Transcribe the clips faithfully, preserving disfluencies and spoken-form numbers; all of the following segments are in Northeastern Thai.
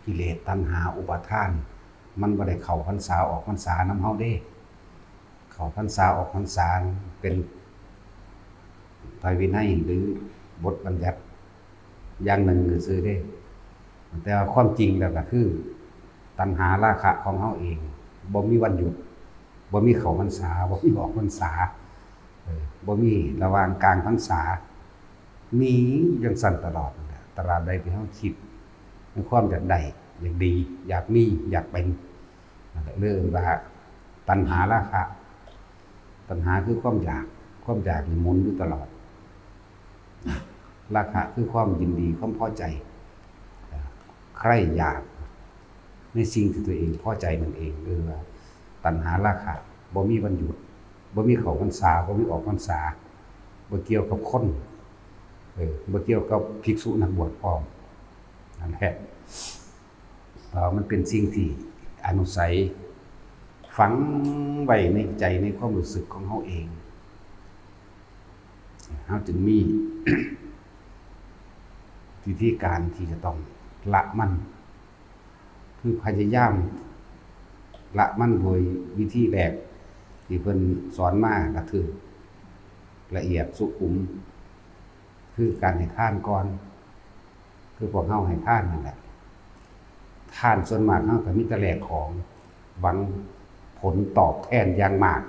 กิเลสตัณหาอุปาทาน มันบ่ได้เข้าพรรษาออกพรรษานำเฮาเด้ เข้าพรรษาออกพรรษาเป็นไตรวินัยหรือบทบัญญัติอย่างหนึ่งซื่อๆเด้ แต่ว่าความจริงแล้วก็คือ ตัณหาราคะของเฮาเอง บ่มีวันหยุด บ่มีเข้าพรรษา บ่มีออกพรรษา เออ บ่มีระหว่างกลางพรรษา มีจั่งซั้นตลอดนั่นแหละ ตราบใดที่เฮาคิดในความอยากได้ อยากดี อยากมี อยากเป็น นั่นแหละ เรียกว่าตัณหาราคะ ตัณหาคือความอยาก ความอยากนี่หมุนอยู่ตลอด ราคะคือความยินดี ความพอใจ ใคร่อยากในสิ่งที่ตัวเองพอใจนั่นเอง เรียกว่าตัณหาราคะ บ่มีวันหยุด บ่มีเข้าพรรษา บ่มีออกพรรษา บ่เกี่ยวกับคน เออ บ่เกี่ยวกับภิกษุนักบวชพร้อม นั่นแหละ เพราะมันเป็นสิ่งที่อนุสัย ฝังไว้ในใจ ในความรู้สึกของเฮาเอง เฮาจึงมี วิธีการที่จะต้องละมัน คือพยายามละมันโดยวิธีแรกที่เพิ่นสอนมาก็คือ ละเอียดสุขุม คือการให้ทานก่อน คือพวกเฮาให้ทานนั่นแหละ ทานส่วนมากเฮาก็มีแต่แลกของ หวังผลตอบแทนอย่างมาก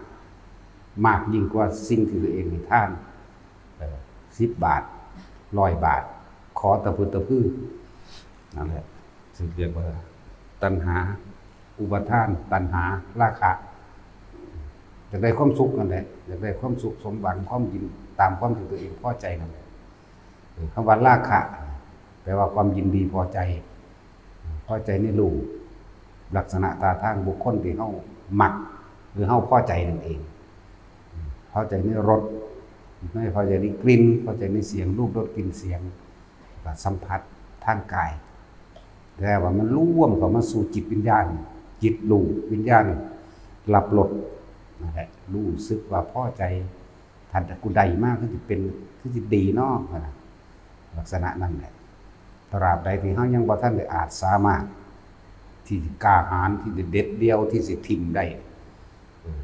มากยิ่งกว่าสิ่งที่ตัวเองให้ทาน เอ่อ สิบบาท ร้อยบาท ขอตะพึดตะพือ นั่นแหละ ซึ่งเรียกว่าตัณหา อุปาทาน ตัณหา ราคะ อยากได้ความสุขนั่นแหละ อยากได้ความสุขสมหวัง ความยิน ตามความที่ตัวเองพอใจนั่นแหละ เออ คำว่าราคะ แปลว่าความยินดีพอใจ พอใจในรูป ลักษณะท่าทางบุคคลที่เฮามัก หรือเฮาพอใจนั่นเอง พอใจในรส ไม่พอใจในกลิ่น พอใจในเสียง รูป รส กลิ่น เสียง ก็สัมผัสทางกาย แต่ว่ามันรวมเข้ามาสู่จิตวิญญาณ จิตรู้ วิญญาณรับรส นั่นแหละ รู้สึกว่าพอใจ ถ้ากูได้มาคือสิเป็น คือสิดีเนาะ ลักษณะนั้นแหละ ตราบใดที่เฮายังบ่ทันได้อาจสามารถ ที่สิกล้าหาญ ที่สิเด็ดเดี่ยว ที่สิถิ่มได้ เออ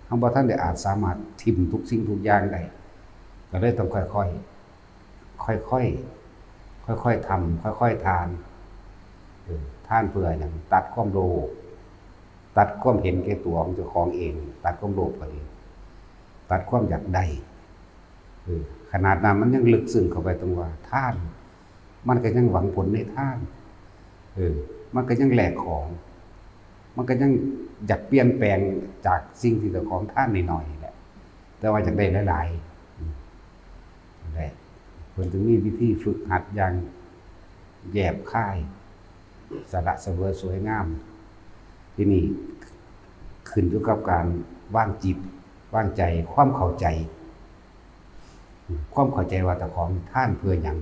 เฮาบ่ทันได้อาจสามารถถิ่มทุกสิ่งทุกอย่างได้ ก็เลยต้องค่อยๆ ค่อยๆ ค่อยๆทำ ค่อยๆทาน เออ ทานเพื่อหยัง ตัดความโลภ ตัดความเห็นแก่ตัวของเจ้าของเอง ตัดความโลภก็ดี ตัดความอยากได้ เออ ขนาดนั้นมันยังลึกซึ้งเข้าไปตรงว่าทาน มันก็ยังหวังผลในทาน เออ มันก็ยังแลกของ มันก็ยังอยากเปลี่ยนแปลงจากสิ่งที่เจ้าของทานน้อยๆนี่แหละ แต่ว่าอยากได้หลายๆ อืม นั่นแหละ เพิ่นจึงมีวิธีฝึกหัดอย่างแยบคาย สละเสวยสวยงาม ทีนี้ขึ้นอยู่กับการวางจิต วางใจ ความเข้าใจ ความเข้าใจว่าเจ้าของทานเพื่อหยัง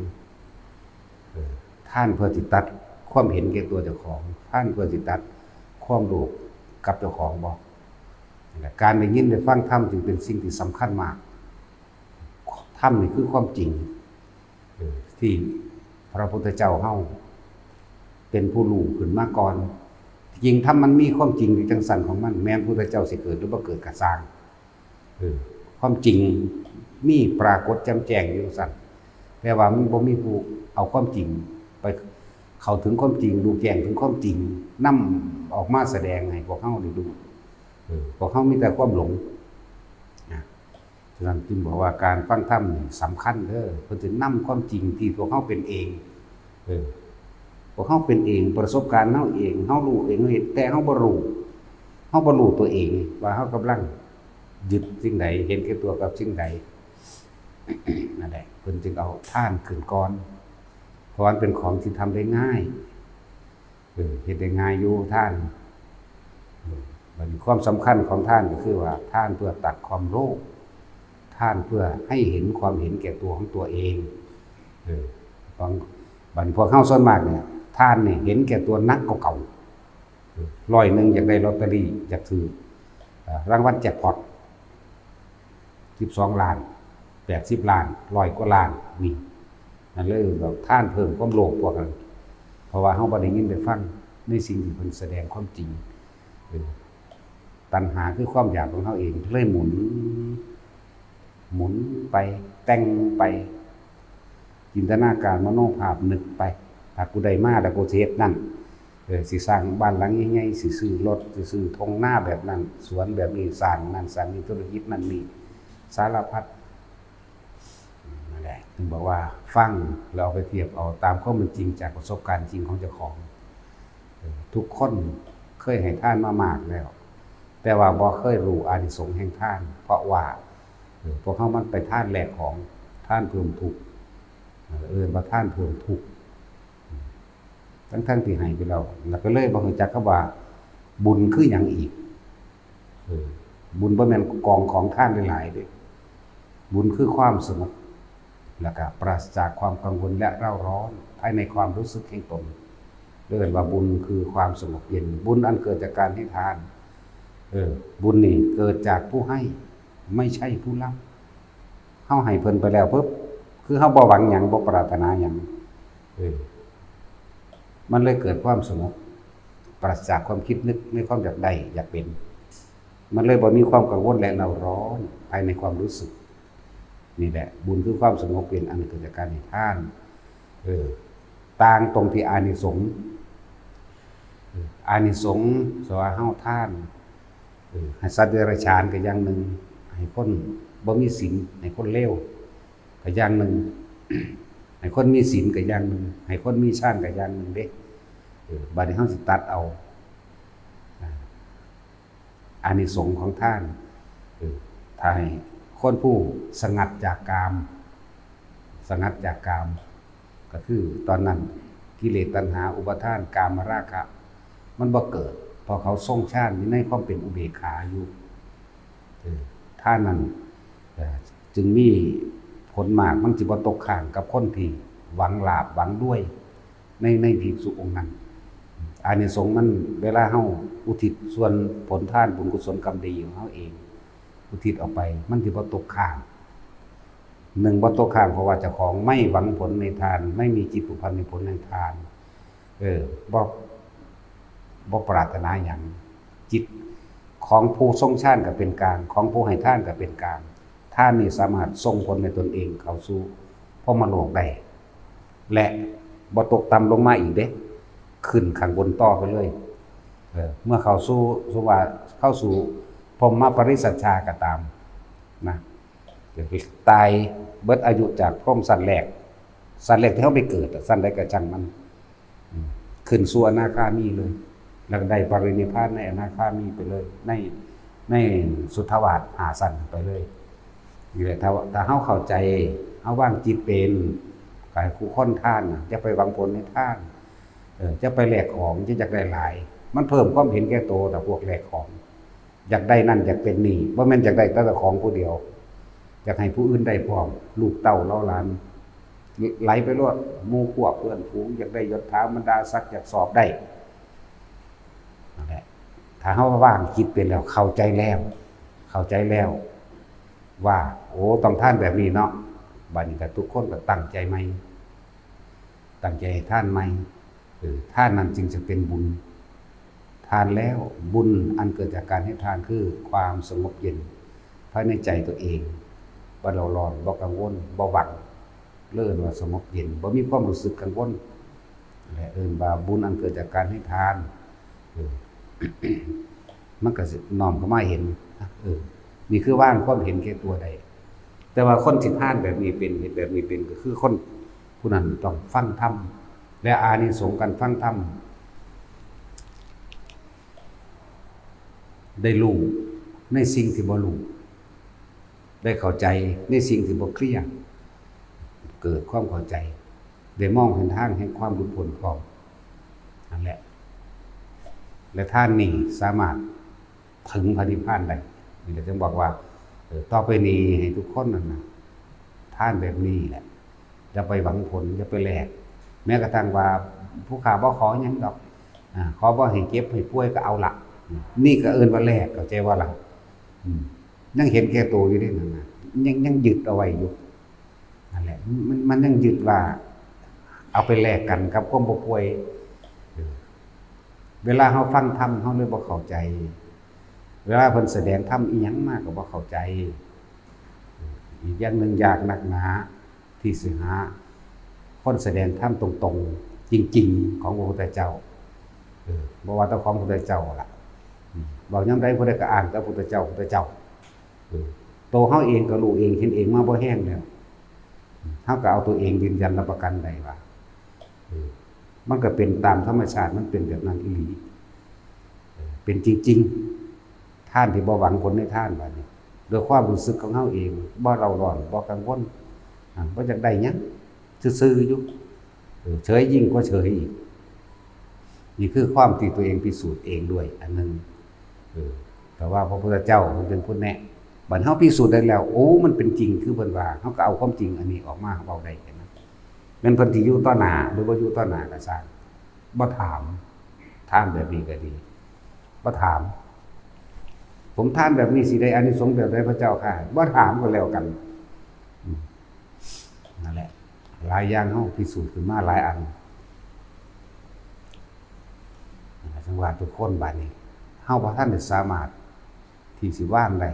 เออ ทานเพื่อสิตัดความเห็นแก่ตัวเจ้าของ ทานเพื่อสิตัดความโลภกับเจ้าของบ่ นั่นแหละ การได้ยินได้ฟังธรรมจึงเป็นสิ่งที่สำคัญมาก ธรรมนี่คือความจริง เออ ที่พระพุทธเจ้าเฮาเป็นผู้รู้ขึ้นมาก่อน จริงธรรมมันมีความจริงอยู่จั่งซั้นของมัน แม้นพุทธเจ้าสิเกิดหรือบ่เกิดก็ซ่าง เออ ความจริงมีปรากฏแจ่มแจ้งอยู่จั่งซั้น แต่ว่ามันบ่มีผู้เอาความจริงไปเข้าถึงความจริง รู้แจ้งถึงความจริง นำออกมาแสดงให้พวกเฮาได้รู้ เออ พวกเฮามีแต่ความหลง นะ ฉะนั้นจึงบอกว่าการฟังธรรมนี่สำคัญเด้อ เพิ่นสินำความจริงที่พวกเฮาเป็นเอง เออ พวกเฮาเป็นเอง ประสบการณ์เฮาเอง เฮารู้เอง เฮาเห็น แต่เฮาบ่รู้ เฮาบ่รู้ตัวเองว่าเฮากำลังยึดสิ่งใด เห็นแก่ตัวกับสิ่งใด นั่นแหละ เพิ่นจึงเอาทานขึ้นก่อน เพราะมันเป็นของที่ทำได้ง่าย เออ เฮ็ดได้ง่ายอยู่ทาน เออ บัดนี้ความสำคัญของทานก็คือว่าทานเพื่อตัดความโลภ ทานเพื่อให้เห็นความเห็นแก่ตัวของตัวเอง เออ ของ บัดนี้พวกเฮาส่วนมากเนี่ย ทานนี่เห็นแก่ตัวหนักกว่าเก่า เออ ร้อยหนึ่งอยากได้ลอตเตอรี่ อยากถืก เอ่อ รางวัลแจ็คพอต สิบสองล้าน แปดสิบล้าน ร้อยกว่าล้าน นี่ นั่นเลย แบบทานเพิ่มความโลภพวกนั้น ราะว่าเฮาบ่ได้ยินได้ฟังในสิ่งที่เพิ่นแสดงความจริง เออ ตัณหาคือความอยากของเฮาเอง เลยหมุน หมุนไป แต่งไป จินตนาการมโนภาพนึกไป ถ้ากูได้มาแล้วกูสิเฮ็ดนั่น เออ สิสร้างบ้านหลังใหญ่ๆ สิซื้อรถ สิซื้อท่งนาแบบนั้น สวนแบบนี้ สร้างนั่นสร้างนี่ ธุรกิจนั่นนี่ สารพัด นั่นแหละ ถึงบอกว่าฟังแล้วเอาไปเทียบเอาตามความเป็นจริงจากประสบการณ์จริงของเจ้าของ เออ ทุกคนเคยให้ทานมามากแล้ว แต่ว่าบ่เคยรู้อานิสงส์แห่งทาน เพราะว่า เออ พวกเฮามันไปทานแลกของ ทานเพิ่มทุกข์ เออ เอิ้นว่าทานเพิ่มทุกข์ ทั้งๆที่ให้ไปแล้ว แล้วก็เลยบ่รู้จักคำว่าบุญคือหยังอีก เออ บุญบ่แม่นกองของทานหลายๆเด้ บุญคือความสงบ แล้วก็ปราศจากความกังวลและเร่าร้อนภายในความรู้สึกแห่งตน เรียกว่าบุญคือความสงบเย็น บุญอันเกิดจากการให้ทาน เออ บุญนี่เกิดจากผู้ให้ ไม่ใช่ผู้รับ เฮาให้เพิ่นไปแล้วปุ๊บ คือเฮาบ่หวังหยัง บ่ปรารถนาหยัง เออ มันเลยเกิดความสงบ ปราศจากความคิดนึกในความอยากได้อยากเป็น มันเลยบ่มีความกังวลและเร่าร้อนภายในความรู้สึก นี่แหละ บุญคือความสงบเย็นอันเกิดจากการให้ทาน เออ ต่างตรงที่อานิสงส์ เออ อานิสงส์ สว่าเฮาทาน เออ ให้สัตว์เดรัจฉานก็อย่างหนึ่ง ให้คนบ่มีศีล ให้คนเลวก็อย่างหนึ่ง ให้คนมีศีลก็อย่างหนึ่ง ให้คนมีฌานก็อย่างหนึ่งเด้ เออ บัดนี้เฮาสิตัดเอา อ่า อานิสงส์ของทาน เออ ถ้าให้คนผู้สงัดจากกาม สงัดจากกาม ก็คือตอนนั้นกิเลสตัณหาอุปาทานกามราคะ มันบ่เกิด เพราะเขาทรงฌานอยู่ในความเป็นอุเบกขาอยู่ เออ ทานนั้น เออ จึงมีผลมาก มันสิบ่ตกค้างกับคนที่หวังลาภหวังรวย ใน ในภิกษุองค์นั้น อานิสงส์มัน เวลาเฮาอุทิศส่วนผลทานบุญกุศลกรรมดีของเฮาเอง อุทิศออกไป มันสิบ่ตกค้าง หนึ่ง บ่ตกค้าง เพราะว่าเจ้าของไม่หวังผลในทาน ไม่มีจิตผูกพันในผลในทาน เออ บ่ บ่ปรารถนาหยัง จิตของผู้ทรงฌานก็เป็นกลาง ของผู้ให้ทานก็เป็นกลาง ทานนี่สามารถส่งผลให้ตนเองเข้าสู่พรหมโลกได้ และบ่ตกต่ำลงมาอีกเด้ ขึ้นข้างบนต่อไปเลย เออ เมื่อเข้าสู่ สมมุติว่าเข้าสู่พรหมปริสัชชาก็ตามนะ ตายเบิดอายุจากพรหมชั้นแรก ชั้นแรกที่เฮาไปเกิดอะ ชั้นใดก็ช่างมัน อืม ขึ้นสู่อนาคามีเลย แล้วก็ได้ปรินิพพานในอนาคามีไปเลย ใน ในสุทธาวาสห้าชั้นไปเลย นี่แหละ ถ้า ถ้าเฮาเข้าใจ เฮาวางจิตเป็น ก็ให้ผู้คนทานน่ะ อย่าไปหวังผลในทาน เออ อย่าไปแลกของ อย่าอยากได้หลาย มันเพิ่มความเห็นแก่โต แต่พวกแลกของ อยากได้นั่นอยากเป็นนี่ บ่แม่นอยากได้แต่เจ้าของผู้เดียว อยากให้ผู้อื่นได้พร้อม ลูกเต้าเหล่าหลาน ไหลไปโลด หมู่พวกเพื่อนฝูง อยากได้ยศถาบรรดาศักดิ์ อยากสอบได้ นั่นแหละ ถ้าเฮาวางจิตเป็นแล้ว เข้าใจแล้ว เข้าใจแล้ว ว่า โอ้ ต้องทานแบบนี้เนาะ บัดนี้ก็ทุกคนก็ตั้งใจใหม่ ตั้งใจให้ทานใหม่ เออ ทานนั้นจึงจะเป็นบุญ ทานแล้ว บุญอันเกิดจากการให้ทานคือความสงบเย็นภายในใจตัวเอง บ่เร่าร้อน บ่กังวล บ่หวั่น เลยเอิ้นว่าสงบเย็น บ่มีความรู้สึกกังวล และเอิ้นว่าบุญอันเกิดจากการให้ทาน เออ มันก็สิน้อมเข้ามาเห็น เออ นี่คือวางความเห็นแก่ตัวได้ แต่ว่าคนที่ทานแบบนี้เป็น เฮ็ดแบบนี้เป็น ก็คือคนผู้นั้นต้องฟังธรรม และอานิสงส์การฟังธรรม ได้รู้ในสิ่งที่บ่รู้ ได้เข้าใจในสิ่งที่บ่เคลียร์ เกิดความเข้าใจ ได้มองเห็นทางแห่งความหลุดพ้นพร้อม นั่นแหละ และทานนี้สามารถถึงพระนิพพานได้ นี่แหละจึงบอกว่า เออ ต่อไปนี้ให้ทุกคนนั่นน่ะ ทานแบบนี้แหละ อย่าไปหวังผล อย่าไปแลก แม้กระทั่งว่าผู้ข้าบ่ขอหยังดอก อ่า ขอบ่ให้เจ็บให้ป่วยก็เอาละ นี่ก็เอิ้นว่าแลก เข้าใจบ่ล่ะ อืม ยังเห็นแก่ตัวอยู่เด้นั่นน่ะ ยัง ยังยึดเอาไว้อยู่ นั่นแหละ มัน มันยังยึดว่า เอาไปแลกกันกับความบ่ป่วย เวลาเฮาฟังธรรม เฮาเลยบ่เข้าใจ เวลาเพิ่นแสดงธรรมอิหยังมาก็บ่เข้าใจ อีกอย่างหนึ่ง ยากนักหนาที่สิหาคนแสดงธรรมตรงๆ จริงๆ ของพระพุทธเจ้า เออ บ่ว่าแต่ของพระพุทธเจ้าล่ะ อืม เว้ายามใดผู้ใดก็อ้างแต่พุทธเจ้า พุทธเจ้า เออ ตัวเฮาเองก็รู้เองเห็นเองมาบ่แฮงแล้ว เฮาก็เอาตัวเองยืนยันรับประกันได้ว่า เออ มันก็เป็นตามธรรมชาติ มันเป็นแบบนั้นอีหลี เออ เป็นจริงๆ ทานที่บ่หวังผลในทาน บาดนี้ ด้วยความรู้สึกของเฮาเอง บ่เร่าร้อน บ่กังวล อ่า บ่อยากได้หยัง ซื่อๆ อยู่ เออ เฉยยิ่งกว่าเฉยอีก นี่คือความที่ตัวเองพิสูจน์เองด้วยอันหนึ่ง เออ แต่ว่าพระพุทธเจ้าเพิ่นเป็นผู้แนะ บัดเฮาพิสูจน์ได้แล้ว โอ้ มันเป็นจริงคือเพิ่นว่า เฮาก็เอาความจริงอันนี้ออกมาเว้าได้แค่นั้น แม่นเพิ่นสิอยู่ต่อหน้าหรือบ่อยู่ต่อหน้าก็ซ่าง บ่ถาม ทานแบบนี้ก็ดี บ่ถาม ผมทานแบบนี้สิได้อานิสงส์แบบใดพระเจ้าข้า บ่ถามก็แล้วกัน อืม นั่นแหละ หลายอย่างเฮาพิสูจน์ขึ้นมาหลายอัน จังว่าทุกคนบาดนี้ เฮาบ่ทันได้สามารถที่สิวางได้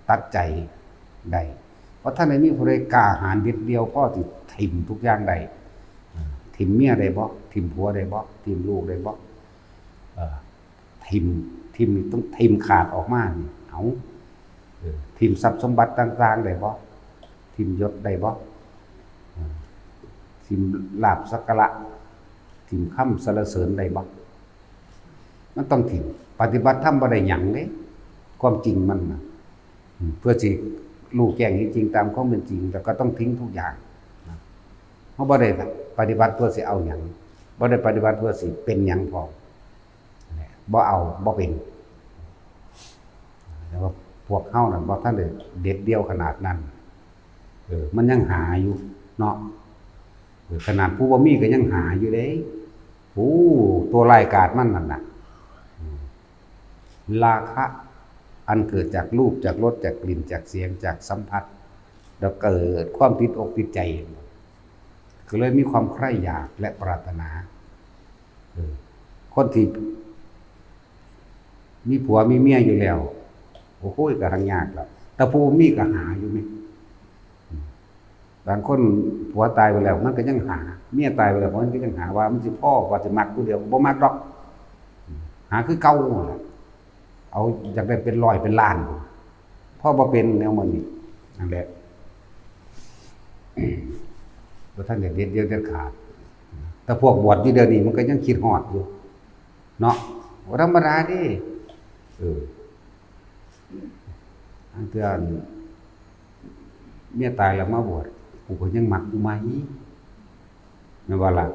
ตัดใจได้ บ่ทันได้มีผู้ใดกล้าหาญเด็ดเดี่ยวพอสิถิ่มทุกอย่างได้ อ่า ถิ่มเมียได้บ่ ถิ่มผัวได้บ่ ถิ่มลูกได้บ่ เอ่อ ถิ่ม ถิ่มนี่ต้องถิ่มขาดออกมานี่ เอา เออ ถิ่มทรัพย์สมบัติต่างๆ ได้บ่ ถิ่มยศได้บ่ เออ ถิ่มลาภสักการะ ถิ่มคำสรรเสริญได้บ่ มันต้องถิ่ม ปฏิบัติธรรมบ่ได้หยังเด้ ความจริงมันน่ะ อืม เพื่อสิรู้แจ้งเห็นจริงตามความเป็นจริง แล้วก็ต้องทิ้งทุกอย่างนะ เฮาบ่ได้ปฏิบัติเพื่อสิเอาหยัง บ่ได้ปฏิบัติเพื่อสิเป็นหยังพร้อม บ่เอา บ่เป็น แต่ว่าพวกเฮานั่นบ่ทันได้เด็ดเดี่ยวขนาดนั้น เออ มันยังหาอยู่เนาะ เออ ขนาดผู้บ่มีก็ยังหาอยู่เด้ โอ้ ตัวร้ายกาจมันนั่นน่ะ อืม ราคะอันเกิดจากรูป จากรส จากกลิ่น จากเสียง จากสัมผัส แล้วเกิดความติดอกติดใจ ก็เลยมีความใคร่อยากและปรารถนา เออ คนที่มีผัวมีเมียอยู่แล้ว โอ้โห ก็หายากแล้ว แต่ผู้มีก็หาอยู่นี่ อืม บางคนผัวตายไปแล้ว มันก็ยังหา เมียตายไปแล้ว มันก็ยังหาว่ามันสิพอ ว่าสิมักผู้เดียว บ่มักดอก อืม หาคือเก่านั่นแหละ เอาอยากได้เป็นร้อยเป็นล้าน พอบ่เป็นแนวมื้อนี้ นั่นแหละ บ่ทันได้เด็ดเดี่ยวเด็ดขาด แต่พวกบวชอยู่เดี๋ยวนี้มันก็ยังคิดฮอดอยู่ เนาะ บ่ธรรมดาเด้ เออ อันเทื่อเมียตายแล้วมาบวช กูก็ยังมักกูใหม่ แม่นบ่ล่ะ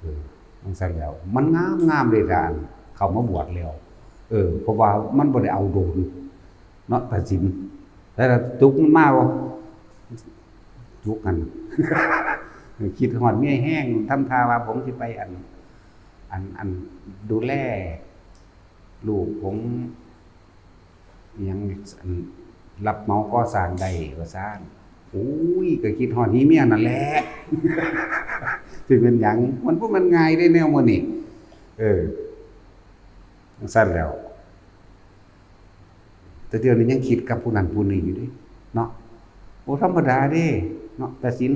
เออ จั่งซั้นแล้ว มันงามๆ เด้ล่ะ เข้ามาบวชแล้ว เออ เพราะว่ามันบ่ได้เอาโดน เนาะ ตัดสิน แล้วจุกมันมาบ่ จุกหั่น คิดฮอดเมียแฮง ทำท่าว่าผมสิไปอัน อัน อันดูแลลูกผม อิหยัง อัน รับเหมาก่อสร้างได้ว่าซั่น โอ้ย ก็คิดฮอดอีเมียนั่นแหละ สิเป็นหยัง มันบ่แม่นง่ายเด้แนวมื้อนี้ เออ จั่งซั้นแล้ว แต่เดี๋ยวนี้ยังคิดกับผู้นั้นผู้นี้อยู่เด้ เนาะ บ่ธรรมดาเด้ เนาะ ตัดสิน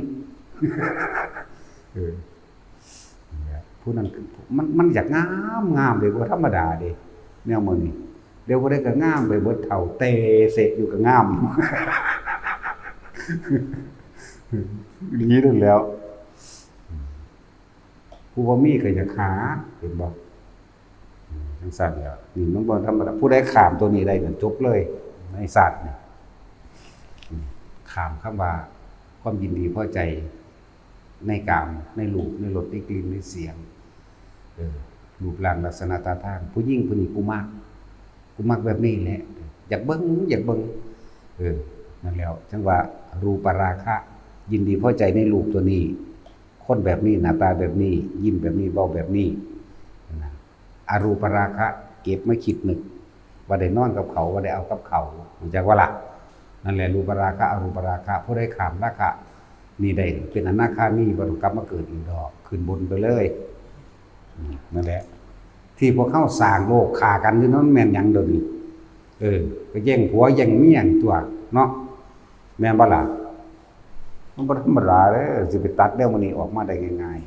เออ ผู้นั้น มัน มันอยากงาม งามเด้ บ่ธรรมดาเด้ แนวมื้อนี้ เดี๋ยวผู้ใดก็งามไปเบิด เฒ่าเตเสะอยู่ก็งาม ดีนั่นแหล้ว ผู้บ่มีก็อยากหา เห็นบ่ อืม จั่งซั้นแหล้ว นี่มันบ่ธรรมดา ผู้ใดข้ามตัวนี้ได้ก็จบเลย ในชาตินี้ อืม ข้ามคำว่าความยินดีพอใจในกาม ในรูป ในรส ในกลิ่น ในเสียง เออ รูปร่างลักษณะท่าทาง ผู้หญิงผู้นี้กูมัก กูมักแบบนี้แหละ อยากเบิ่ง อยากเบิ่ง เออ นั่นแหล้ว จั่งว่ารูปราคะ ยินดีพอใจในรูปตัวนี้ คนแบบนี้ หน้าตาแบบนี้ ยิ้มแบบนี้ เว้าแบบนี้ นะ อรูปราคะ เก็บมาคิดนึก ว่าได้นอนกับเขา ว่าได้เอากับเขา รู้จักบ่ล่ะ นั่นแหละ รูปราคะ อรูปราคะ ผู้ใดข้ามราคะนี่ได้ เป็นอนาคามี บ่ต้องกลับมาเกิดอีกดอก ขึ้นบนไปเลย อืม นั่นแหละ ที่พวกเฮาสร้างโลกฆ่ากันอยู่นั้นมันแม่นหยังเดี๋ยวนี้ เออ ก็แย่งผัวแย่งเมียนี่ตัวเนาะ แม่นบ่ล่ะ มันบ่ธรรมดาเด้อ สิไปตัดแนวมื้อนี้ออกมาได้ง่าย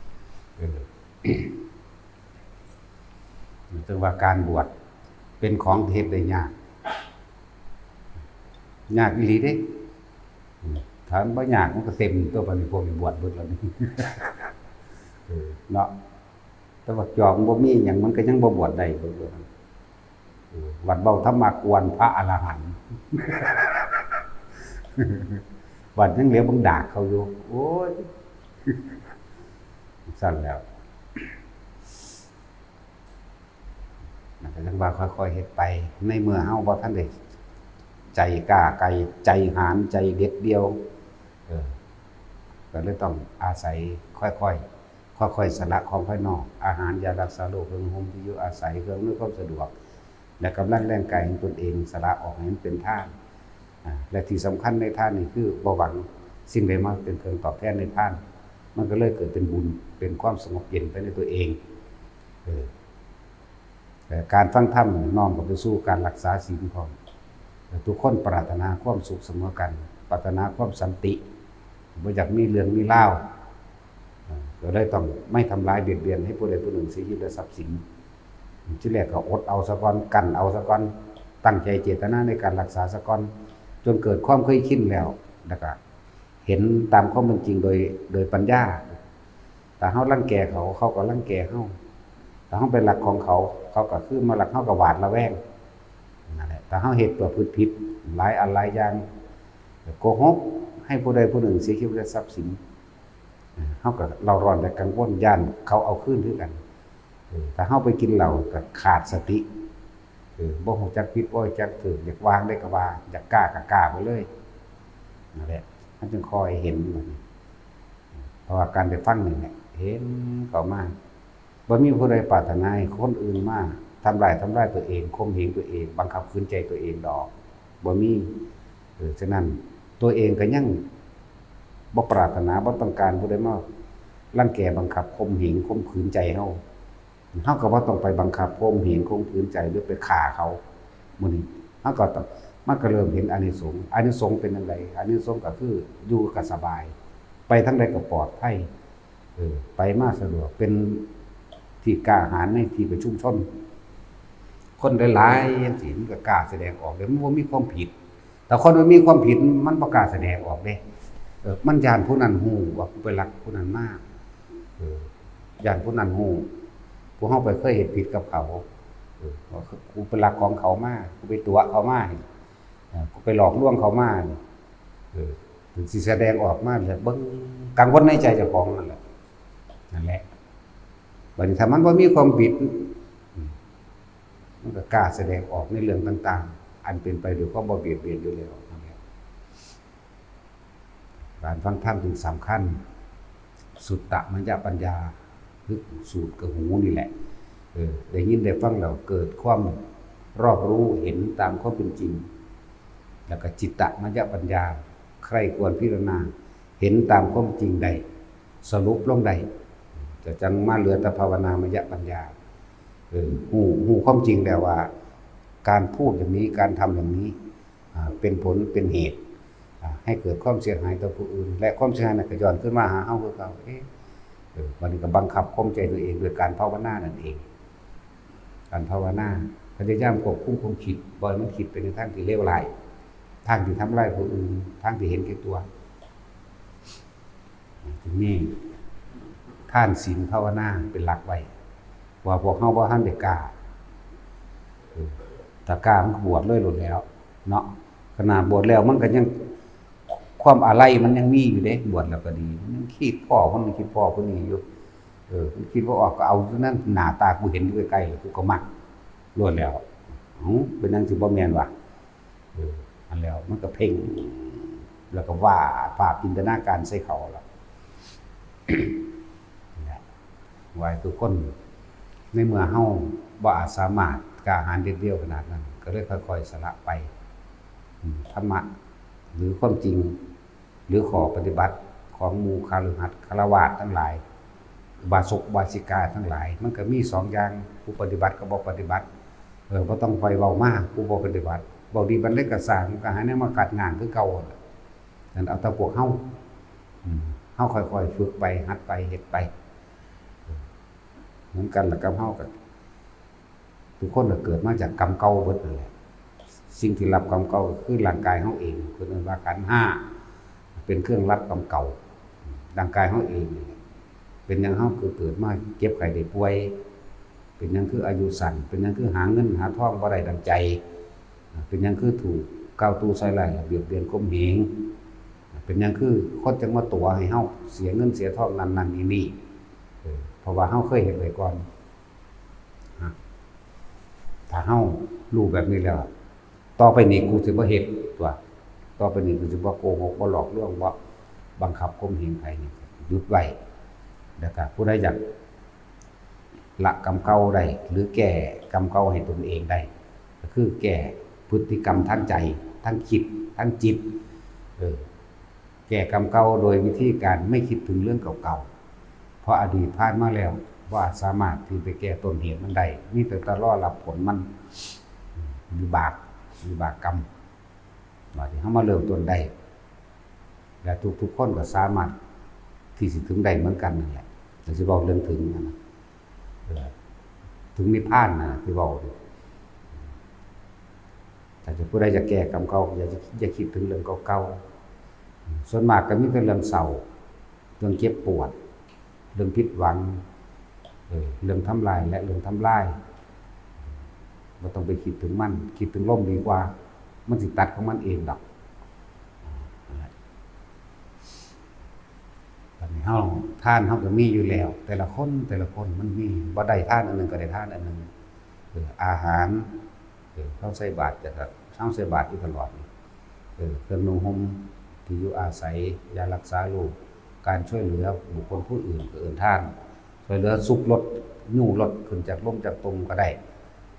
ๆ เออ ถึงว่าการบวชเป็นของที่เฮ็ดได้ยาก ยากอีหลีเด้ อืม ถ้ามันบ่ยากมันก็เต็มตัว บัดนี้พวกนี้บวชเบิดแล้วนี่ เออ เนาะ แต่ว่าจอบมันบ่มีหยัง มันก็ยังบ่บวชได้ เออ วัดเว้าธรรมะกวนพระอรหันต์ วัดยังเหลือบังดากเขาอยู่ โอ้ย สั่นแล้ว มันก็ยังว่าค่อยๆเฮ็ดไป ในเมื่อเฮาบ่ทันได้ใจกล้าไกล ใจหาญ ใจเด็ดเดี่ยว เออ ก็เลยต้องอาศัยค่อยๆ ค่อยๆสละของภายนอก อาหาร ยารักษาโรค เครื่องห่ม ที่อยู่อาศัย เครื่องอำนวยความสะดวก และกำลังแรงกายของตนเอง สละออกให้มันเป็นทาน อ่า และที่สำคัญในทานนี่คือบ่หวังสิ่งใดมาเป็นเครื่องตอบแทนในทาน มันก็เลยเกิดเป็นบุญ เป็นความสงบเย็นไปในตัวเอง เออ แต่การฟังธรรมน้อมเข้าไปสู่การรักษาศีลพร้อม ทุกคนปรารถนาความสุขเสมอกัน ปรารถนาความสันติ บ่อยากมีเรื่องมีราว เอ่อ ก็เลยต้องไม่ทำร้ายเบียดเบียนให้ผู้ใดผู้หนึ่งเสียชีวิตและทรัพย์สิน ทีแรกก็อดเอาซะก่อน กั้นเอาซะก่อน ตั้งใจเจตนาในการรักษาซะก่อน จนเกิดความเคยชินแล้ว แล้วก็เห็นตามความเป็นจริงโดย โดยปัญญา ถ้าเฮารังแกเขา เขาก็รังแกเฮา ถ้าเฮาไปลักของเขา เขาก็คือมาลัก เฮาก็หวาดระแวง นั่นแหละ ถ้าเฮาเฮ็ดประพฤติผิดหลายอันหลายอย่าง โกหกให้ผู้ใดผู้หนึ่งเสียชีวิตและทรัพย์สิน เฮาก็เร่าร้อนและกังวล ย้านเขาเอาคืนคือกัน เออ ถ้าเฮาไปกินเหล้าก็ขาดสติ เออ บ่ฮู้จักผิด บ่ฮู้จักถูก อยากวางได้ก็วาง อยากกล้าก็กล้าไปเลย นั่นแหละ มันจึงค่อยเห็นบัดนี้ เพราะว่าการได้ฟังนี่แหละ เห็นเข้ามา บ่มีผู้ใดปรารถนาให้คนอื่นมาทำร้าย ทำร้ายตัวเอง ข่มเหงตัวเอง บังคับขืนใจตัวเองดอก บ่มี เออ ฉะนั้นตัวเองก็ยังบ่ปรารถนา บ่ต้องการผู้ใดมารังแก บังคับ ข่มเหง ข่มขืนใจเฮา เฮาก็บ่ต้องไปบังคับ ข่มเหง ข่มขืนใจ หรือไปฆ่าเขา มื้อนี้เฮาก็ต้อง มันก็เริ่มเห็นอานิสงส์ อานิสงส์เป็นจั่งใด อานิสงส์ก็คืออยู่ก็สบาย ไปทางใดก็ปลอดภัย เออ ไปมาสะดวก เป็นที่กล้าหาญในที่ประชุมชน คนหลายๆจั่งซี้ มันก็กล้าแสดงออกเลย มันบ่มีความผิด แต่คนบ่มีความผิด มันบ่กล้าแสดงออกเด้ เออ มันย้านผู้นั้นฮู้ว่ากูไปลักผู้นั้นมา เออ ย้านผู้นั้นฮู้ ผู้เฮาไปเคยเฮ็ดผิดกับเขา เออ ว่ากูไปลักของเขามา กูไปตั๋วเขามานี่ เออ กูไปหลอกลวงเขามานี่ เออ ถึงสิแสดงออกมาแล้ว เบิ่ง กังวลในใจเจ้าของนั่นแหละ นั่นแหละ บัดนี้ถ้ามันบ่มีความผิด อืม มันก็กล้าแสดงออกในเรื่องต่างๆ อันเป็นไปโดยความบ่เบียดเบียนอยู่แล้วนั่นแหละ การฟังธรรมจึงสำคัญ สุตตมยปัญญา คือสูตรกับหูนี่แหละ เออ ได้ยินได้ฟังแล้วเกิดความรอบรู้เห็นตามความเป็นจริง แล้วก็จิตตมยปัญญา ใคร่ครวญพิจารณา เห็นตามความจริงได้ สรุปลงได้ ก็จั่งมาเหลือแต่ภาวนามยปัญญา เออ ฮู้ ฮู้ความจริงแล้วว่า การพูดอย่างนี้ การทำอย่างนี้ อ่า เป็นผลเป็นเหตุ อ่า ให้เกิดความเสียหายต่อผู้อื่น และความเสียหายนั้นก็ย้อนคืนมาหาเฮาคือเก่า เอ๊ะ เออ บัดนี้ก็บังคับข่มใจตัวเองด้วยการภาวนานั่นเอง การภาวนา พยายามควบคุมความคิด บ่ให้มันคิดไปในทางที่เลวร้าย ทางที่ทำร้ายผู้อื่น ทางที่เห็นแก่ตัว จึงมีทานศีลภาวนาเป็นหลักไว้ ว่าพวกเฮาบ่ทันได้กล้า เออ ถ้ากล้ามันก็บวชเลยโลดแหล้ว เนาะ ขนาดบวชแล้วมันก็ยัง ความอาลัยมันยังมีอยู่เด้ บวชแล้วก็ดี มันยังคิดพ้อคนนั้นคิดพ้อคนนี้อยู่ เออ มันคิดบ่ออกก็เอาอยู่นั่น หน้าตากูเห็นอยู่ใกล้ๆ กูก็มักโลดแหล้ว เอ้า เป็นจั่งซี้บ่แม่นวะ เออ อันแล้วมันก็เพ่ง แล้วก็วาดภาพจินตนาการใส่เขาล่ะ นั่นแหละ ว่าให้ทุกคน ในเมื่อเฮาบ่อาจสามารถกล้าหาญเด็ดเดี่ยวขนาดนั้น ก็เลยค่อยๆสละไป อืม ธรรมะ หรือความจริง หรือข้อปฏิบัติของหมู่คฤหัสถ์ฆราวาสทั้งหลาย อุบาสกอุบาสิกาทั้งหลาย มันก็มีสองอย่าง ผู้ปฏิบัติกับบ่ปฏิบัติ เออ บ่ต้องคอยเว้ามา ผู้บ่ปฏิบัติ เว้าดีปานใดก็ซ่าง มันก็หาแนวมาขัดง้างคือเก่าล่ะ นั่นเอาแต่พวกเฮา อืม เฮาค่อยๆฝึกไป หัดไป เฮ็ดไป เหมือนกันล่ะกับเฮา ก็ทุกคนก็เกิดมาจากกรรมเก่าเบิดนั่นแหละ สิ่งที่รับกรรมเก่าก็คือร่างกายเฮาเอง เพิ่นเอิ้นว่าขันธ์ห้า เป็นเครื่องรับกรรมเก่า ร่างกายเฮาเองนี่แหละ เป็นหยังเฮาคือเกิดมาเจ็บไข้ได้ป่วย เป็นหยังคืออายุสั้น เป็นหยังคือหาเงินหาทองบ่ได้ดังใจ เป็นหยังคือถูกก้าวตู่ใส่ร้ายเบียดเบียนข่มเหง เป็นหยังคือคนจั่งมาตั๋วให้เฮาเสียเงินเสียทองนั่นนั่นนี่นี่ เออ เพราะว่าเฮาเคยเฮ็ดไว้ก่อน ฮะ ถ้าเฮารู้แบบนี้แล้ว ต่อไปนี้กูสิบ่เฮ็ดตั๊ว ต่อไปนี้กูสิบ่โกหก บ่หลอกลวง บ่บังคับข่มเหงไผนี่ หยุดไว้ แล้วก็ผู้ใดอยากละกรรมเก่าได้ หรือแก้กรรมเก่าให้ตนเองได้ ก็คือแก้พฤติกรรมทางใจ ทางคิด ทางจิต เออ แก้กรรมเก่าโดยวิธีการไม่คิดถึงเรื่องเก่าๆ เพราะอดีตผ่านมาแล้ว บ่สามารถที่ไปแก้ต้นเหตุมันได้ มีแต่จะรอรับผลมัน วิบาก วิบากกรรม ว่าที่เฮามาเริ่มต้นได้ และทุกๆคนก็สามารถที่สิถึงได้เหมือนกันนั่นแหละ แต่สิเว้าเรื่องถึงนั่นนะ เออ ถึงนิพพานนะที่เว้านี่ ถ้าจะผู้ใดจะแก้กรรมเก่า อย่า อย่าคิดถึงเรื่องเก่าๆ ส่วนมากก็มีแต่เรื่องเศร้า เรื่องเจ็บปวด เรื่องผิดหวัง เออ เรื่องทำลายและเรื่องทำลาย บ่ต้องไปคิดถึงมัน คิดถึงลมดีกว่า มันสิตัดของมันเองดอก นั่นแหละ บัดนี้เฮา ทานเฮาก็มีอยู่แล้ว แต่ละคน แต่ละคนมันมี บ่ได้ทานอันหนึ่งก็ได้ทานอันหนึ่ง เออ อาหาร เออ เฮาใส่บาตรจะ เฮาใส่บาตรอยู่ตลอดนี่ เออ เครื่องนุ่งห่มที่อยู่อาศัย ยารักษาโรค การช่วยเหลือบุคคลผู้อื่นก็เอิ้นทาน ช่วยเหลือซุกรถ ยู้รถขึ้นจากหลุมจากตุ่มก็ได้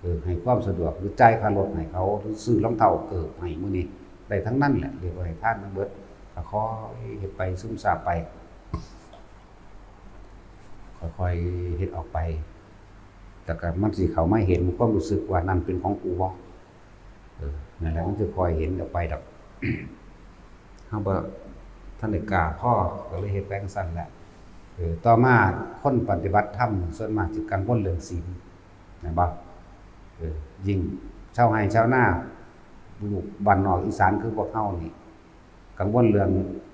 เออ ให้ความสะดวก หรือจ่ายค่ารถให้เขา หรือซื้อรองเท้าเกิบให้ มื้อนี้ได้ทั้งนั้นแหละ เรียกว่าให้ทานทั้งเบิด ก็ค่อยเฮ็ดไป ซึมซาบไป ค่อยๆเฮ็ดออกไป แต่ก็มันสิเข้ามาเห็นความรู้สึกว่านั่นเป็นของกูบ่ เออ นั่นแหละ มันสิค่อยเห็นออกไปดอก เฮาบ่ทันได้กล้าพอ ก็เลยเฮ็ดไปจั่งซั้นแหละ เออ ต่อมาคนปฏิบัติธรรมส่วนมากสิกังวลเรื่องศีล แม่นบ่ เออ ยิ่งชาวไร่ชาวนา ลูกบ้านนอกอีสานคือพวกเฮานี่ กังวลเรื่อง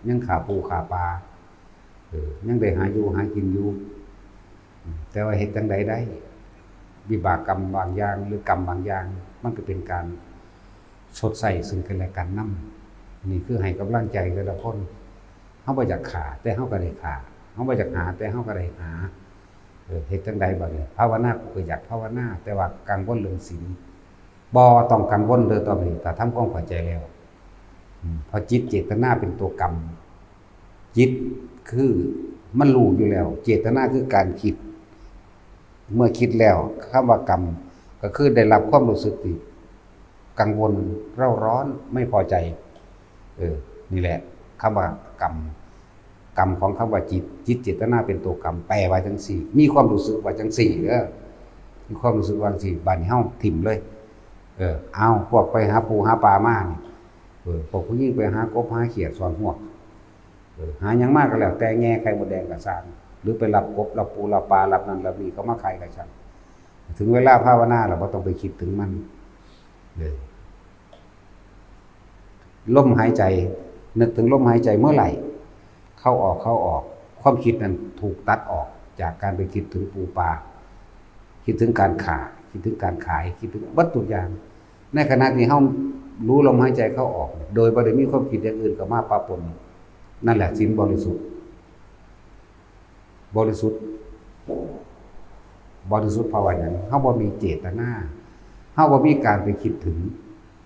ยังฆ่าปูฆ่าปลา เออ ยังได้หาอยู่หากินอยู่ แต่ว่าเฮ็ดจั่งใดได้ วิบากกรรมบางอย่างหรือกรรมบางอย่าง มันก็เป็นการชดใช้ซึ่งกันและกันนำ นี่คือให้กำลังใจแต่ละคน เฮาบ่อยากฆ่า แต่เฮาก็ได้ฆ่า เฮาบ่อยากหา แต่เฮาก็ได้หา เออ เฮ็ดจั่งใดบัดนี้ ภาวนา กูก็อยากภาวนา แต่ว่ากังวลเรื่องศีล บ่ต้องกังวลเด้อ ต่อไปนี้ ถ้าทำความเข้าใจแล้ว อืม เพราะจิตเจตนาเป็นตัวกรรม จิตคือมันรู้อยู่แล้ว เจตนาคือการคิด เมื่อคิดแล้ว คำว่ากรรม ก็คือได้รับความรู้สึกที่กังวลเร่าร้อน ไม่พอใจ เออ นี่แหละ คำว่ากรรม กรรมของคำว่าจิต จิตเจตนาเป็นตัวกรรม แปลว่าจั่งซี้ มีความรู้สึกว่าจั่งซี้เด้อ มีความรู้สึกว่าจั่งซี้ บัดนี้เฮาถิ่มเลย เออ เอา พวกไปหาปูหาปลามานี่ เออ พวกผู้หญิงไปหากบหาเขียดซ่อนฮวก เออ หาหยังมาก็แล้วแต่ แง่ไข่มดแดงก็ซ่าง หรือไปลักกบลักปูลักปลาลักนั่นลักนี่เขามาขายก็ซ่าง ถึงเวลาภาวนาแล้วบ่ต้องไปคิดถึงมัน เออ ลมหายใจ นึกถึงลมหายใจเมื่อไหร่ เข้าออก เข้าออก ความคิดนั้นถูกตัดออกจากการไปคิดถึงปูปลา คิดถึงการฆ่า คิดถึงการขาย คิดถึงเบิดทุกอย่าง ในขณะที่เฮารู้ลมหายใจเข้าออก โดยบ่ได้มีความคิดอย่างอื่นเข้ามาปะปน นั่นแหละศีลบริสุทธิ์ บริสุทธิ์ บริสุทธิ์เพราะว่าหยัง เฮาบ่มีเจตนา เฮาบ่มีการไปคิดถึง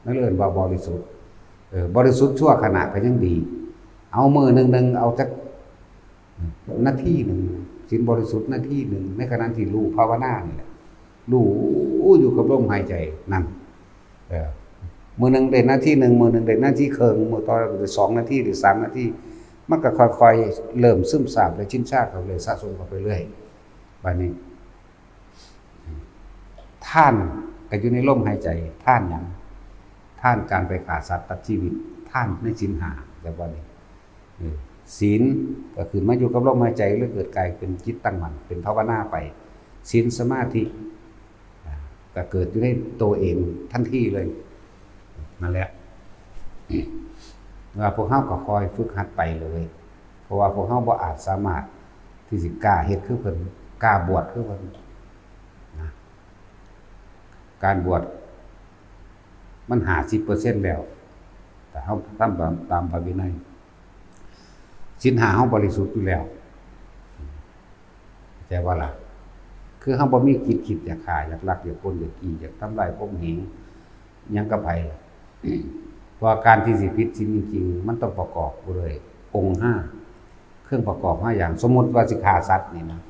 นั่นเอิ้นว่าบริสุทธิ์ เออ บริสุทธิ์ชั่วขณะก็ยังดี เอามื้อหนึ่งๆ เอาจักนาทีหนึ่ง ศีลบริสุทธิ์นาทีหนึ่ง ในขณะที่รู้ภาวนานี่แหละ รู้อยู่กับลมหายใจนั่น เออ มื้อหนึ่งได้นาทีหนึ่ง มื้อหนึ่งได้นาทีครึ่ง มื้อต่อไปได้สองนาที หรือสามนาที มันก็ค่อยๆเริ่มซึมซาบและชินชาเข้าเรื่อย สะสมเข้าไปเรื่อย บาดนี้ ทานก็อยู่ในลมหายใจ ทานหยัง ทานการไปฆ่าสัตว์ตัดชีวิต ทานในศีลห้า แบบว่านี้ เออ ศีลก็คือมาอยู่กับลมหายใจ เลยเกิดกลายเป็นจิตตั้งมั่น เป็นภาวนาไป ศีลสมาธิ อ่า ก็เกิดอยู่ในตัวเองทันทีเลย นั่นแหละ ว่าพวกเฮาก็คอยฝึกหัดไปเลย เพราะว่าพวกเฮาบ่อาจสามารถที่สิกล้าเฮ็ดคือเพิ่น กล้าบวชคือเพิ่นนะ การบวชมันห้าสิบเปอร์เซ็นต์แล้ว แต่เฮาทำตาม ตามพระวินัย ศีลห้าเฮาบริสุทธิ์อยู่แล้ว เข้าใจบ่ล่ะ คือเฮาบ่มีจิตคิดอยากฆ่า อยากลัก อยากปล้น อยากจี้ อยากทำลายข่มเหงหยังกับไผ เพราะว่าการที่สิผิดศีลจริงๆ มันต้องประกอบด้วยองค์ห้า เครื่องประกอบห้าอย่าง สมมุติว่าสิฆ่าสัตว์นี่นะ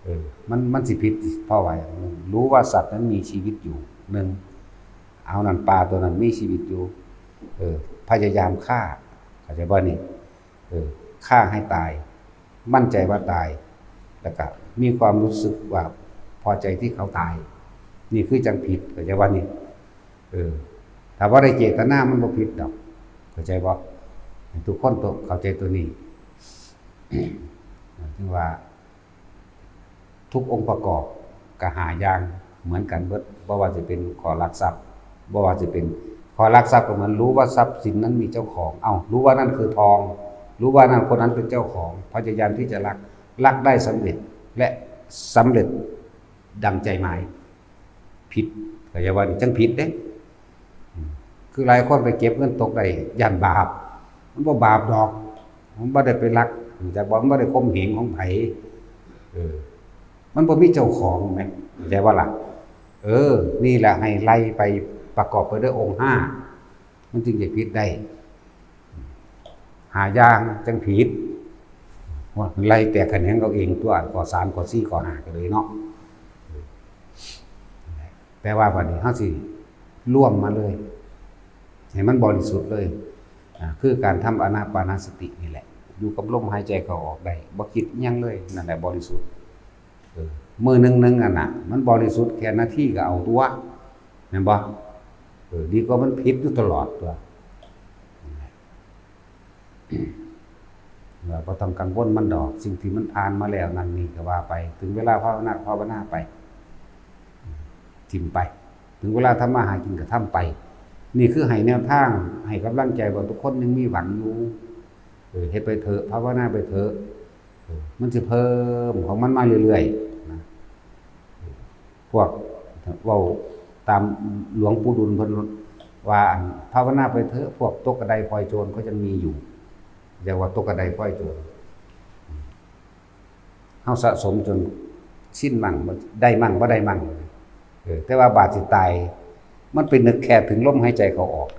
เออ มัน มันสิผิดเพราะว่าหยัง รู้ว่าสัตว์นั้นมีชีวิตอยู่ หนึ่ง เอานั่น ปลาตัวนั้นมีชีวิตอยู่ เออ พยายามฆ่า เข้าใจบ่นี่ เออ ฆ่าให้ตาย มั่นใจว่าตาย แล้วก็มีความรู้สึกว่าพอใจที่เขาตาย นี่คือจั่งผิด เข้าใจบ่นี่ เออ ถ้าบ่ได้เจตนามันบ่ผิดดอก เข้าใจบ่ ให้ทุกคนเข้าใจตัวนี้ ถึงว่า ทุกองค์ประกอบก็ห้าอย่างเหมือนกันเบิด บ่ว่าสิเป็นข้อลักทรัพย์ บ่ว่าสิเป็นข้อลักทรัพย์ก็เหมือนรู้ว่าทรัพย์สินนั้นมีเจ้าของ เอ้า รู้ว่านั่นคือทอง รู้ว่านั่นคนนั้นเป็นเจ้าของ พยายามที่จะลัก ลักได้สำเร็จ และสำเร็จดังใจหมาย ผิด เข้าใจบ่นี่ จั่งผิดเด้ อืม คือหลายคนไปเก็บเงินตกได้ ย้านบาป มันบ่บาปดอก มันบ่ได้ไปลัก จักบ่ มันบ่ได้ข่มเหงของไผ เออ มันบ่มีเจ้าของแหม เข้าใจบ่ล่ะ เออ นี่แหละให้ไล่ไปประกอบไปด้วยองค์ห้า มันจึงจะผิดได้ ห้าอย่างจั่งผิด ว่าไล่แตกแขนงเอาเองตัว ข้อสาม ข้อสี่ ข้อห้า ก็เลยเนาะ แต่ว่าบัดนี้เฮาสิรวมมาเลย ให้มันบริสุทธิ์เลย อ่า คือการทำอานาปานสตินี่แหละ อยู่กับลมหายใจเข้าออกได้ บ่คิดอิหยังเลย นั่นแหละบริสุทธิ์ เออ มื้อหนึ่งหนึ่งอันน่ะ มันบริสุทธิ์แค่นาทีก็เอาตัว แม่นบ่ เออ ดีกว่ามันผิดอยู่ตลอดตัว ว่าบ่ต้องกังวลมันดอก สิ่งที่มันผ่านมาแล้วนั่นนี่ก็ว่าไป ถึงเวลาภาวนาก็ภาวนาไป ถิ่มไป ถึงเวลาทำมาหากินก็ทำไป นี่คือให้แนวทาง ให้กำลังใจว่าทุกคนยังมีหวังอยู่ เออ เฮ็ดไปเถอะ ภาวนาไปเถอะ เออ มันสิเพิ่มของมันมาเรื่อยๆ นะ พวกเว้าตามหลวงปู่ดุลเพิ่นว่า อันภาวนาไปเถอะ พวกตกกระไดพลอยโจรก็ยังมีอยู่ เรียกว่าตกกระไดพลอยโจร เฮาสะสมจนชินมั่ง ได้มั่งบ่ได้มั่ง เออ แต่ว่าบาดสิตาย มันไปนึกแค่ถึงลมหายใจเข้าออก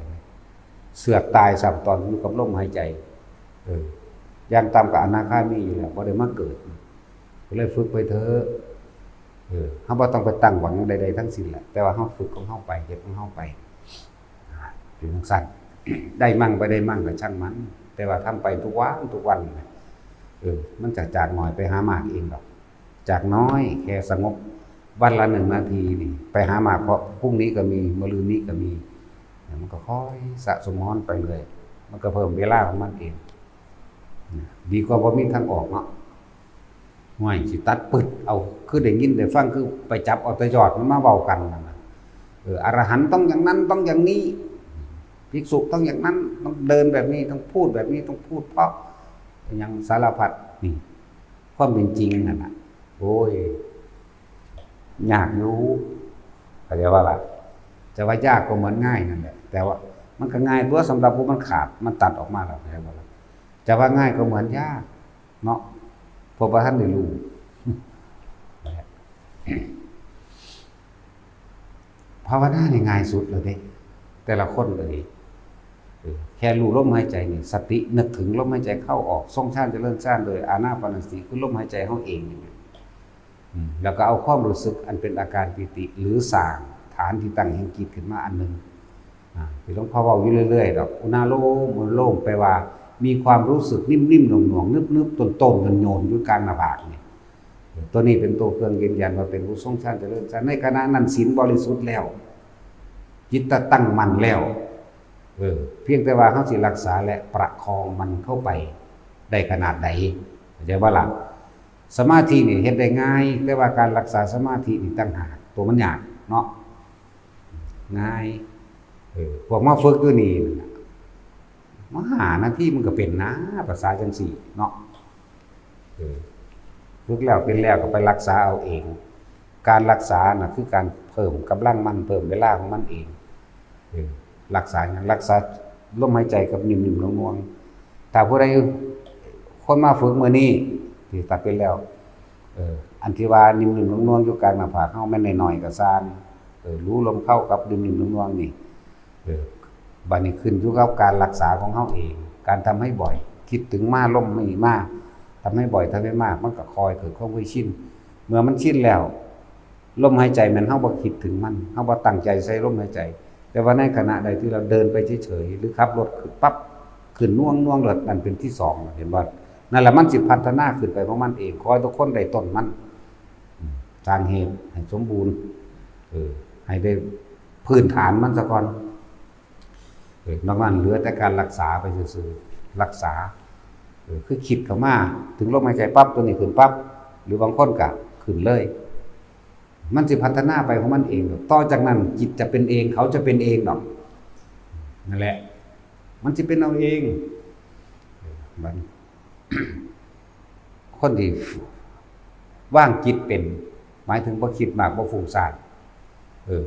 เสือกตายซ้ำตอนอยู่กับลมหายใจ เออ อย่างต่ำก็อนาคามีอยู่แล้ว บ่ได้มาเกิด ก็เลยฝึกไปเถอะ เออ เฮาบ่ต้องไปตั้งหวังใดๆทั้งสิ้นแหละ แต่ว่าเฮาฝึกของเฮาไป เฮ็ดของเฮาไป เป็นจั่งซั้น ได้มั่งบ่ได้มั่งก็ช่างมัน แต่ว่าทำไปทุกวันทุกวันนะ เออ มันจะจากน้อยไปหามากเองดอก จากน้อยแค่สงบวันละหนึ่งนาทีนี่ ไปหามาก เพราะพรุ่งนี้ก็มี มะรืนนี้ก็มี มันก็ค่อยสะสมฮ้อนไปเรื่อย มันก็เพิ่มเวลาของมันเอง ดีกว่าบ่มีทางออกเนาะ ห้วย สิตัดปึดเอา คือได้ยินได้ฟัง คือไปจับเอาแต่ยอดมันมาเว้ากันนั่นน่ะ เออ อรหันต์ต้องอย่างนั้น ต้องอย่างนี้ ภิกษุต้องอย่างนั้น ต้องเดินแบบนี้ ต้องพูดแบบนี้ ต้องพูดเพราะ อย่างสารพัดนี่ ความเป็นจริงนั่นน่ะ โอ้ย ยากอยู่ เข้าใจว่าล่ะ จะว่ายากก็เหมือนง่ายนั่นแหละ แต่ว่ามันก็ง่ายตัวสำหรับผู้มันขาด มันตัดออกมาแล้ว เข้าใจว่าล่ะ จะว่าง่ายก็เหมือนยากเนาะ เพราะบ่ทันได้รู้ ภาวนานี่ง่ายสุดแล้วเด้ แต่ละคนก็ดี เออ แค่รู้ลมหายใจนี่ สตินึกถึงลมหายใจเข้าออก ทรงฌานเจริญฌานโดยอานาปานสติ คือลมหายใจเฮาเองนี่แหละ อืม แล้วก็เอาความรู้สึกอันเป็นอาการปีติ หรือสร้างฐานที่ตั้งแห่งจิตขึ้นมาอันหนึ่ง อ่า ที่หลวงพ่อเว้าอยู่เรื่อยๆดอก อุณาโลม อุณาโลม แปลว่ามีความรู้สึกนิ่มๆ หน่วงๆ นึบๆ ต้นๆ โยนๆ อยู่กลางหน้าผากนี่ ตัวนี้เป็นตัวเครื่องยืนยันว่าเป็นผู้ทรงฌานเจริญฌาน ในขณะนั้นศีลบริสุทธิ์แล้ว จิตตั้งมั่นแล้ว เออ เพียงแต่ว่าเขาสิรักษาและประคองมันเข้าไปได้ขนาดใด เข้าใจบ่ล่ะ? สมาธินี่เฮ็ดได้ง่าย แต่ว่าการรักษาสมาธินี่ต่างหาก ตัวมันยากเนาะ ง่าย เออ พวกมาฝึกอยู่นี่นั่นน่ะ มาห้านาทีมันก็เป็นนะ ภาษาจังซี่เนาะ เออ ฝึกแล้วเป็นแล้วก็ไปรักษาเอาเอง การรักษาน่ะคือการเพิ่มกำลังมัน เพิ่มเวลาของมันเอง เออ รักษาหยัง? รักษาลมหายใจกับนิ่มๆ น่วงๆ ถ้าผู้ใด คนมาฝึกมื้อนี้ ที่ตัดเป็นแล้ว เออ อันที่ว่านิ่มๆ น่วงๆ อยู่กลางหน้าผากเฮา แม่นน้อยๆ ก็ซ่าง เออ รู้ลมเข้ากับนิ่มๆ น่วงๆ นี่ เออ บัดนี้ขึ้นอยู่กับการรักษาของเฮาเอง การทำให้บ่อย คิดถึงมา ลมนี่มา ทำให้บ่อย ทำให้มาก มันก็ค่อยเกิดความเคยชิน เมื่อมันชินแล้ว ลมหายใจแม่นเฮาบ่คิดถึงมัน เฮาบ่ตั้งใจใส่ลมหายใจ แต่ว่าในขณะใดที่เราเดินไปเฉยๆ หรือขับรถขึ้นปั๊บ ขึ้นน่วงๆ แล้วนั่นเป็นที่สอง เห็นบ่? นั่นแหละมันสิพัฒนาขึ้นไปของมันเอง ขอให้ทุกคนได้ต้นมัน อืม สร้างเหตุให้สมบูรณ์ เออ ให้ได้พื้นฐานมันซะก่อน เออ นอกนั้นเหลือแต่การรักษาไปซื่อๆ รักษา เออ คือคิดเข้ามา ถึงลมหายใจปั๊บ ตัวนี้ขึ้นปั๊บ หรือบางคนก็ขึ้นเลย มันสิพัฒนาไปของมันเองดอก ต่อจากนั้นจิตจะเป็นเอง เขาจะเป็นเองดอก นั่นแหละ มันสิเป็นเอาเอง เออ บัดนี้ คนที่วางจิตเป็น หมายถึงบ่คิดมาก บ่ฟุ้งซ่าน เออ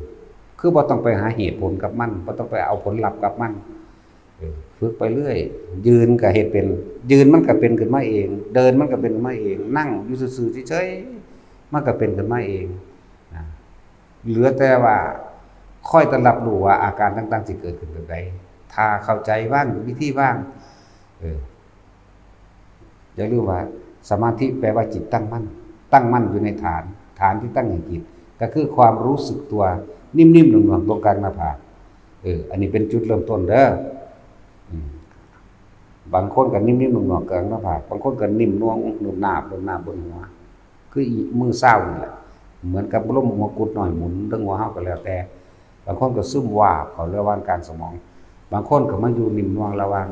คือบ่ต้องไปหาเหตุผลกับมัน บ่ต้องไปเอาผลลัพธ์กับมัน เออ ฝึกไปเรื่อย ยืนก็เฮ็ดเป็น ยืนมันก็เป็นขึ้นมาเอง เดินมันก็เป็นขึ้นมาเอง นั่งอยู่ซื่อๆ เฉยๆ มันก็เป็นขึ้นมาเอง นะ เหลือแต่ว่าคอยแต่รับรู้ว่าอาการต่างๆ สิเกิดขึ้นแบบใด ถ้าเข้าใจวางวิธีวาง เออ อย่าลืมว่าสมาธิแปลว่าจิตตั้งมั่น ตั้งมั่นอยู่ในฐาน ฐานที่ตั้งแห่งจิต ก็คือความรู้สึกตัวนิ่มๆ น่วงๆ ตรงกลางหน้าผาก เออ อันนี้เป็นจุดเริ่มต้นเด้อ อืม บางคนก็นิ่มๆ น่วงๆ กลางหน้าผาก บางคนก็นิ่มน่วง นุ่มนาบ นุ่มนาบบนหัว คืออีมือเศร้านี่แหละ เหมือนกับลมหัวกุดน้อยหมุนเทิงหัวเฮาก็แล้วแต่ บางคนก็ซึมวาบเข้าระหว่างกลางสมอง บางคนก็มาอยู่นิ่มนวลระหว่าง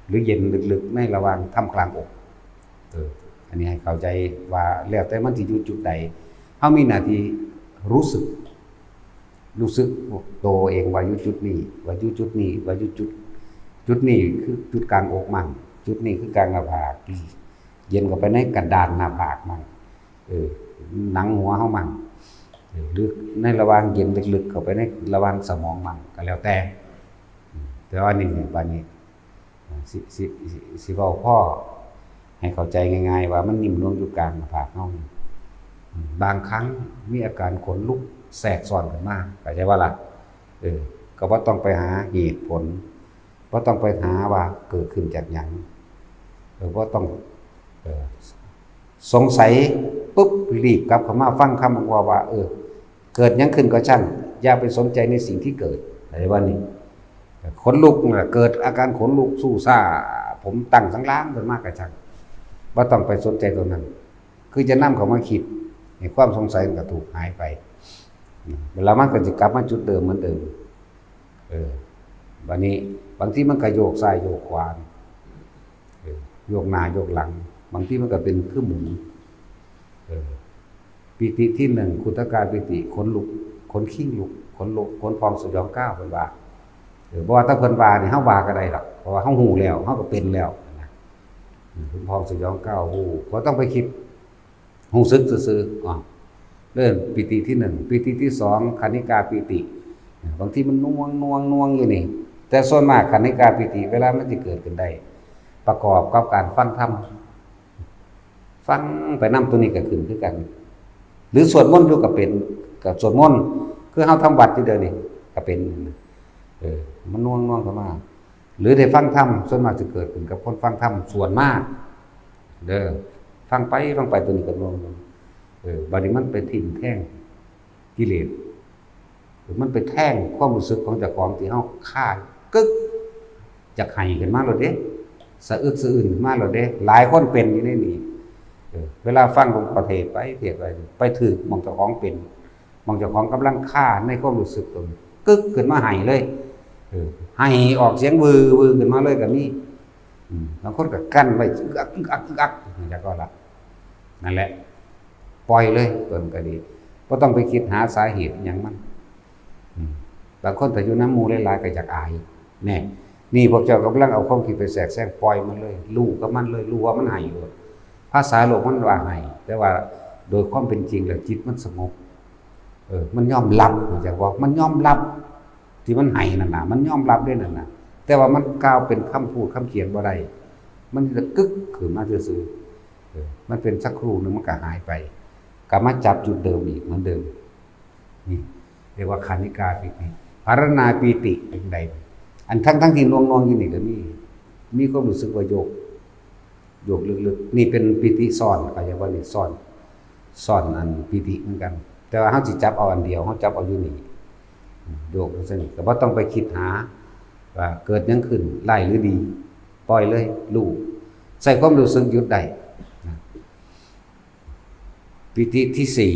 หรือเย็นลึกๆ ในระหว่างท่ามกลางอก เออ อันนี้ให้เข้าใจว่าแล้วแต่มันสิอยู่จุดใด เฮามีหน้าที่รู้สึก รู้สึกตัวเองว่าอยู่จุดนี้ ว่าอยู่จุดนี้ ว่าอยู่จุด จุดนี้คือจุดกลางอกมั่ง จุดนี้คือกลางหน้าผาก เย็นเข้าไปในกระดานหน้าผากมั่ง เออ หนังหัวเฮามั่ง เออ หรือในระหว่างเย็นลึกๆ เข้าไปในระหว่างสมองมั่ง ก็แล้วแต่ อืม แต่ว่านี่ บัดนี้ สิ สิ สิ สิเว้าพอให้เข้าใจง่ายๆ ว่ามันนิ่มนวลอยู่กลางหน้าผากเฮา อืม บางครั้งมีอาการขนลุกแทรกซ้อนขึ้นมา เข้าใจบ่ล่ะ? เออ ก็บ่ต้องไปหาเหตุผล บ่ต้องไปหาว่าเกิดขึ้นจากหยัง เออ บ่ต้อง เออ สงสัยปุ๊บ รีบกลับเข้ามาฟังคำว่า ว่า เออ เกิดหยังขึ้นก็ช่าง อย่าไปสนใจในสิ่งที่เกิด อะไรว่านี่ ขนลุกน่ะ เกิดอาการขนลุกสู้ซ่า ผมตั้งสังลางขึ้นมาก็ช่าง บ่ต้องไปสนใจตรงนั้น คือจะนำเข้ามาคิด ให้ความสงสัยมันก็ถูกหายไป แล้วมันก็จะกลับมาจุดเดิมเหมือนเดิม เออ บัดนี้บางทีมันก็โยกซ้ายโยกขวา เออ โยกหน้าโยกหลัง บางทีมันก็เป็นคือหมุน เออ ปีติที่หนึ่ง ขุทกาปีติ ขนลุก ขนคิงลุก ขนลุก ขนพองสยองกล้าว เพิ่นว่า เออ บ่ว่าแต่เพิ่นว่านี่ เฮาว่าก็ได้ดอก เพราะว่าเฮาฮู้แล้ว เฮาก็เป็นแล้วนะ อืม ขนพองสยองกล้าว ฮู้ บ่ต้องไปคิด ฮู้สึกซื่อๆ อ๋อ เริ่มปีติที่หนึ่ง ปีติที่สอง คณิกาปีติ บางทีมันน่วงๆๆ อยู่นี่ แต่ส่วนมากคณิกาปีติ เวลามันสิเกิดขึ้นได้ ประกอบกับการฟังธรรม ฟังไปนำ ตัวนี้ก็ขึ้นคือกัน หรือสวดมนต์อยู่ก็เป็น ก็สวดมนต์ คือเฮาทำวัตรอยู่เดี๋ยวนี้ก็เป็น เออ มันน่วงๆ เข้ามา หรือได้ฟังธรรม ส่วนมากสิเกิดขึ้นกับคนฟังธรรมส่วนมาก เด้อ ฟังไปฟังไป ตัวนี้ก็น่วง เออ บัดนี้มันไปทิ่มแทงกิเลส หรือมันไปแทงความรู้สึกของเจ้าของที่เฮาคาดกึก อยากไห้ขึ้นมาโลดเด้ สะอึกสะอื้นขึ้นมาโลดเด้ หลายคนเป็นอยู่ในนี้ เออ เวลาฟังหลวงพ่อเทศน์ไปเทศน์ไป ไปถืกหม่องเจ้าของเป็น หม่องเจ้าของกำลังคาในความรู้สึกตน กึกขึ้นมาไห้เลย เออ ไห้ออกเสียงวือวือขึ้นมาเลยก็มี อืม บางคนก็กั้นไว้ อึกอัก อึกอัก อึกอัก แล้วก็ละ นั่นแหละ ปล่อยเลย ตนก็ดี บ่ต้องไปคิดหาสาเหตุหยังมัน อืม บางคนถ้าอยู่นำหมู่หลายๆ ก็อยากอาย แน่ นี่พวกเจ้ากำลังเอาความคิดไปแทรกแซง ปล่อยมันเลย รู้กับมันเลย รู้ว่ามันไห้โลด ภาษาโลกมันว่าไห้ แต่ว่าโดยความเป็นจริงแล้วจิตมันสงบ เออ มันยอมรับ เข้าใจบ่ มันยอมรับ ที่มันไห้นั่นน่ะ มันยอมรับเด้นั่นน่ะ แต่ว่ามันกล่าวเป็นคำพูดคำเขียนบ่ได้ มันจะกึกขึ้นมาซื่อๆ เออ มันเป็นสักครู่หนึ่งมันก็หายไป กลับมาจับจุดเดิมอีกเหมือนเดิม นี่เรียกว่าคณิกาปีติ ภารณาปีติเป็นใด อันทั้งๆ ที่หน่วงๆ อยู่นี่ก็มี มีความรู้สึกว่าโยก โยกลึกๆ นี่เป็นปีติซ้อน เขาเรียกว่านี่ซ้อน ซ้อนอันปีติเหมือนกัน แต่ว่าเฮาสิจับเอาอันเดียว เฮาจับเอาอยู่นี่ โยกจั่งซี้ ก็บ่ต้องไปคิดหาว่าเกิดหยังขึ้น ร้ายหรือดี ปล่อยเลย รู้ ใส่ความรู้สึกหยุดได้นะ ปีติที่สี่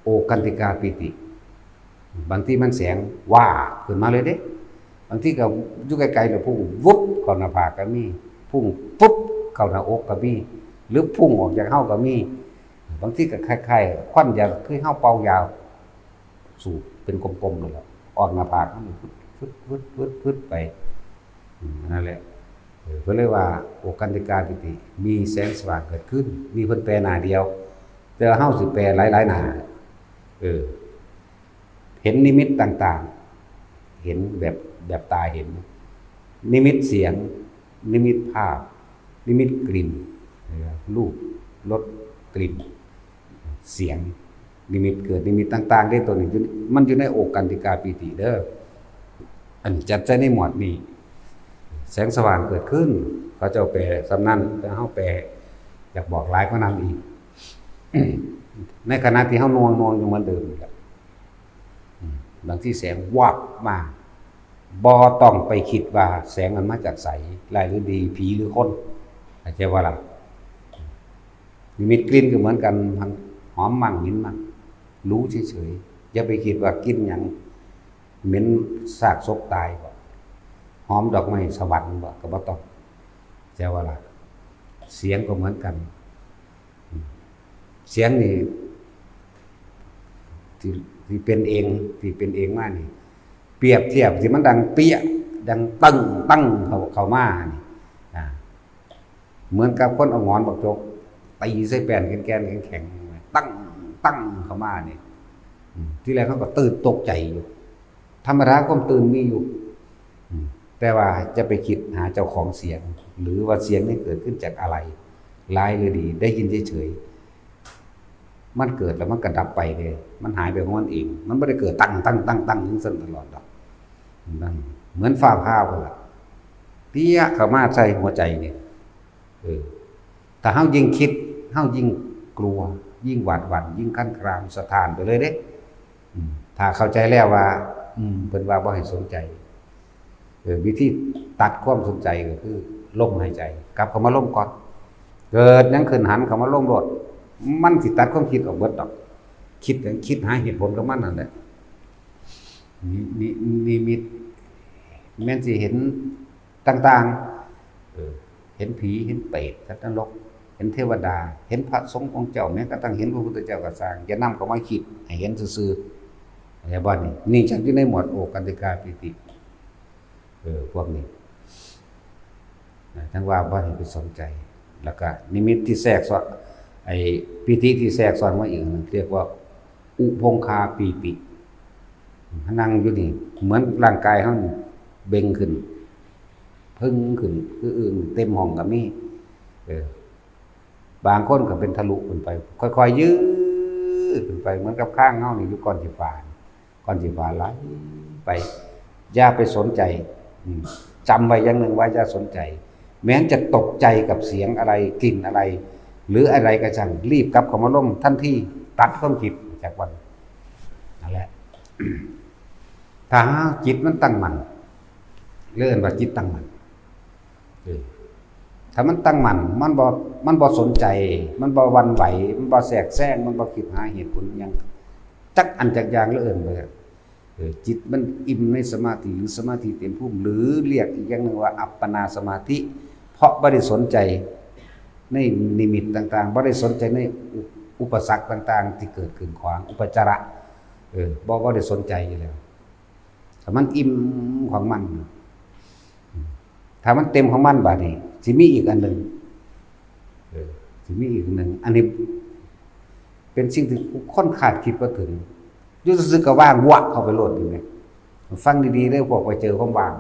โอกันติกาปีติ บางทีมันแสงว่าขึ้นมาเลยเด้ บางทีก็อยู่ไกลๆ แล้วพุ่งวุบเข้าหน้าผากก็มี พุ่งปุ๊บเข้าหน้าอกก็มี หรือพุ่งออกจากเฮาก็มี บางทีก็คล้ายๆ ควันยา คือเฮาเป่ายาสูบเป็นกลมๆ นั่นแหละ ออกหน้าผากมันฟึดๆๆๆๆ ไป อืม นั่นแหละ เออ เพิ่นเลยว่า โอกันติกาปีติ มีแสงสว่างเกิดขึ้น มีเพิ่นแปลหน้าเดียว แต่ว่าเฮาสิแปลหลายๆ หน้า เออ เห็นนิมิตต่างๆ เห็นแบบ แบบตาเห็น นิมิตเสียง นิมิตภาพ นิมิตกลิ่น เออ รูป รส กลิ่น เสียง นิมิตเกิดนิมิตต่างๆ เด้ ตัวนี้อยู่ มันอยู่ในโอกันติกาปีติเด้อ อันจัดใส่ในหมวดนี้ แสงสว่างเกิดขึ้น เขาเจ้าแปลส่ำนั้น แต่เฮาแปลอยากบอกหลายกว่านั้นอีก ในขณะที่เฮาหน่วงๆ อยู่เหมือนเดิมนี่แหละ อืม บางทีแสงวับมา บ่ต้องไปคิดว่าแสงมันมาจากไส ร้ายหรือดี ผีหรือคน เข้าใจบ่ล่ะ นิมิตกลิ่นก็เหมือนกัน หอมมั่งเหม็นมั่ง รู้เฉยๆ อย่าไปคิดว่ากลิ่นหยัง เหม็นซากศพตายบ่ หอมดอกไม้สวรรค์บ่ ก็บ่ต้อง เข้าใจบ่ล่ะ เสียงก็เหมือนกัน เสียงนี่ ที่ ที่เป็นเอง ที่เป็นเองมานี่ เปรียบเทียบที่มันดังเปี้ยะ ดังตึ้งตึ้งเข้า เข้ามานี่ อ่า เหมือนกับคนเอาหงอนบักจกตีใส่แป้นแก่นๆ แข็งๆ ตึ้งตึ้งเข้ามานี่ อืม ทีแรกเขาก็ตื่นตกใจอยู่ ธรรมดาความตื่นมีอยู่ อืม แต่ว่าจะไปคิดหาเจ้าของเสียง หรือว่าเสียงนี่เกิดขึ้นจากอะไร ร้ายหรือดี ได้ยินเฉยๆ มันเกิดแล้วมันก็ดับไปเลย มันหายไปของมันเอง มันบ่ได้เกิดตึ้งตึ้งตึ้งตึ้งจั่งซั้นตลอดดอก นั่น เหมือนฟ้าผ่าพุ่นล่ะ เปี้ยะเข้ามาใส่หัวใจนี่ เออ ถ้าเฮายิ่งคิด เฮายิ่งกลัว ยิ่งหวาดหวั่น ยิ่งคลานคลางสะท้านไปเลยเด้ อืม ถ้าเข้าใจแล้วว่า อืม เพิ่นว่าบ่ให้สนใจ เออ วิธีตัดความสนใจก็คือลมหายใจ กลับเข้ามาลมก่อน เกิดหยังขึ้นหันเข้ามาลมโลด มันสิตัดความคิดออกเบิดดอก คิดหยัง คิดหาเหตุผลกับมันนั่นแหละ นิ- นิ- นิมิต แม่นสิเห็นต่างๆ เออ เห็นผี เห็นเปรต สัตว์นรก เห็นเทวดา เห็นพระสงฆ์องค์เจ้า แม้กระทั่งเห็นพระพุทธเจ้าก็ซ่าง อย่านำเข้ามาคิด ให้เห็นซื่อๆ เข้าใจบ่นี่ นี่จัดอยู่ในหมวดโอกันติกาปีติ เออ พวกนี้ นะ จั่งว่าบ่ให้ไปสนใจ แล้วก็นิมิตที่แทรกซ้อน ไอ้ปีติที่แทรกซ้อนมาอีกอันหนึ่ง เรียกว่า อุพงคาปีติ นั่งอยู่นี่ เหมือนร่างกายเฮานี่เบ่งขึ้น เพิ่งขึ้น คืออึ่งเต็มห้องก็มี เออ บางคนก็เป็นทะลุขึ้นไป ค่อยๆ ยืดขึ้นไป เหมือนกับคางเฮานี่อยู่ก้อนขี้ฟ้า ก้อนขี้ฟ้าไหลไป อย่าไปสนใจ อืม จำไว้อย่างหนึ่งว่าอย่าสนใจ แม้นจะตกใจกับเสียงอะไร กลิ่นอะไร หรืออะไรก็ช่าง รีบกลับเข้ามาลมทันที ตัดความคิดจากวัน นั่นแหละ ถ้าหากจิตมันตั้งมั่น เรียกว่าจิตตั้งมั่น เออ ถ้ ถ้ามันตั้งมั่น มันบ่ มันบ่สนใจ มันบ่หวั่นไหว มันบ่แทรกแซง มันบ่คิดหาเหตุผลหยัง จักอันจักอย่าง แล้วเอิ้นว่า เออ จิตมันอิ่มในสมาธิ หรือสมาธิเต็มภูมิ หรือเรียกอีกอย่างหนึ่งว่าอัปปนาสมาธิ เพราะบ่ได้สนใจในนิมิตต่างๆ บ่ได้สนใจในอุ- อุปสรรคต่างๆ ที่เกิดขึ้นขวาง อุปจาระ เออ บ่- บ่ได้สนใจอยู่แล้ว ถ้ามันอิ่มของมัน ถ้ามันเต็มของมันบาดนี้ สิมีอีกอันหนึ่ง เออ สิมีอีกอันหนึ่ง อันนี้เป็นสิ่งที่คนคาดคิดบ่ถึง อยู่ซื่อๆ ก็ว่างวะเข้าไปโลด เห็นไหม ฟังดีๆ เด้อ พวกไปเจอความว่าง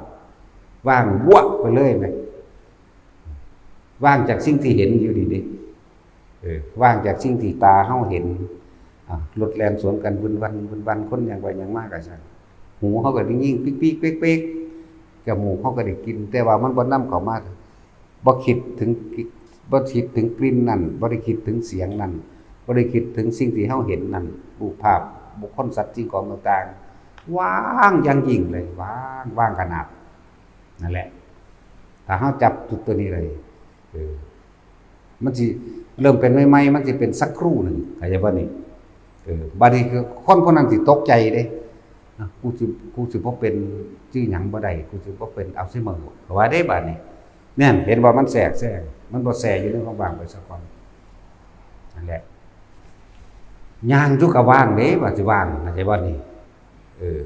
ว่างวะไปเลยไหม ว่างจากสิ่งที่เห็นอยู่นี่เด้ เออ ว่างจากสิ่งที่ตาเฮาเห็น อ่ะ รถแล่นสวนกันวึนวัน วึนวัน คนย่างไปย่างมาก็ช่าง หูเฮาก็ได้ยินปิ๊กปิ๊กเป๊กเป๊ก จมูกเฮาก็ได้กลิ่น แต่ว่ามันบ่นำเข้ามา บ่คิดถึงกลิ่น บ่คิดถึงกลิ่นนั่น บ่ได้คิดถึงเสียงนั่น บ่ได้คิดถึงสิ่งที่เฮาเห็นนั่น รูปภาพ บุคคล สัตว์ สิ่งของต่างๆ ว่างอย่างยิ่งเลย ว่าง ว่างขนาด นั่นแหละ ถ้าเฮาจับจุดตัวนี้เลย เออ มันสิเริ่มเป็นใหม่ๆ มันสิเป็นสักครู่หนึ่ง เข้าใจบ่นี่ เออ บาดนี้คือคนผู้นั้นสิตกใจเด้ อ่ะ กูสิ- กูสิบ่เป็นจื้อหยังบ่ได้ กูสิบ่เป็นอัลไซเมอร์ ก็ว่าเด้บาดนี้ เนี่ย เห็นว่ามันแทรกแซง มันบ่แทรกอยู่ในความว่างไปซะก่อน นั่นแหละ ย่างอยู่ก็ว่างเด้ ว่าสิว่าง เข้าใจบ่นี่ เออ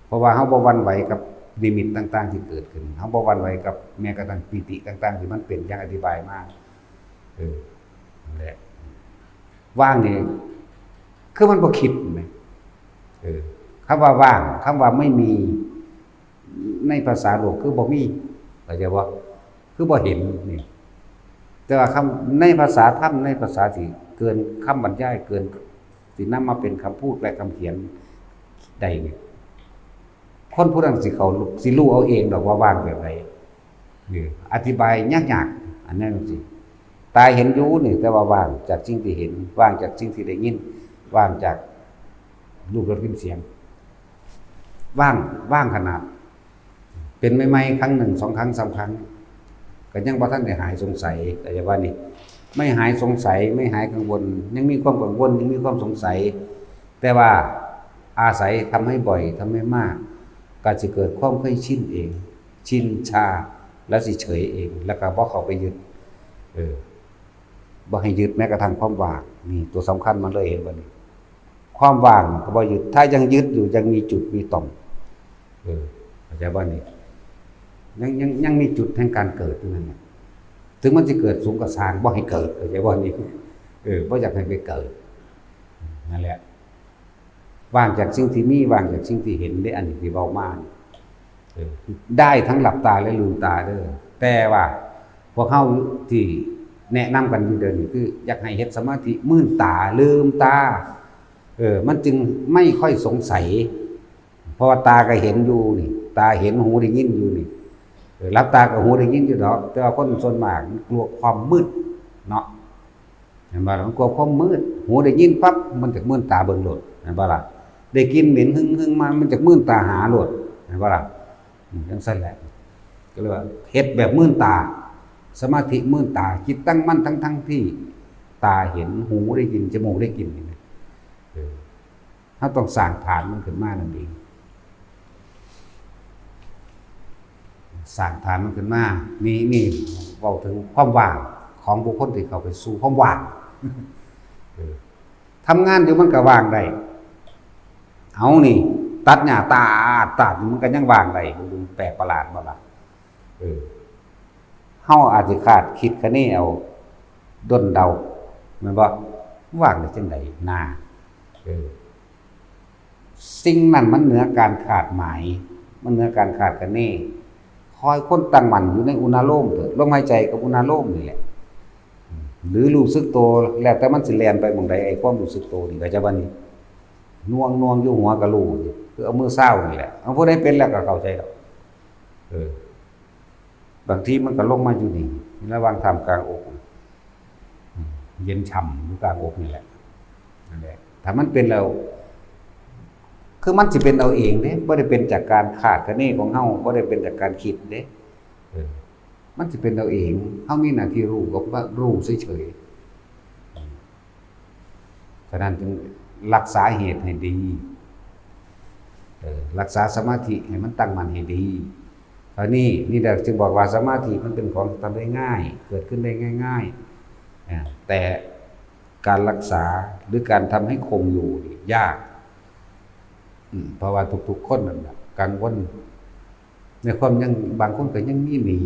เพราะว่าเฮาบ่หวั่นไหวกับนิมิตต่างๆ ที่เกิดขึ้น เฮาบ่หวั่นไหวกับแม้กระทั่งปีติต่างๆ ที่มันเป็น อย่างอธิบายมา เออ นั่นแหละ ว่างนี่ คือมันบ่คิดแหม เออ คำว่าว่าง คำว่าไม่มี ในภาษาโลกคือบ่มี เข้าใจบ่ คือบ่เห็นนี่ แต่ว่าคำ- ในภาษาธรรม ในภาษาที่เกินคำบรรยาย เกินที่นำมาเป็นคำพูดและคำเขียนได้นี่ คนผู้นั้นสิเข้า- สิรู้เอาเองดอกว่าว่างแบบใด เออ อธิบายยากๆ อันนั้นสิ ตาเห็นอยู่นี่ แต่ว่าว่างจากสิ่งที่เห็น ว่างจากสิ่งที่ได้ยิน ว่างจากรูปรสกลิ่นเสียง ว่าง- ว่างขนาด เป็นใหม่ๆ ครั้งหนึ่ง สองครั้ง สามครั้ง ก็ยังบ่ทันได้หายสงสัย เข้าใจบ่นี่ ไม่หายสงสัย ไม่หายกังวล ยังมีความกังวล ยังมีความสงสัย แต่ว่าอาศัยทำให้บ่อย ทำให้มาก ก็สิเกิดความเคยชินเอง ชินชา แล้วสิเฉยเอง แล้วก็บ่เข้าไปยึด เออ บ่ให้ยึดแม้กระทั่งความว่าง นี่ตัวสำคัญมันเลย เห็นบ่นี่ ความว่างก็บ่ยึด ถ้ายังยึดอยู่ ยังมีจุดมีต่อม เออ เข้าใจบ่นี่ ยัง- ยัง- ยังมีจุดแห่งการเกิดอยู่นั่นแหละ ถึงมันสิเกิดสูงก็ซ่าง บ่ให้เกิด เข้าใจบ่นี่ เออ บ่อยากให้ไปเกิด นั่นแหละ ว่างจากสิ่งที่มี ว่างจากสิ่งที่เห็นเด้ อันนี้ที่เว้ามานี่ เออ ได้ทั้งหลับตาและลืมตาเด้อ แต่ว่าพวกเฮาที่แนะนำกันอยู่เดี๋ยวนี้ คืออยากให้เฮ็ดสมาธิมื่นตา ลืมตา เออ มันจึงไม่ค่อยสงสัย เพราะว่าตาก็เห็นอยู่นี่ ตาเห็น หูได้ยินอยู่นี่ เออ หลับตาก็หูได้ยินอยู่ดอก แต่ว่าคนส่วนมากมันกลัวความมืดเนาะ เห็นบ่ล่ะ มันกลัวความมืด หูได้ยินปั๊บ มันจะมื่นตาเบิ่งโลด เห็นบ่ล่ะ ได้กลิ่นเหม็นหึ่งๆ มา มันจะมื่นตาหาโลด เห็นบ่ล่ะ อืม จั่งซั้นแหละ ก็เลยว่าเฮ็ดแบบมื่นตา สมาธิมื่นตา จิตตั้งมั่นทั้งๆ ที่ตาเห็น หูได้ยิน จมูกได้กลิ่น นี่นะ เออ เฮาต้องสร้างฐานมันขึ้นมานั่นเอง สร้างฐานมันขึ้นมา นี่- นี่เว้าถึงความว่างของบุคคลที่เข้าไปสู่ความว่าง เออ ทำงานอยู่มันก็ว่างได้ เอานี่ ตัดหญ้าตาดตาด มันก็ยังว่างได้ มันแปลกประหลาดบ่ล่ะ เออ เฮาอาจสิคาดคิดคะเนเอา ด้นเดา แม่นบ่ ว่างได้จั่งใด นา เออ สิ่งนั้นมันเหนือการคาดหมาย มันเหนือการคาดคะเน คอยคนตั้งมั่นอยู่ในอุณาโลมเถอะ ลมหายใจกับอุณาโลมนี่แหละ หรือรู้สึกตัว แล้วแต่มันสิแล่นไปหม่องใด ไอ้ความรู้สึกตัวนี่ เข้าใจบ่นี่ หน่วงๆ อยู่หัวก็รู้ คือเอามือซาวนี่แหละ เอาผู้ใดเป็นแล้วก็เข้าใจดอก เออ บางทีมันก็ลงมาอยู่นี่ ระหว่างท่ามกลางอก เย็นฉ่ำอยู่กลางอกนี่แหละ นั่นแหละ ถ้ามันเป็นแล้ว คือมันสิเป็นเอาเองเด้ บ่ได้เป็นจากการคาดคะเนของเฮา บ่ได้เป็นจากการคิดเด้ เออ มันสิเป็นเอาเอง เฮามีหน้าที่รู้กับว่ารู้เฉยๆ ฉะนั้นจึงรักษาเหตุให้ดี เออ รักษาสมาธิให้มันตั้งมั่นให้ดี คราวนี้นี่แหละจึงบอกว่าสมาธิมันเป็นของทำได้ง่าย เกิดขึ้นได้ง่ายๆ อ่า แต่การรักษาหรือการทำให้คงอยู่นี่ยาก อืม เพราะว่าทุกๆคนนั่นแหละกังวล ในความยัง บางคนก็ยังมีหนี้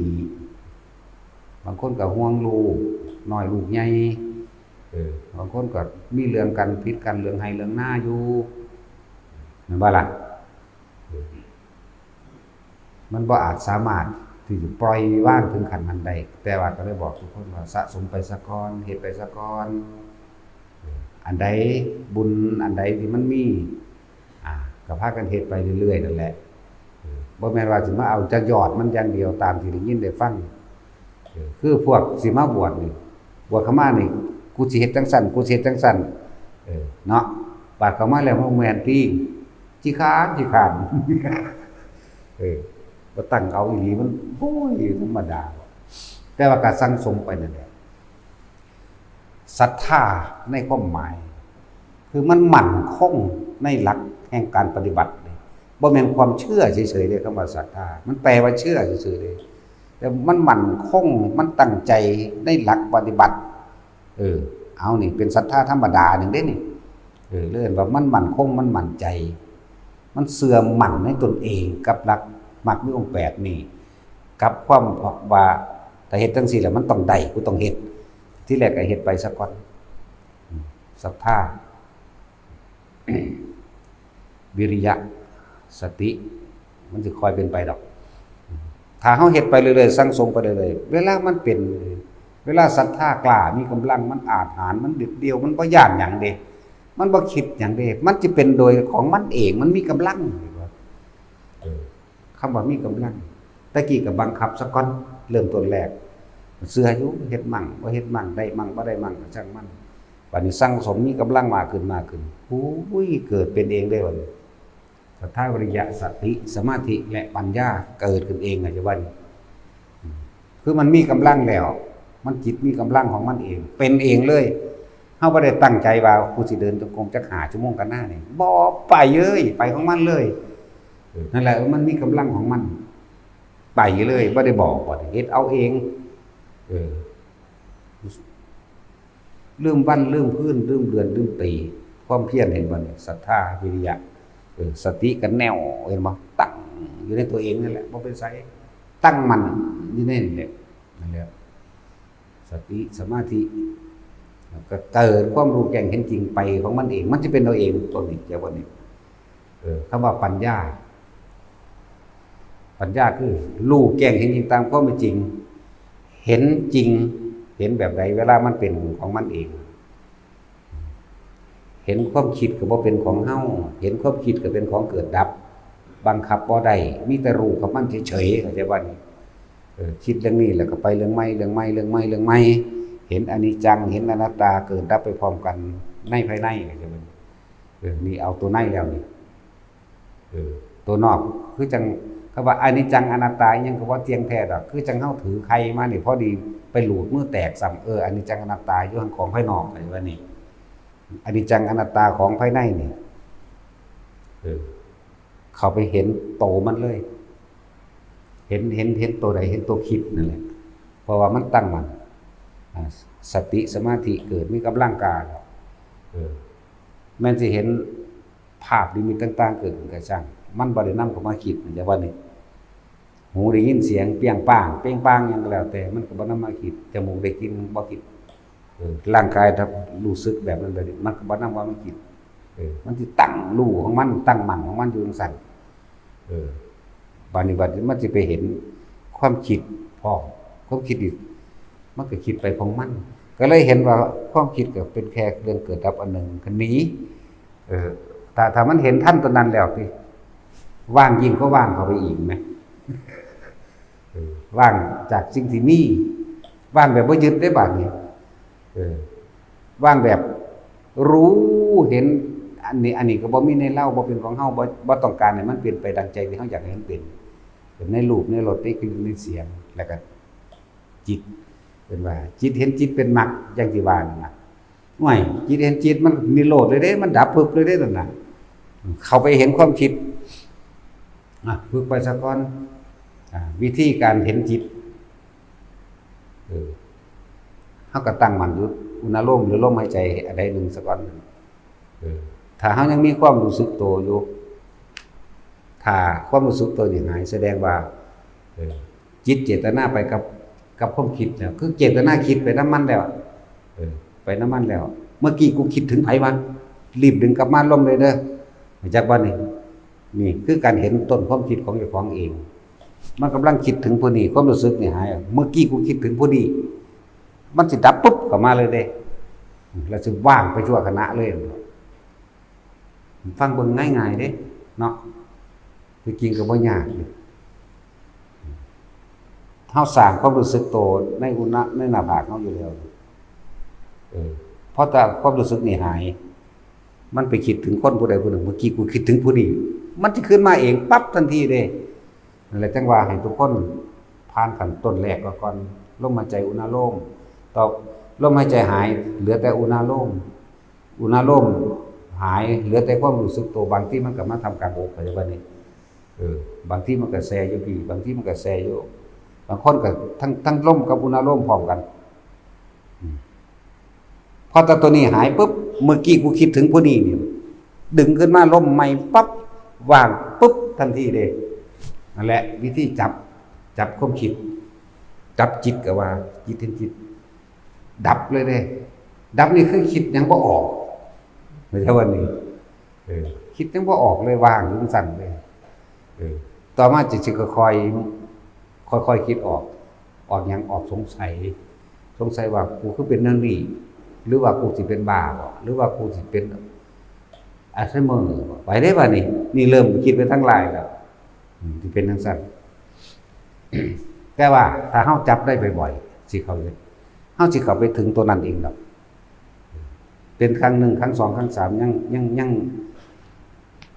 บางคนก็ห่วงลูกน้อยลูกใหญ่ เออ บางคนก็มีเรื่องกันผิดกันเรื่องไฮ่เรื่องนาอยู่ แม่นบ่ล่ะ เออ มันบ่อาจสามารถที่จะปล่อยวางถึงขั้นนั้นได้ แต่ว่าก็เลยบอกทุกคนว่าสะสมไปซะก่อน เฮ็ดไปซะก่อน เออ อันใดบุญอันใดที่มันมี อ่า ก็พากันเฮ็ดไปเรื่อยๆนั่นแหละ เออ บ่แม่นว่าสิมาเอาแต่ยอดมันอย่างเดียวตามที่ได้ยินได้ฟัง เออ คือพวกสิมาบวชนี่ บวชเข้ามานี่ กูสิเฮ็ดจั่งซั้น กูสิเฮ็ดจั่งซั้น เออ เนาะ บาดเข้ามาแล้วมันแม่นติ ขี้คร้าน ขี้คร้าน เออ บ่ตั้งเอาอีหลีมัน โอ้ย ธรรมดา แต่ว่าก็สั่งสมไปนั่นแหละ ศรัทธาในความหมาย คือมันมั่นคงในหลักแห่งการปฏิบัติเลย บ่แม่นความเชื่อเฉยๆเลย คำว่าศรัทธา มันแปลว่าเชื่อเฉยๆเลย แต่มันมั่นคง มันตั้งใจในหลักปฏิบัติ เออ เอานี่เป็นศรัทธาธรรมดาหนึ่งเด้นี่ เออ เรียกว่ามันมั่นคง มันมั่นใจ มันเชื่อมั่นในตนเองกับหลักมรรคมีองค์แปดนี่ กับความว่าถ้าเฮ็ดจั่งซี้แล้วมันต้องได้ กูต้องเฮ็ด ทีแรกก็เฮ็ดไปซะก่อน อืม ศรัทธา วิริยะ สติ มันสิค่อยเป็นไปดอก ถ้าเฮาเฮ็ดไปเรื่อยๆ สั่งสมไปเรื่อยๆ เวลามันเป็น เวลาศรัทธากล้า มีกำลัง มันอาจหาญ มันเด็ดเดี่ยว มันบ่ย้านหยังเด้ มันบ่คิดหยังเด้ มันสิเป็นโดยของมันเอง มันมีกำลัง เห็นบ่ เออ คำว่ามีกำลัง แต่กี้ก็บังคับซะก่อน เริ่มต้นแรก เชื่ออยู่ เฮ็ดมั่ง บ่เฮ็ดมั่ง ได้มั่ง บ่ได้มั่ง ก็ช่างมัน บัดนี้สั่งสมมีกำลังมากขึ้น มากขึ้น โอ้ย เกิดเป็นเองเลยบัดนี้ ศรัทธา วิริยะ สติ สมาธิ และปัญญา เกิดขึ้นเอง อาจจะว่านี่ คือมันมีกำลังแล้ว มันจิตมีกำลังของมันเอง เป็นเองเลย เฮาบ่ได้ตั้งใจว่า "กูสิเดินจงกรมจักห้าชั่วโมงกันหน้านี่" บ่ ไปเลย ไปของมันเลย เออ นั่นแหละ มันมีกำลังของมัน ไปเลย บ่ได้บอก บ่ได้เฮ็ดเอาเอง เออ ลืมวัน ลืมคืน ลืมเดือน ลืมปี ความเพียร เห็นบ่นี่ ศรัทธา วิริยะ เออ สติก็แน่ว เห็นบ่ ตั้งอยู่ในตัวเองนั่นแหละ บ่ไปไส ตั้งมั่นอยู่ในนั่นแหละ นั่นแหละ สติ สมาธิ แล้วก็เกิดความรู้แจ้งเห็นจริงไปของมันเอง มันจะเป็นเอาเองตัวนี้ เจ้าว่านี่ เออ คำว่าปัญญา ปัญญาคือรู้แจ้งเห็นจริงตามความเป็นจริง เห็นจริง เห็นแบบใด เวลามันเป็นของมันเอง เห็นความคิดก็บ่เป็นของเฮา เห็นความคิดก็เป็นของเกิดดับ บังคับบ่ได้ มีแต่รู้กับมันเฉยๆ เข้าใจบ่นี่ เออ คิดเรื่องนี้แล้วก็ไปเรื่องใหม่ เรื่องใหม่ เรื่องใหม่ เรื่องใหม่ เห็นอนิจจัง เห็นอนัตตา เกิดดับไปพร้อมกันในภายใน เข้าใจบ่นี่ เออ นี่เอาตัวในแล้วนี่ เออ ตัวนอก คือจั่ง คำว่าอนิจจังอนัตตาอิหยังก็บ่เที่ยงแท้ดอก คือจั่งเฮาถือไข่มานี่ พอดีไปหลูดมือแตกซ้ำ เออ อนิจจังอนัตตาอยู่หั่นของภายนอก เข้าใจบ่นี่ อนิจจังอนัตตาของภายในนี่ เออ เข้าไปเห็นโตมันเลย เห็น เห็น เห็นตัวใด เห็นตัวคิดนั่นแหละ เพราะว่ามันตั้งมั่น อ่า สติสมาธิเกิดมีกำลังกล้าแล้ว เออ แม่นสิเห็นภาพนิมิตต่างๆ เกิดขึ้นก็ช่าง มันบ่ได้นำเข้ามาคิด เข้าใจบ่นี่ หูได้ยินเสียงเปี้ยงป้าง เป้งป้างหยังก็แล้วแต่ มันก็บ่นำมาคิด จมูกได้กลิ่นบ่คิด เออ ร่างกายถ้ารู้สึกแบบนั้นแบบนี้ มันก็บ่นำว่ามันคิด เออ มันสิตั้งรู้ของมัน ตั้งมั่นของมันอยู่จั่งซั้น เออ บัดนี้ บัดนี้มันสิไปเห็นความคิดพร้อม ความคิดอีก มันก็คิดไปของมัน ก็เลยเห็นว่าความคิดก็เป็นแค่เรื่องเกิดดับอันหนึ่ง ก็หนี เออ ถ้า ถ้ามันเห็นทันตัวนั้นแล้วติ ว่างยิ่งกว่าว่างเข้าไปอีกไหม เออ ว่างจากสิ่งที่มี ว่างแบบบ่ยึดได้บาดนี้ เออ ว่างแบบรู้เห็น อันนี้ อันนี้ก็บ่มีในเรา บ่เป็นของเฮา บ่ บ่ต้องการให้มันเป็นไปดังใจที่เฮาอยากให้มันเป็น เป็นในรูป ในรส ในกลิ่น ในเสียง แล้วก็ จิต เป็นว่า จิตเห็นจิตเป็นมรรค อย่างที่ว่านั่นน่ะ ห่วย จิตเห็นจิตมันนิโรธเลยเด้ มันดับปึ๊บเลยเด้นั่นน่ะ เข้าไปเห็นความคิด อ่ะ ฝึกไปซะก่อน อ่า วิธีการเห็นจิต เออ เฮาก็ตั้งมั่นอยู่อุณาโลมหรือลมหายใจอันใดหนึ่งซะก่อน เออ ถ้าเฮายังมีความรู้สึกตัวอยู่ ถ้าความรู้สึกตัวนี่หาย แสดงว่า เออ จิตเจตนาไปกับ กับความคิดแล้ว คือเจตนาคิดไปนำมันแล้ว เออ ไปนำมันแล้ว เมื่อกี้กูคิดถึงไผวะ รีบดึงกลับมาลมเลยเด้อ รู้จักบ่นี่ นี่คือการเห็นต้นความคิดของเจ้าของเอง มันกำลังคิดถึงผู้นี้ ความรู้สึกนี่หาย เมื่อกี้กูคิดถึงผู้นี้ มันสิดับปุ๊บกลับมาเลยเด้ แล้วสิว่างไปชั่วขณะเลย ฟังเบิ่งง่ายๆเด้ เนาะ ที่จริงก็บ่ยากเด้ เฮาสร้างความรู้สึกตัวในอุณะ ในหน้าผากเฮาอยู่แล้ว เออ พอแต่ความรู้สึกนี่หาย มันไปคิดถึงคนผู้ใดผู้หนึ่ง เมื่อกี้กูคิดถึงผู้นี้ มันสิขึ้นมาเองปั๊บทันทีเด้ นั่นแหละจั่งว่าให้ทุกคนผ่านขั้นต้นแรกก่อน ลมหายใจอุณาโลม ต่อ ลมหายใจหาย เหลือแต่อุณาโลม อุณาโลมหาย เหลือแต่ความรู้สึกตัว บางทีมันก็มาทำกลางอก เข้าใจบ่นี่ เออ บางทีมันก็แซ่อยู่พี้ บางทีมันก็แซ่อยู่ บางคนก็ทั้ง ทั้งลมกับอุณาโลมพร้อมกัน อืม พอแต่ตัวนี้หายปุ๊บ เมื่อกี้กูคิดถึงผู้นี้นี่ ดึงขึ้นมาลมใหม่ปั๊บ ว่างปุ๊บทันทีเลย นั่นแหละวิธีจับ จับความคิด จับจิตก็ว่า จิตเห็นจิต ดับเลยเด้ ดับนี่คือคิดหยังบ่ออก ไม่ใช่วันนี้ เออ คิดหยังบ่ออกเลย ว่างอยู่จั่งซั่นเลย เออ ต่อมาจิตสิค่อยๆ ค่อยๆคิดออก ออกหยัง ออกสงสัย สงสัยว่ากูคือเป็นแนวนี้ หรือว่ากูสิเป็นบ้าบ่ หรือว่ากูสิเป็นอัลไซเมอร์บ่ ไปได้บ่นี่ นี่เริ่มคิดไปทางร้ายแล้ว อืม สิเป็นจั่งซั่น แต่ว่าถ้าเฮาจับได้บ่อยๆ สิเข้าใจ เฮาสิเข้าไปถึงตัวนั้นเองดอก เป็นครั้งหนึ่ง ครั้งสอง ครั้งสาม ยัง ยัง ยัง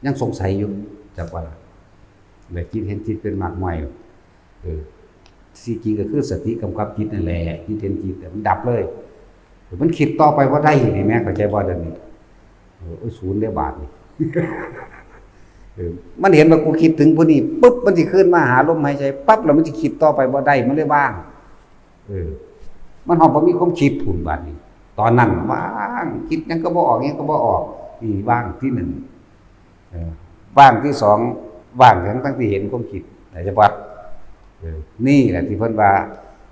ยังสงสัยอยู่ จักว่าล่ะ และจิตเห็นจิตเป็นมรรคใหม่ เออ ที่จริงก็คือสติกำกับจิตนั่นแหละ จิตเห็นจิต มันดับเลย มันคิดต่อไปบ่ได้นี่แม่ เข้าใจบ่เดี๋ยวนี้ เออ โอ้ย ศูนย์ได้บาทนี่ เออ มันเห็นว่ากูคิดถึงผู้นี้ปุ๊บ มันสิขึ้นมาหาลมหายใจปั๊บ แล้วมันสิคิดต่อไปบ่ได้ มันเลยว่าง เออ มันฮอดบ่มีความคิดพู้นบาดนี้ ตอนนั้นว่าง คิดหยังก็บ่ออก หยังก็บ่ออก นี่ว่างที่หนึ่ง เออ ว่างที่สอง ว่างทั้ง ทั้งที่เห็นความคิด เข้าใจบ่ เออ นี่แหละที่เพิ่นว่า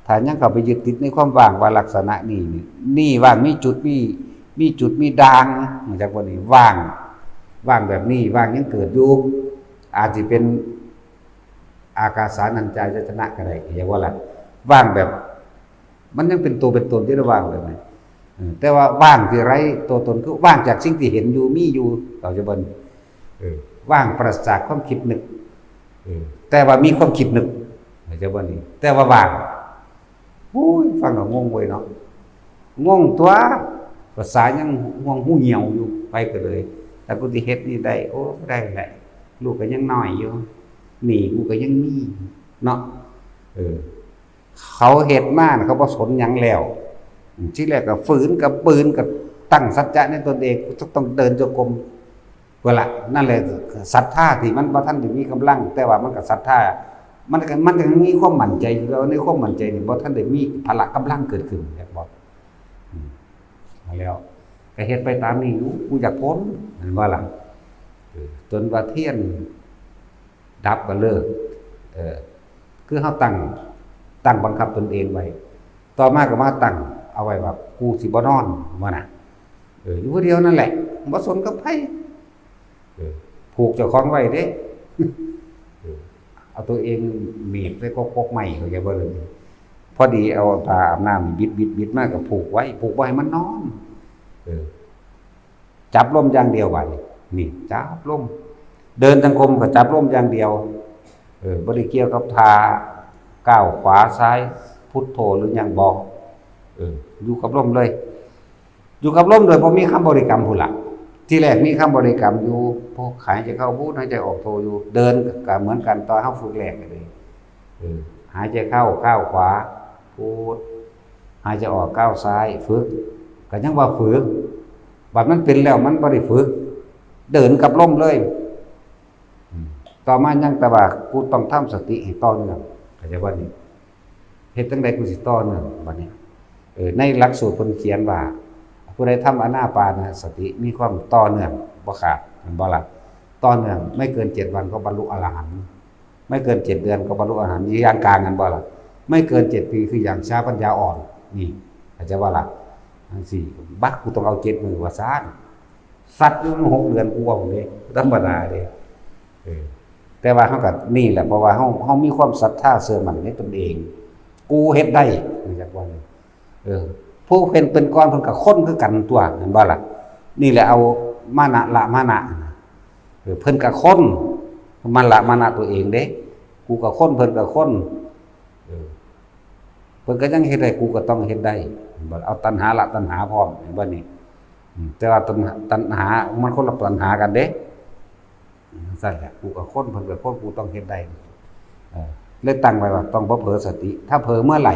ถ้ายังเข้าไปยึดติดในความว่างว่าลักษณะนี้นี่ นี่ว่างมีจุด มี มีจุด มีด่าง รู้จักบ่นี่ ว่าง ว่างแบบนี้ ว่างยังเกิดอยู่ อาจสิเป็น อากาสานัญจายตนะก็ได้ เข้าใจบ่ล่ะ ว่างแบบ มันยังเป็นตัวเป็นตนที่ได้ว่างแบบนี้ เออ แต่ว่าว่างที่ไร้ตัวตน คือว่างจากสิ่งที่เห็นอยู่ มีอยู่ เข้าใจบ่นี่ เออ ว่างปราศจากความคิดนึก เออ แต่ว่ามีความคิดนึก เข้าใจบ่นี่ แต่ว่าว่าง โอ้ย ฟังแล้วงงเว้ยเนาะ งงตัว ภาษายังห่วงหูเหี่ยวอยู่ ไปก็เลย แต่กูสิเฮ็ดนี่ได้ โอ้ บ่ได้แหละ ลูกก็ยังน้อยอยู่ หนี้กูก็ยังมี เนาะ เออ เขาเฮ็ดมาน่ะ เขาบ่สนหยังแล้ว ทีแรกก็ฝืน ก็ปืน ก็ตั้งสัจจะในตนเอง กูจะต้องเดินจงกรม เวลา นั่นแหละ ศรัทธาที่มันบ่ทันได้มีกำลัง แต่ว่ามันก็ศรัทธา มันก็ มันก็มีความมั่นใจอยู่แล้ว ในความมั่นใจนี่บ่ทันได้มีพละกำลังเกิดขึ้น อยากบอก อืม มาแล้ว ก็เฮ็ดไปตามนี้อยู่ กูอยากพ้น แม่นบ่ล่ะ เออ จนว่าเทียน ดับก็เลิก เออ คือเฮาตั้ง ตั้งบังคับตนเองไว้ ต่อมาก็มาตั้งเอาไว้ว่า กูสิบ่นอน ว่าน่ะ เออ อยู่ผู้เดียวนั่นแหละ บ่สนกับไผ เออ ผูกเจ้าของไว้เด้ เออ เอาตัวเองหนีบใส่กกไม้ เข้าใจบ่เลย พอดีเอาผ้าอาบน้ำบิด บิด บิดมาก็ผูกไว้ ผูกบ่ให้มันนอน เออ จับลมอย่างเดียวบัดนี้ นี่ จับลม เดินจงกรมก็จับลมอย่างเดียว เออ บ่ได้เกี่ยวกับท่าก้าวขวาซ้าย พุทโธหรือหยังบ่ เออ อยู่กับลมเลย อยู่กับลมโดยบ่มีคำบริกรรมพู้นล่ะ ทีแรกมีคำบริกรรมอยู่ พอหายใจเข้าพุท หายใจออกโธอยู่ เดินก็เหมือนกัน ตอนเฮาฝึกแรกเลย เออ หายใจเข้าก้าวขวา หายใจออกก้าวซ้าย ฝึก ก็ยังว่าฝึก บัดมันเป็นแล้วมันบ่ได้ฝึก เดินกับลมเลย อืม ต่อมายังแต่ว่ากูต้องทำสติให้ต่อเนื่อง เข้าใจบ่นี่ เฮ็ดจั่งใดกูสิต่อเนื่องบัดนี้ เออ ในหลักสูตรเพิ่นเขียนว่า ผู้ใดทำอานาปานสติมีความต่อเนื่องบ่ขาด แม่นบ่ล่ะ ต่อเนื่อง ไม่เกินเจ็ดวันก็บรรลุอรหันต์ ไม่เกินเจ็ดเดือนก็บรรลุอรหันต์ อย่างกลาง แม่นบ่ล่ะ ไม่เกินเจ็ดปีคืออย่างช้าปัญญาอ่อน นี่ เข้าใจบ่ล่ะ จั่งซี้ บัก กูต้องเอาเจ็ดมื้อว่าซั่น สัตว์อยู่หกเดือน กูว่าผมเด้ ธรรมดาเด้ เออ แต่ว่าเฮาก็นี่แหละ เพราะว่าเฮา เฮามีความศรัทธาเชื่อมั่นในตนเอง กูเฮ็ดได้ จั่งว่า เออ ผู้เพิ่นเป็นก่อนเพิ่นก็คนคือกันตั๊ว แม่นบ่ล่ะ นี่แหละเอามานะละมานะ เออ เพิ่นก็คน มันละมานะตัวเองเด้ กูก็คน เพิ่นก็คน เออ เพิ่นก็ยังเฮ็ดได้ กูก็ต้องเฮ็ดได้ แม่นบ่ เอาตัณหาละตัณหาพร้อม แม่นบ่นี่ อืม แต่ว่าตัณหา ตัณหา มันคนละตัณหากันเด้ จั่งซั่นแหละ กูก็คน เพิ่นก็คน กูต้องเฮ็ดได้ เออ เลยตั้งไว้ว่าต้องบ่เผลอสติ ถ้าเผลอเมื่อไหร่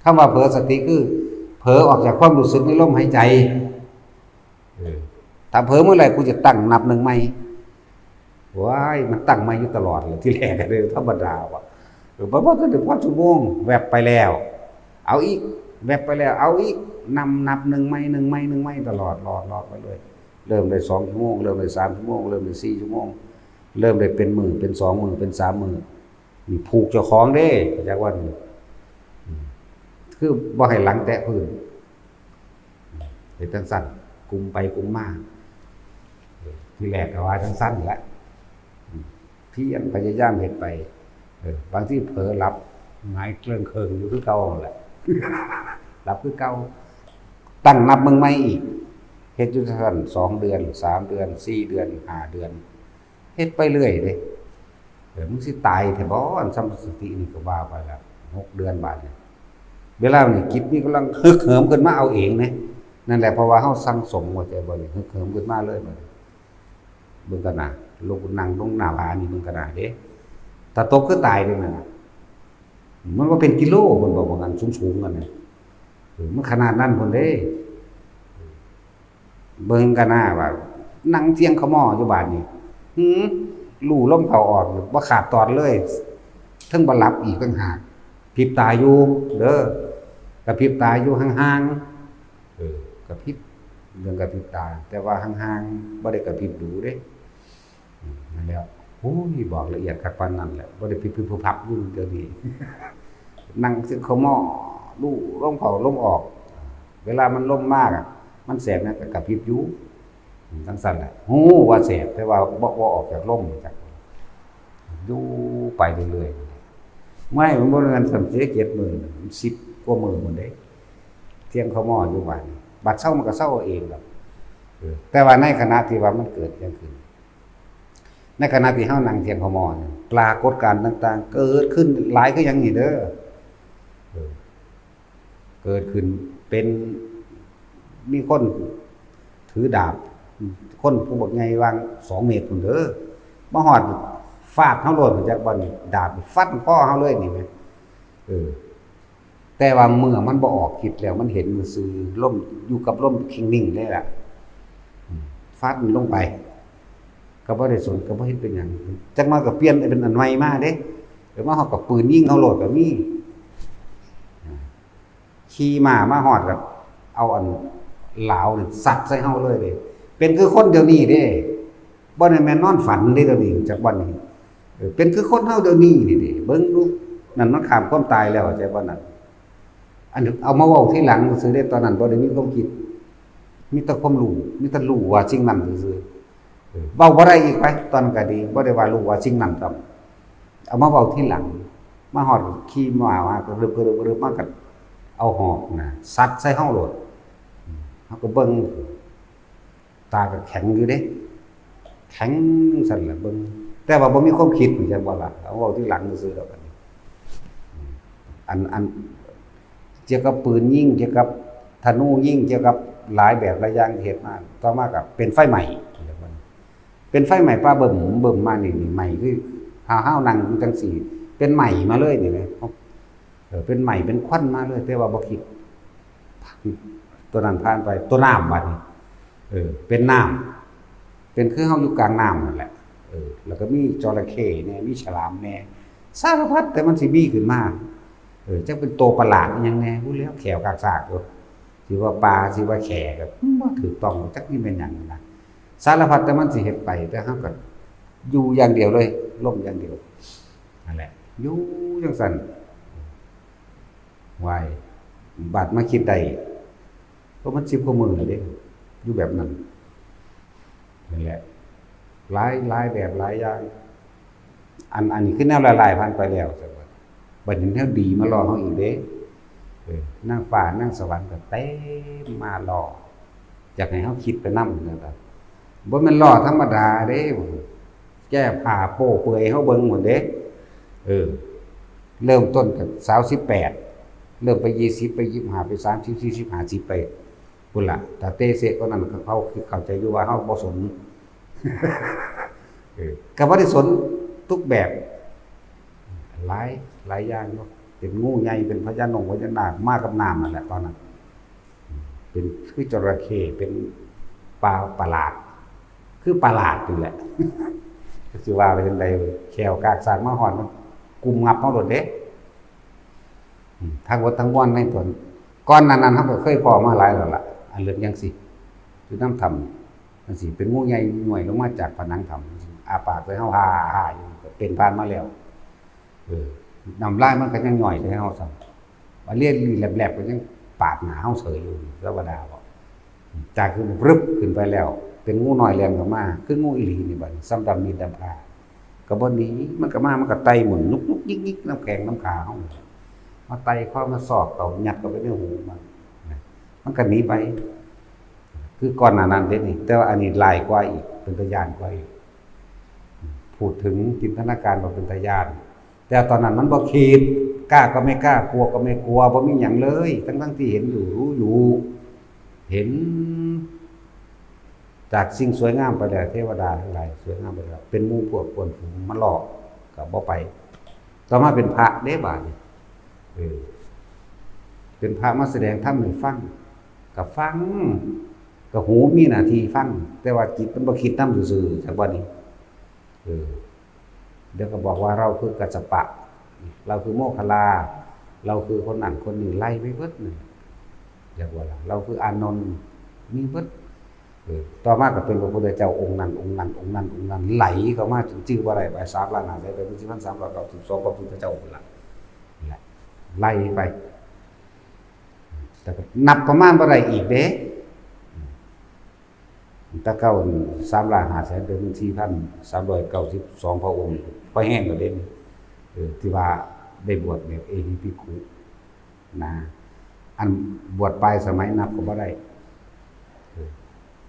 คำว่าเผลอสติคือเผลอออกจากความรู้สึกในลมหายใจ เออ ถ้าเผลอเมื่อไหร่ กูจะตั้งนับหนึ่งใหม่ ว้าย มันตั้งใหม่อยู่ตลอดเลย ทีแรกก็เลยธรรมดาว่ะ เออ บ่ บ่ทันได้พอชั่วโมง แวบไปแล้ว เอาอีก แวบไปแล้ว เอาอีก นำนับหนึ่งใหม่ หนึ่งใหม่ หนึ่งใหม่ ตลอด หลอด หลอดไปเลย เริ่มได้สองชั่วโมง เริ่มได้สามชั่วโมง เริ่มได้สี่ชั่วโมง เริ่มได้เป็นมื้อ เป็นสองมื้อ เป็นสามมื้อ นี่ผูกเจ้าของเด้ จักว่านี่ อืม คือบ่ให้หลังแตะพื้น เฮ็ดจั่งซั่น กุมไปกุมมา เออ ทีแรกก็ว่าจั่งซั่นแหละ อืม เพียรพยายามเฮ็ดไป เออ บางทีเผลอหลับ หงายเกริงเคิงอยู่คือเก่านั่นแหละ หลับคือเก่า ตั้งนับเบิ่งใหม่อีก เฮ็ดอยู่จั่งซั่น สองเดือน สามเดือน สี่เดือน ห้าเดือน เฮ็ดไปเรื่อยเด้ เออ มึงสิตายแท้บ่ อันสมาธินี่ ก็ว่าไปละ หกเดือนบาดนี่ เวลานี่จิตมีกำลังฮึกเหิมขึ้นมาเอาเองนะ นั่นแหละ เพราะว่าเฮาสั่งสม เข้าใจบ่นี่ ฮึกเหิมขึ้นมาเลยบัดนี้ เบิ่งกันนะ ลุกนั่งลงหน้าผานี่ เบิ่งกันนะเด้ ถ้าตกคือตายเด้นั่นน่ะ มันบ่เป็นกิโล เพิ่นบอกว่างั้น สูงๆ กันนะ เออ มันขนาดนั้นพุ้นเด้ เบิ่งกันหน้าว่า นั่งเสียงขะม้ออยู่บาดนี่ หือ รู้ลมเข้าออก บ่ขาดตอนเลย เทิงบ่หลับอีกต่างหาก พริบตาอยู่เด้อ กระพริบตาอยู่ห่างๆ เออ กระพริบ เรื่องกระพริบตา แต่ว่าห่างๆ บ่ได้กระพริบดูเด้ อืม นั่นแหละ โอ้ย บอกละเอียดคักปานนั้นแหละ บ่ได้พิบพิบพับพับอยู่เดี๋ยวนี้ นั่งเสียงขะม้อ รู้ลมเข้าลมออก เวลามันลมมากอะ มันแสบนะ ก็กระพริบอยู่ อืม จั่งซั่นแหละ ฮู้ว่าแสบ แต่ว่าบ่ บ่ออกจากลม จัก อยู่ไปเรื่อยๆ ไม่ มันบ่แม่นซั่นเด้ เจ็ดมื้อ มันสิบกว่ามื้อพุ้นเด้ เสียงขะม้ออยู่บาดนี่ บัดเซามันก็เซาเอาเองดอก เออ แต่ว่าในขณะที่ว่ามันเกิดหยังขึ้น ในขณะที่เฮานั่งเสียงขะม้อนี่ ปรากฏการณ์ต่างๆ เกิดขึ้นหลายคือหยังนี่เด้อ เออ เกิดขึ้นเป็น มีคนถือดาบ คนผู้บักใหญ่วางสองเมตรพุ้นเด้อ มาฮอดฟาดเฮาโลด จักบ่นี่ ดาบฟันคอเฮาเลยนี่แหม เออ แต่ว่าเมื่อมันบ่ออกฤทธิ์แล้ว มันเห็นซื่อๆ ลม อยู่กับลมคิงนิ่งเลยล่ะ อืม ฟันลงไป ก็บ่ได้สน ก็บ่เห็นเป็นหยัง จักหน่อยก็เปลี่ยนเป็นอันใหม่มาเด้ เออ มาฮอดก็ปืนยิงเฮาโลดก็มี ขี่ม้ามาฮอดก็เอาอันหลาวนี่ซัดใส่เฮาเลยเด้ เป็นคือคนเดี๋ยวนี้เด้ บ่ได้แม่นนอนฝันเด้เดี๋ยวนี้ จักบ่นี่ เออ เป็นคือคนเฮาเดี๋ยวนี้นี่เด้ เบิ่งดู นั่นมันข้ามความตายแล้ว จักบ่นั่น อันเอามาเว้าทีหลังซื่อเด้ ตอนนั้นบ่ได้มีความคิด มีแต่ความรู้ มีแต่รู้ว่าสิ่งนั้นซื่อๆ เออ เว้าบ่ได้อีกไป ตอนนั้นก็ดี บ่ได้ว่ารู้ว่าสิ่งนั้นครับ เอามาเว้าทีหลัง มาฮอดขี่ม้ามาก็รึบๆๆ มาก็เอาหอกนะ ซัดใส่เฮาโลด อืม เฮาก็เบิ่ง ตาก็แข็งอยู่เด้ แข็งจั่งซั่นล่ะเบิ่ง แต่ว่าบ่มีความคิด จั่งบ่ล่ะ เอาเว้าทีหลังซื่อๆ ดอก อันนี้ อืม อัน อัน เกี่ยวกับปืนยิง เกี่ยวกับธนูยิง เกี่ยวกับหลายแบบหลายอย่างที่เฮ็ดมา ต่อมาก็เป็นไฟไหม้ เป็นไฟไหม้ป่าเบิ่มเบิ่มมานี่ นี่ไหม้คือ ถ้าเฮานั่งอยู่จั่งซี้ เป็นไหม้มาเลยนี่แหม เออ เป็นไหม้เป็นควันมาเลย แต่ว่าบ่คิด ตัวนั้นผ่านไป ตัวน้ำบัดนี้ เออ เป็นน้ำ เป็นคือเฮาอยู่กลางน้ำนั่นแหละ เออ แล้วก็มีจระเข้แหน่ มีฉลามแหน่ สารพัดแต่มันสิมีขึ้นมา เออ จักเป็นตัวประหลาดอิหยังแหน่ พูดแล้วแขวกากซากอยู่ สิว่าปลา สิว่าแข่ก็บ่ถูกต้อง จักนี่แม่นหยังนะ สารพัดแต่มันสิเฮ็ดไป แต่เฮาก็อยู่อย่างเดียวเลย ลมอย่างเดียว นั่นแหละ อยู่จั่งซั่น วาย บาดมาคิดได้ เพราะมันสิบกว่ามื้อแล้วเด้ อยู่แบบนั้น นั่นแหละ หลาย หลายแบบหลายอย่าง อัน อันนี้คือแนวร้ายๆผ่านไปแล้ว บัดนี้แนวดีมาล่อเฮาอีกเด้ เออ นางฟ้านางสวรรค์ก็เต็มมาล่อ อยากให้เฮาคิดไปนำนะครับ บ่แม่นล่อธรรมดาเด้ แก้ผ้าโป๊เปลือยให้เฮาเบิ่งหมดเด้ เออ เริ่มต้นกับสาวสิบแปด เริ่มไปยี่สิบ ไปยี่สิบห้า ไปสามสิบ สี่สิบ ห้าสิบ ไป พุ้นล่ะ ถ้าเตะเสะกว่านั้น เขาคือเข้าใจอยู่ว่าเฮาบ่สน เออ ก็บ่ได้สนทุกแบบ หลาย หลายอย่างอยู่ เป็นงูใหญ่ เป็นพญานงพญานาค มากับน้ำนั่นแหละตอนนั้น เป็นคือจระเข้ เป็นปลาประหลาด คือประหลาดนี่แหละ สิว่าไปจั่งใด แขวกากซากมาฮอดมันกุมงับเฮาโลดเด้ อืม ทั้งหมดทั้งมวลในตน ก่อนหน้านั้นเฮาก็เคยพ้อมาหลายแล้วล่ะ อันเรื่องจั่งซี้ อยู่นำถ้ำจั่งซี้ เป็นงูใหญ่ย้วยลงมาจากผนังถ้ำ อ้าปากใส่เฮา ฮ่าๆอยู่ ก็เป็นผ่านมาแล้ว เออ น้ำลายมันก็ยังย้อยใส่เฮาซ้ำ ว่าเลียนแลบๆก็ยังปาดหน้าเฮาเฉยอยู่ ธรรมดาบ่ จากคือมันปรึบขึ้นไปแล้ว เป็นงูน้อยแล่นเข้ามา คืองูอีหลีนี่บัดนี้ ซ้ำดำมีดดำพร้า ก็บ่หนี มันก็มา มันก็ไต่หมุนยุกๆยิกๆนำแข้งนำขาเฮา มาไต่คอ มาซอกเข้า ยัดเข้าไปในหูมัน นะ มันก็หนีไป คือก่อนหน้านั้นเด้นี่ แต่ว่าอันนี้ร้ายกว่าอีก เป็นตาย้านกว่าอีก พูดถึงจินตนาการว่าเป็นตาย้าน แต่ตอนนั้นมันบ่คิด กล้าก็ไม่กล้า กลัวก็ไม่กลัว บ่มีหยังเลย ทั้งๆที่เห็นอยู่ รู้อยู่ เห็น จากสิ่งสวยงามไปแล้ว เทวดาทั้งหลายสวยงามไปแล้ว เป็นหมู่พวกเพื่อนฝูงมาล่อ ก็บ่ไป ต่อมาเป็นพระเด้บาดนี้ เออ เป็นพระมาแสดงธรรมให้ฟัง ก็ฟัง ก็หูมีหน้าที่ฟัง แต่ว่าจิตมันบ่คิดนำซื่อๆ จักบัดนี้ เออ เดี๋ยวก็บอกว่าเราคือกัสสปะ เราคือโมคคัลลา เราคือคนนั้นคนนี้ ไล่ไปเบิดนี่ เรียกว่าล่ะ เราคืออานนท์ มีเบิด เออ ต่อมาก็เป็นพระพุทธเจ้าองค์นั้น องค์นั้น องค์นั้น องค์นั้น ไหลเข้ามาจนจื่อบ่ได้ ไปสามล้านห้าแสนแปดหมื่นสี่พันสามร้อยเก้าสิบสอง พระพุทธเจ้าพุ้นล่ะ นั่นแหละ ไล่ไป แต่ก็นับประมาณบ่ได้อีกเด้ แต่เก่านี่ สามล้านห้าแสนแปดหมื่นสี่พันสามร้อยเก้าสิบสอง พระองค์ พอแห้งแล้วเด้ เออ ที่ว่าได้บวชแบบเอหิภิกขุ นะ อันบวชปลายสมัยนับก็บ่ได้ เออ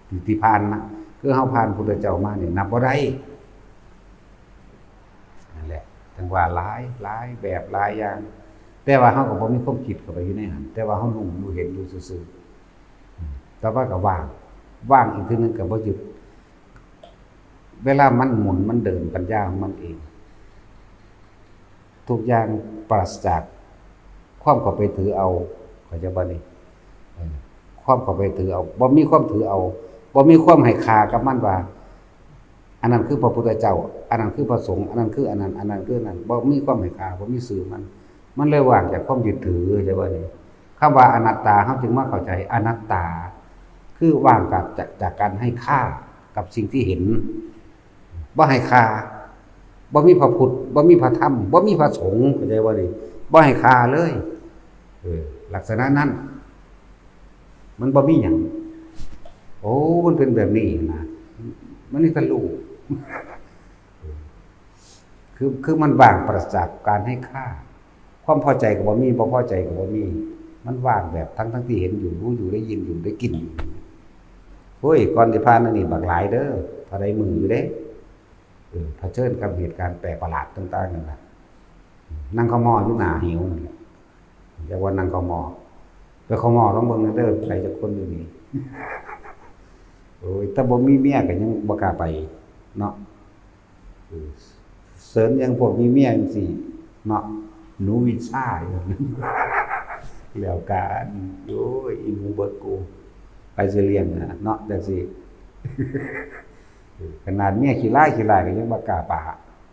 ที่ ที่ผ่านมา คือเฮาผ่านพุทธเจ้ามานี่นับบ่ได้ นั่นแหละ จั่งว่าหลาย หลายแบบหลายอย่าง แต่ว่าเฮาก็บ่มีความคิดเข้าไปอยู่ในหั้น แต่ว่าเฮารู้ รู้เห็นอยู่ซื่อๆ อืม ต่อไปก็ว่าง ว่างอีกทีหนึ่งก็บ่หยุด เวลามันหมุนมันเดินปัญญาของมันเอง ทุกอย่างปราศจากความเข้าไปถือเอา เข้าใจบ่นี่ เออ ความเข้าไปถือเอา บ่มีความถือเอา บ่มีความให้ค่ากับมันว่า อันนั้นคือพระพุทธเจ้า อันนั้นคือพระสงฆ์ อันนั้นคืออันนั้น อันนั้นคืออันนั้น บ่มีความให้ค่า บ่มีซื่อมัน มันเลยว่างจากความยึดถือ เข้าใจบ่นี่ คำว่าอนัตตา เฮาจึงมาเข้าใจอนัตตา คือว่างจาก จาก จากการให้ค่ากับสิ่งที่เห็น บ่ให้ค่า บ่มีพระพุทธ บ่มีพระธรรม บ่มีพระสงฆ์ เข้าใจบ่นี่ บ่ให้ค่าเลย เออ ลักษณะนั้น มันบ่มีหยัง โอ้ มันเป็นแบบนี้นะ มันมีแต่รู้ คือ คือมันว่างปราศจากการให้ค่า ความพอใจก็บ่มี บ่พอใจก็บ่มี มันว่างแบบทั้งๆที่เห็นอยู่ รู้อยู่ ได้ยินอยู่ ได้กลิ่นอยู่ เฮ้ย ก่อนสิผ่านอันนี้บักหลายเด้อ เท่าใดมื้ออยู่เด้ เออ เผชิญกับเหตุการณ์แปลกประหลาดต่างๆนั่นน่ะ นั่งเข้าหม้ออยู่หน้าเหวนั่นแหละ เรียกว่านั่งเข้าหม้อ ไปเข้าหม้อลองเบิ่งเด้อ ไผจักคนอยู่นี่ โอ้ย แต่บ่มีเมียก็ยังบ่กล้าไปเนาะ เออ เสิร์นอย่างพวกมีเมียจั่งซี้เนาะ หนูวิชาอยู่ แล้วกัน โอ้ย อีหมูเบิดกู ไปสิเลี้ยงนะเนาะ จังซี่ ขนาดเมียขี้ร้ายขี้ร้ายก็ยังบ่กล้าปะ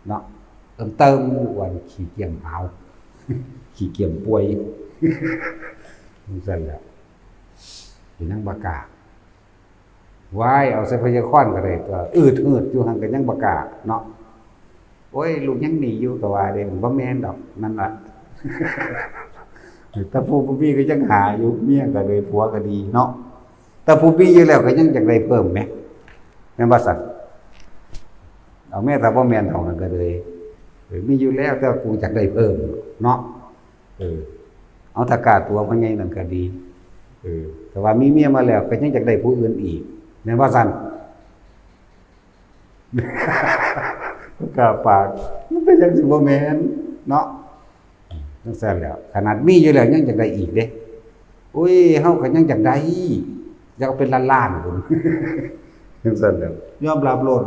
เนาะ เติมเติมอ้วนขี้เกียจหาว ขี้เกียจป่วย จังซั่นแหละ อยู่นั่งบ่กล้า ว้าย เอาใส่พยาคอนก็ได้ตัว อืดหืดอยู่หั่นก็ยังบ่กล้าเนาะ โอ้ย ลูกยังหนีอยู่ก็ว่าเด้ บ่แม่นดอก นั่นล่ะ แต่ผู้บ่มีก็ยังหาอยู่ เมียก็เลย ผัวก็ดีเนาะ แต่ผู้มีอยู่แล้วก็ยังอยากได้เพิ่มแหม แม่นบ่ซั่น เอาแม่แต่บ่แม่นเท่านั้นก็เลย เออ มีอยู่แล้ว แต่ว่ากูอยากได้เพิ่มเนาะ เออ เอาถ้ากล้าตัวพ่อใหญ่นั่นก็ดี เออ แต่ว่ามีเมียมาแล้วก็ยังอยากได้ผู้อื่นอีก แม่นบ่ซั่น กล้าปาก มันเป็นจังซี่บ่แม่นเนาะ จังซั่นแหล้ว ขนาดมีอยู่แล้วยังอยากได้อีกเด้ อุ้ย เฮาก็ยังอยากได้ อยากเอาเป็นล้านๆ พุ้น จังซั่นแหล้ว ยอมรับโลด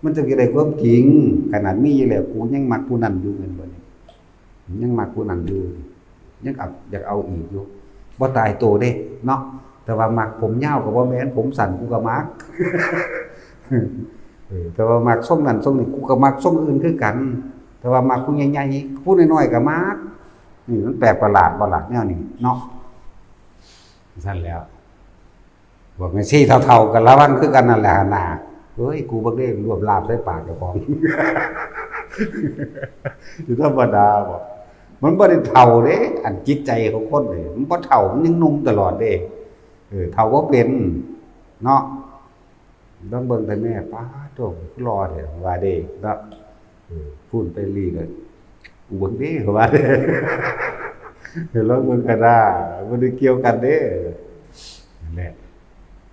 มันจั่งสิได้ความจริง ขนาดมีอยู่แล้ว กูยังมักผู้นั้นอยู่ แม่นบ่นี่ ยังมักผู้นั้นอยู่ ยังเอา อยากเอาอีกอยู่ บ่ตายโตเด้เนาะ แต่ว่ามักผมยาวก็บ่แม่น ผมสั้นกูก็มัก เออ แต่ว่ามักทรงนั้นทรงนี้ กูก็มักทรงอื่นคือกัน แต่ว่ามักผู้ใหญ่ๆ ผู้น้อยๆ ก็มัก นี่มันแปลกประหลาดบ่ล่ะ แนวนี้เนาะ ซั่นแหล้ว พวกแม่ชีเฒ่าๆ ก็ระวังคือกันนั่นแหละหั่นน่ะ เฮ้ย กูบ่ได้รวบลาบใส่ปากเจ้าของ อยู่ธรรมดาบ่ มันบ่ได้เฒ่าเด้ อันจิตใจของคนนี่ มันบ่เฒ่า มันยังหนุ่มตลอดเด้ เออ เฒ่าบ่เป็น เนาะ ลองเบิ่งแต่แม่ ป๊าดโธ่ หล่อแท้ ว่าเด้ เนาะ เออ พู้นไปลีก็ กูเบิ่งเด้ ว่าเด้ ลองเบิ่งก็ได้ บ่ได้เกี่ยวกันเด้ นั่นแหละ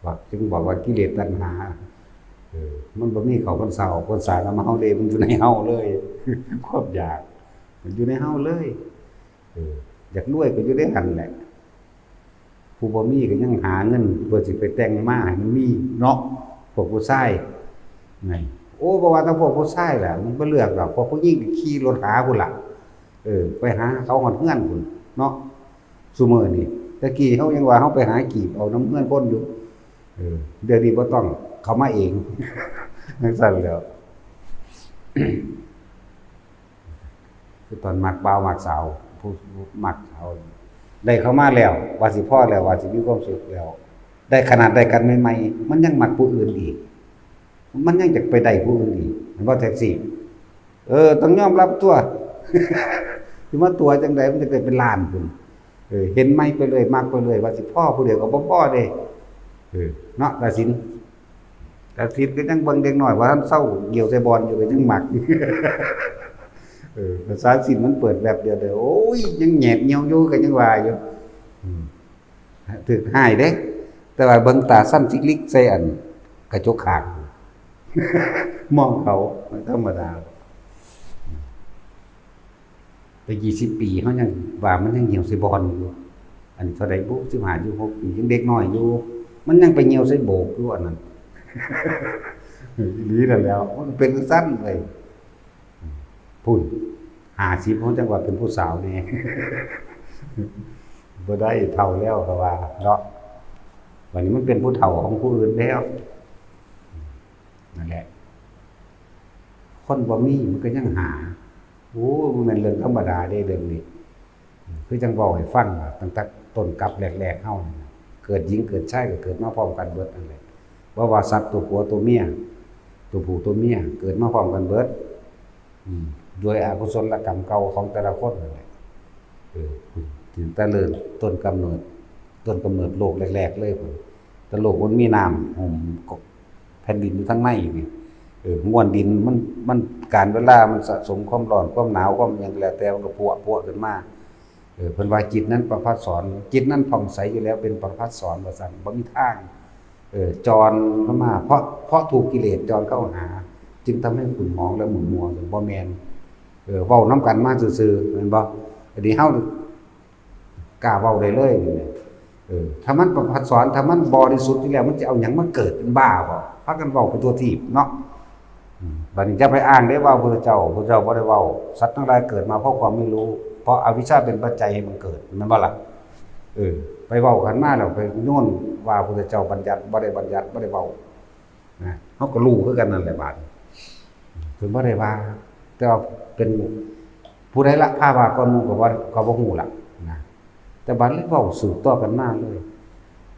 ว่า จึงบอกว่ากิเลสตัณหา เออ มันบ่มีเข้าพรรษาออกพรรษา นำเฮาเด้ มันอยู่ในเฮาเลย ความอยาก มันอยู่ในเฮาเลย เออ อยากรวยก็อยู่ในหั่นแหละ ผู้บ่มีก็ยังหาเงินเพื่อสิไปแต่งมาให้มันมีเนาะ พวกผู้ชาย ไง โอ้ บ่ว่าแต่พวกผู้ชายแหละ มันบ่เลือกดอก พวกผู้หญิงก็ขี่รถหาพุ้นล่ะ เออ ไปหาเขาฮอดเฮือนพุ้นเนาะ ซุมื้อนี้ แต่กี้เฮายังว่าเฮาไปหากีบเอานำเฮือนคนอยู่ เออ เดี๋ยวนี้บ่ต้อง เขามาเอง จังซั่นแหล้ว คือตอนมักบ่าวมักสาว ผู้มักสาว ได้เข้ามาแล้ว ว่าสิพอแล้ว ว่าสิมีความสุขแล้ว ได้ขนาดได้กันใหม่ๆ มันยังมักผู้อื่นอีก มันยังจะไปได้ผู้อื่นอีก แม่นบ่แท็กซี่ เออ ต้องยอมรับตัว สิมาตั๋วจั่งใด มันจะได้เป็นล้านพุ้น เออ เห็นใหม่ไปเลย มักไปเลย ว่าสิพอผู้เดียวก็บ่พอเด้ เออ เนาะ กสิณ กสิณก็ยังเบิ่งเด็กน้อยว่าทันเซาเหี่ยวใส่บอนอยู่ก็ยังมัก เออ ภาษาสิณมันเปิดแว็บเดียวเด้อ โอ้ย ยังแหยบเหี่ยวอยู่ก็ยังว่าอยู่ อืม ถืกฮ้ายเด้ แต่ว่าเบิ่งตาสั้นซิกลิกใส่อันกระจกข้าง มองเขา มันธรรมดา แต่ยี่สิบปี เฮายังว่ามันยังเหี่ยวใส่บอนอยู่ อันนี้เท่าใดบุ สิบห้า สิบหก ปี ยังเด็กน้อยอยู่ มันยังไปเหี่ยวใส่โบกอยู่อันนั้น อีหลีนั่นแหล้ว มันก็เป็นจั่งซั้นเว้ย พุ้น ห้าสิบ เฮาจั่งว่าเป็นผู้สาวแน่ บ่ได้ เฒ่าแล้วก็ว่าเนาะ บัดนี้มันเป็นผู้เฒ่าของผู้อื่นแล้ว นั่นแหละ คนบ่มีมันก็ยังหา โอ้ มันเป็นเรื่องธรรมดาเด้เรื่องนี้ คือจั่งเว้าให้ฟังว่าตั้งแต่ต้นกลับแรกๆ เฮานี่นะ เกิดหญิงเกิดชายก็เกิดมาพร้อมกันเบิดนั่นแหละ บ่ว่าสัตว์ตัวผัวตัวเมีย ตัวผู้ตัวเมีย เกิดมาพร้อมกันเบิด อืม โดยอกุศลกรรมเก่าของแต่ละคนนั่นแหละ เออ ถึงแต่เริ่มต้นกำเนิด ต้นกำเนิดโลกแรกๆ เลยพุ้น แต่โลกมันมีน้ำหุ้ม แผ่นดินอยู่ทางในนี่ เออ มวลดินมัน มัน กาลเวลามันสะสมความร้อน ความหนาว ความหยังก็แล้วแต่ มันก็พวะ พวะขึ้นมา เออ เพิ่นว่าจิตนั้นประภัสสร จิตนั้นผ่องใสอยู่แล้ว เป็นประภัสสรว่าซั่น บ่มีทาง เออ จรเข้ามา เพราะ เพราะถูกกิเลสจรเข้าหา จึงทำให้ขุ่นหมองและหมุนมัว บ่แม่น เออ เว้านำกันมาซื่อๆ แม่นบ่ อันนี้เฮา กล้าเว้าได้เลยนี่แหละ เออ ถ้ามันประภัสสร ถ้ามันบริสุทธิ์อยู่แล้ว มันจะเอาหยังมาเกิดเป็นบ้าบ่ พากันเว้าไปทั่วทีปเนาะ อืม บัดนี้อย่าไปอ้างเด้ว่าพุทธเจ้า พุทธเจ้าบ่ได้เว้า สัตว์ทั้งหลายเกิดมาเพราะความไม่รู้ เพราะอวิชชาเป็นปัจจัยให้มันเกิด แม่นบ่ล่ะ? เออ ไปเว้ากันมาแล้ว ไปโยนว่าพุทธเจ้าบัญญัติ บ่ได้บัญญัติ บ่ได้เว้า นะ เฮาก็รู้คือกันนั่นแหละบาดนี้ เพิ่นบ่ได้ว่า แต่ว่าเป็นผู้ใดละ พาว่าก่อนหมู่ก็บ่ ก็บ่ฮู้ละนะ แต่บาดเลยเว้าสืบต่อกันมาเลย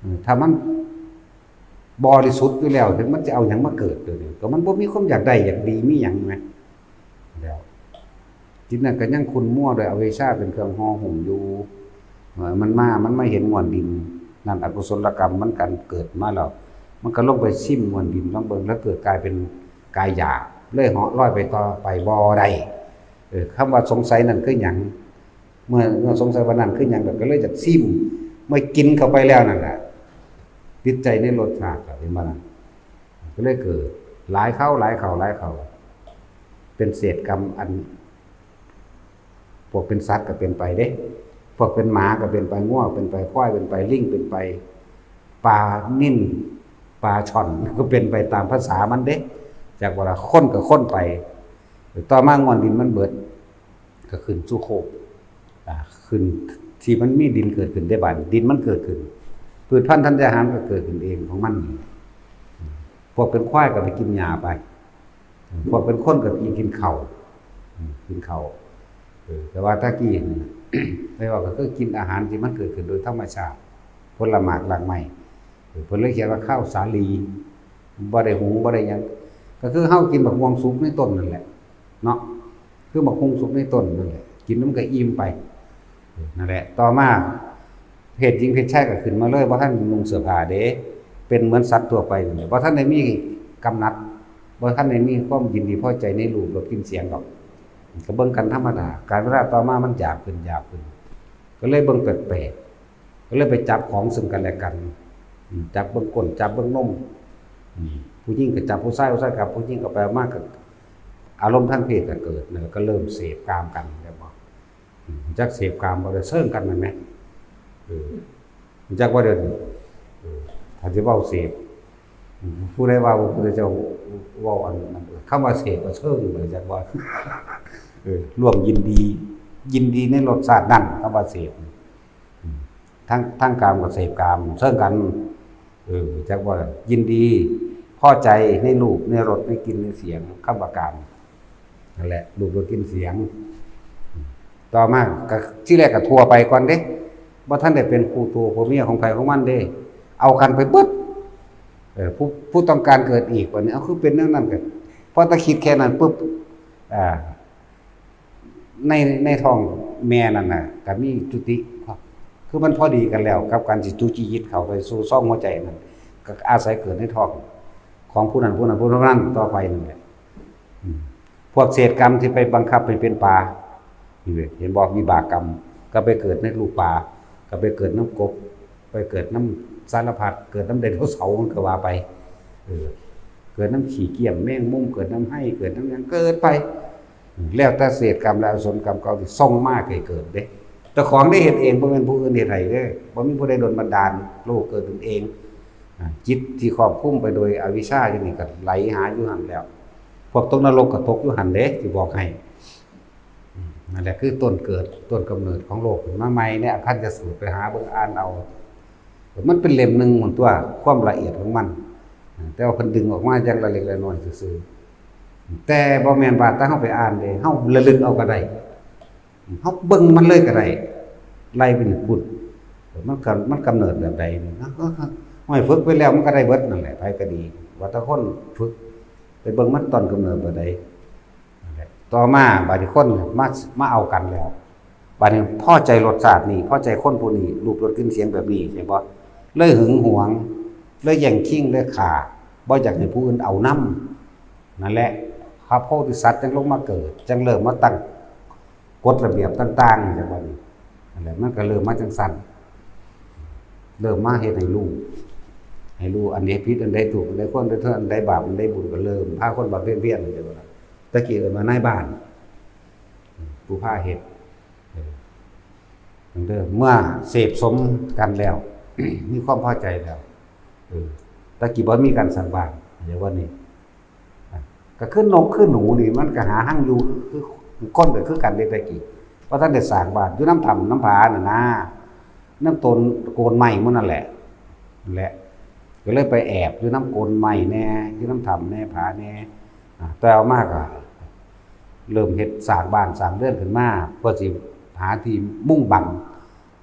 เออ ถ้ามันบริสุทธิ์อยู่แล้ว มันจะเอาหยังมาเกิดเดี๋ยวนี้ ก็มันบ่มีความอยากได้อยากดีมีหยังแหม แล้ว จิตนั้นก็ยังขุ่นมัวด้วยอวิชชาเป็นเครื่องห่อหุ้มอยู่ เอ่อ มันมา มันมาเห็นง่วนดิน นั่นอกุศลกรรมมันกันเกิดมาแล้ว มันก็ลงไปซิมง่วนดิน ลองเบิ่ง แล้วเกิดกลายเป็นกายหยาบ เลยเหาะลอยไปต่อไปบ่ได้ เออ คำว่าสงสัยนั่นคือหยัง เมื่อ เมื่อสงสัยว่านั่นคือหยัง ก็เลยอยากซิม เมื่อกินเข้าไปแล้วนั่นแหละ ติดใจในรสชาติ เห็นบ่ล่ะ? ก็เลยเกิด หลายคราว หลายคราว หลายคราว เป็นเศษกรรมอัน พวกเป็นสัตว์ก็เป็นไปเด้ พวกเป็นหมาก็เป็นไป งัวเป็นไป ควายเป็นไป ลิงเป็นไป ปลานิล ปลาช่อน ก็เป็นไปตามภาษามันเด้ จากว่าละคนก็คนไป ต่อมาง่วนดินมันเบิด ก็ขึ้นสู่โคก อ่า ขึ้นที่มันมีดินเกิดขึ้นได้บาด ดินมันเกิดขึ้น พืชพันธุ์ธัญญาหารก็เกิดขึ้นเองของมัน พวกเป็นควายก็ไปกินหญ้าไป พวกเป็นคนก็ไปกินข้าว อืม กินข้าว เออ แต่ว่าตะกี้นี่ ไม่ว่าก็คือกินอาหารที่มันเกิดขึ้นโดยธรรมชาติ ผลหมากรากไม้ เออ เพิ่นเลยเขียนว่าข้าวสาลี บ่ได้หุง บ่ได้หยัง ก็คือเฮากินบักม่วงสุกในต้นนั่นแหละ เนาะ คือบักฮุ่งสุกในต้นนั่นแหละ กินแล้วมันก็อิ่มไป เออ นั่นแหละ ต่อมา เพศหญิงเพศชายก็ขึ้นมาเลย บ่ทันนุ่งเสื้อผ้าเด้ เป็นเหมือนสัตว์ทั่วไปนั่นแหละ บ่ทันได้มีกำหนัด บ่ทันได้มีความยินดีพอใจในรูปรสกลิ่นเสียงดอก ก็เบิ่งกันธรรมดา กาลเวลาต่อมามันหยาบขึ้น หยาบขึ้น ก็เลยเบิ่งแปลกๆ ก็เลยไปจับของซึ่งกันและกัน อืม จับเบิ่งก้น จับเบิ่งนม อืม ผู้หญิงก็จับผู้ชาย ผู้ชายจับผู้หญิง ก็ไปมาก็ อารมณ์ทางเพศก็เกิด แล้วก็เริ่มเสพกามกัน แม่นบ่? อืม จักเสพกามบ่ ได้เซิงกันแม่นบ่? เออ จักว่าเดี๋ยวนี้ เออ ถ้าสิเว้าเสพ อืม ผู้ใดว่าพระพุทธเจ้าเว้าอันนั้น คำว่าเสพก็เซิงเลย จักว่า เออ ร่วมยินดี ยินดีในรสชาตินั้น คำว่าเสพ อืม ทาง ทางกามก็เสพกาม เซิงกัน เออ จักว่ายินดี พอใจในรูป ในรส ในกลิ่น ในเสียง คำว่ากาม นั่นแหละ รูป รส กลิ่น เสียง ต่อมาก็ ทีแรกก็ทั่วไปก่อนเด้ บ่ทันได้เป็นคู่ตัวผัวเมียของไผของมันเด้ เอากันไปเบิด เออ ผู้ ผู้ต้องการเกิดอีก บัดนี้ เอา คือเป็นแนวนั้นกัน พอแต่คิดแค่นั้นปุ๊บ อ่า ใน ในท้องแม่นั่นน่ะ ก็มีจุติ คือมันพอดีกันแล้ว กับการสิจุติยิดเข้าไปสู่ซองหัวใจนั่น ก็อาศัยเกิดในท้องของผู้นั้น ผู้นั้น ผู้นั้นต่อไปนั่นแหละ อืม พวกเศษกรรมที่ไปบังคับให้เป็นปลา นี่เว้ย เห็นบ่ วิบากกรรม ก็ไปเกิดในลูกปลา ก็ไปเกิดนำกบ ไปเกิดนำสารพัด เกิดนำไดโนเสาร์ มันก็ว่าไป เออ เกิดนำขี้เกียมแมงมุม เกิดนำไฮ่ เกิดนำหยัง เกิดไป แล้วแต่เศษกรรมและอกุศลกรรมเก่าที่ส่งมาให้เกิดเด้ เจ้าของได้เฮ็ดเอง บ่แม่นผู้อื่นเฮ็ดให้เด้ บ่มีผู้ใดดลบันดาล โลกเกิดขึ้นเอง อ่า จิตที่ครอบคลุมไปโดยอวิชชาอยู่นี่ก็ไหลหาอยู่หั่นแล้ว พวกตกนรกก็ตกอยู่หั่นเด้ สิบอกให้ อืม นั่นแหละคือต้นเกิด ต้นกำเนิดของโลกขึ้นมาใหม่ ในอคันธสูตร ไปหาเบิ่งอ่านเอา มันเป็นเล่มหนึ่งหมดตัว ความละเอียดของมัน แต่ว่าเพิ่นดึงออกมาอย่างละเล็กละน้อยซื่อๆ แต่บ่แม่นว่าแต่เฮาไปอ่านเด้ เฮาระลึกเอาก็ได้ เฮาเบิ่งมันเลยก็ได้ ไล่ไปนี่พุ้น มันก็ มันกำเนิดแบบใดนี่ เฮา เฮา เฮาให้ฝึกไปแล้วมันก็ได้เบิดนั่นแหละ ไผก็ดี ว่าแต่คนฝึก ไปเบิ่งมันต้นกำเนิดแบบใด นั่นแหละ ต่อมาบาดนี้คนมา มาเอากันแล้ว บาดนี้พอใจรสชาตินี่ พอใจคนผู้นี้ รูปรสกลิ่นเสียงแบบนี้ ใช่บ่ เลยหึงหวง เลยแย่งชิง เลยฆ่า บ่อยากให้ผู้อื่นเอานำ นั่นแหละ พระโพธิสัตว์จั่งลงมาเกิด จั่งเริ่มมาตั้งกฎระเบียบต่างๆ จั่งว่านี้ นั่นแหละ มันก็เริ่มมาจั่งซั่น เริ่มมาเฮ็ดให้รู้ ให้รู้อันใดผิด อันใดถูก อันใดควร อันใดโทษ อันใดบาป อันใดบุญ ก็เริ่มพาคนบำเพ็ญเพียร จั่งว่า ตะกี้เอิ้นว่านายบ้าน ผู้พาเฮ็ด เออ เด้อ เมื่อเสพสมกันแล้ว มีความพอใจแล้ว เออ ตะกี้บ่มีการสร้างบ้าน เดี๋ยววันนี้ อ่ะ ก็คือนกคือหนูนี่ มันก็หาฮังอยู่ คือคนก็คือกันเด้ตะกี้ เพราะท่านได้สร้างบ้านอยู่น้ำถ้ำน้ำผาน่ะนะ น้ำต้นโกนไม้หมู่นั่นแหละ นั่นแหละ ก็เลยไปแอบอยู่น้ำโกนไม้แน่ อยู่น้ำถ้ำแน่ ผาแน่ อ่า แต่เอามากอะ เริ่มเฮ็ดสร้างบ้านสร้างเรือนขึ้นมา เพื่อสิหาที่มุงบัง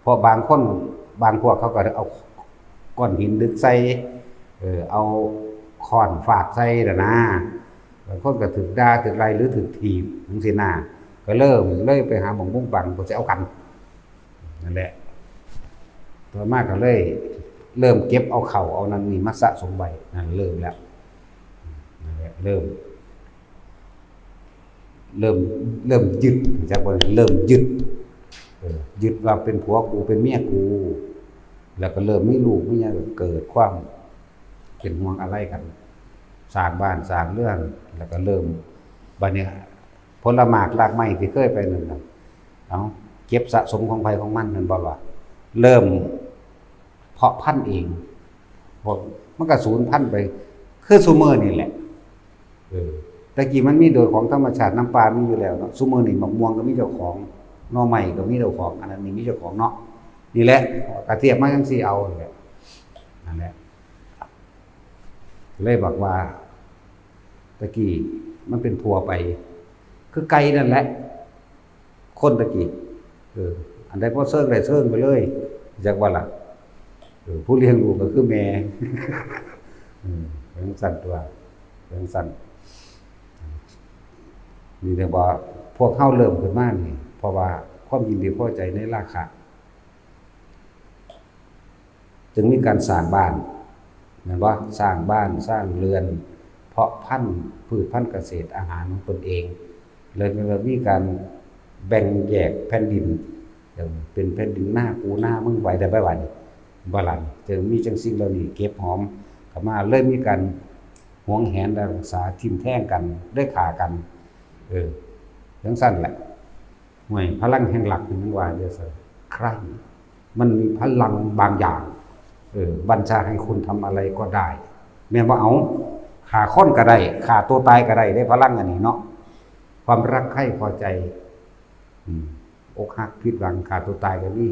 เพราะบางคน บางพวกเขาก็เอาก้อนหินดึกใส่ เออ เอาค้อนฟาดใส่น่ะนะ บางคนก็ถืกด่าถืกไล่หรือถืกถีบจังซี้นะ ก็เริ่มเลยไปหาหม่องมุงบัง เพื่อสิเอากัน นั่นแหละ ต่อมาก็เลยเริ่มเก็บเอาเข้าเอานั่นนี่มาสะสมไว้ นั่นเริ่มแล้ว นั่นแหละ เริ่ม เริ่ม เริ่มยึด จักว่าเริ่มยึด เออ ยึดว่าเป็นผัวกูเป็นเมียกู แล้วก็เริ่มมีลูกมีหยัง ก็เกิดความเป็นห่วงอาลัยกัน สร้างบ้านสร้างเรือน แล้วก็เริ่ม บัดนี้ ผลหมากรากไม้ที่เคยไปนั่นน่ะ เอา เก็บสะสมของไผของมันนั่นบ่ล่ะ เริ่มเพาะพันธุ์เอง พวกมันก็สูญพันธุ์ไป คือซุมื้อนี่แหละ เออ แต่กี้มันมีโดยของธรรมชาติ น้ำป่ามีอยู่แล้วเนาะ ซุมื้อนี่มะม่วงก็มีเจ้าของ หน่อไม้ก็มีเจ้าของ อันนั้นนี่มีเจ้าของเนาะ นี่แหละ กระเทียบมาจังซี่เอานี่แหละ นั่นแหละ เลยบอกว่า ตะกี้มันเป็นพัวไป คือไก่นั่นแหละ คนตะกี้ เออ อันใดพอเซิงได้เซิงไปเลย จักว่าล่ะ เออ ผู้เลี้ยงลูกก็คือแม่ เออ เป็นจั่งซั่นตั๊ว เป็นจั่งซั่น นี่เรียกว่าพวกเฮาเริ่มขึ้นมานี่ เพราะว่าความยินดีพอใจในราคะ จึงมีการสร้างบ้าน แม่นบ่ สร้างบ้าน สร้างเรือน เพาะพันธุ์ พืชพันธุ์เกษตรอาหารของตนเอง แล้วก็มีการแบ่งแยกแผ่นดิน อย่างเป็นแผ่นดินนากูนามึงไปได้ไปวันบ่หลัง จึงมีจังสิ่งเหล่านี้เก็บหอมเข้ามา เลยมีการหวงแหนรักษาทิ่มแทงกัน ได้ฆ่ากัน เออ จังซั่นแหละ ห่วย พลังแห่งรักนี่มันว่าจังซั่น ใคร่ มันมีพลังบางอย่าง เออ บัญชาให้คุณทำอะไรก็ได้ แม่นบ่ เอา ฆ่าคนก็ได้ ฆ่าตัวตายก็ได้ ได้พลังอันนี้เนาะ ความรักใคร่พอใจ อืม อกหักผิดหวัง ฆ่าตัวตายก็มี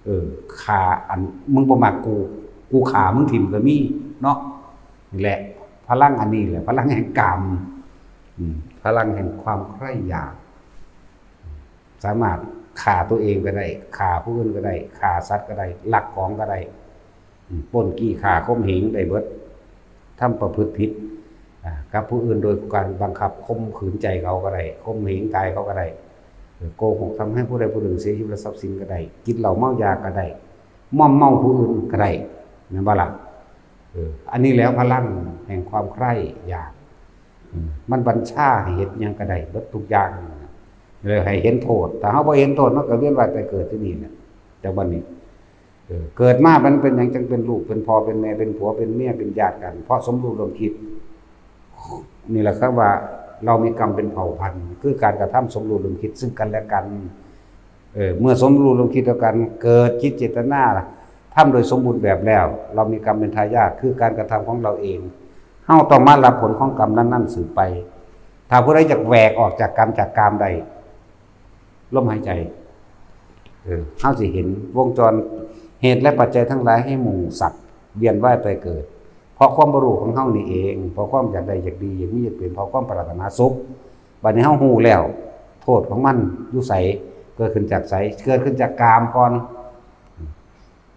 เออ ฆ่าอัน มึงบ่มักกู กูฆ่ามึงถิ่มก็มีเนาะ นี่แหละ พลังอันนี้แหละ พลังแห่งกาม อืม พลังแห่งความใคร่อยาก สามารถฆ่าตัวเองก็ได้ ฆ่าผู้อื่นก็ได้ ฆ่าสัตว์ก็ได้ ลักของก็ได้ อืม ปล้นจี้ฆ่าข่มเหงได้เบิด ทำประพฤติผิด อ่า กับผู้อื่นโดยการบังคับข่มขืนใจเขาก็ได้ ข่มเหงกายเขาก็ได้ เออ โกหกทำให้ผู้ใดผู้หนึ่งเสียชีวิตและทรัพย์สินก็ได้ กินเหล้าเมายาก็ได้ มอมเมาผู้อื่นก็ได้ แม่นบ่ล่ะ เออ อันนี้แล้วพลังแห่งความใคร่อยาก อืม มันบัญชาให้เฮ็ดหยังก็ได้เบิดทุกอย่าง เลยให้เห็นโทษ ถ้าเฮาบ่เห็นโทษ มันก็เวียนว่ายตายเกิดที่นี่แหละ แต่วันนี้ เออ เกิดมามันเป็นหยังจังเป็นลูก เป็นพ่อ เป็นแม่ เป็นผัว เป็นเมีย เป็นญาติกัน เพราะสมรู้ร่วมคิด นี่แหละครับว่าเรามีกรรมเป็นเผ่าพันธุ์ คือการกระทำสมรู้ร่วมคิดซึ่งกันและกัน เออ เมื่อสมรู้ร่วมคิดแล้วกัน เกิดจิตเจตนา ทำโดยสมบูรณ์แบบแล้ว เรามีกรรมเป็นทายาท คือการกระทำของเราเอง เฮาต้องมารับผลของกรรมนั้นๆสืบไป ถ้าผู้ใดอยากแหวกออกจากกรรมจากกามได้ ลมหายใจ เออ เฮาสิเห็นวงจรเหตุและปัจจัยทั้งหลายให้หมู่สัตว์เวียนว่ายตายเกิด เพราะความบ่รู้ของเฮานี่เอง เพราะความอยากได้อยากดีอยากมีอยากเป็น เพราะความปรารถนาสุข บัดนี้เฮาฮู้แล้ว โทษของมันอยู่ไส เกิดขึ้นจากไส เกิดขึ้นจากกามก่อน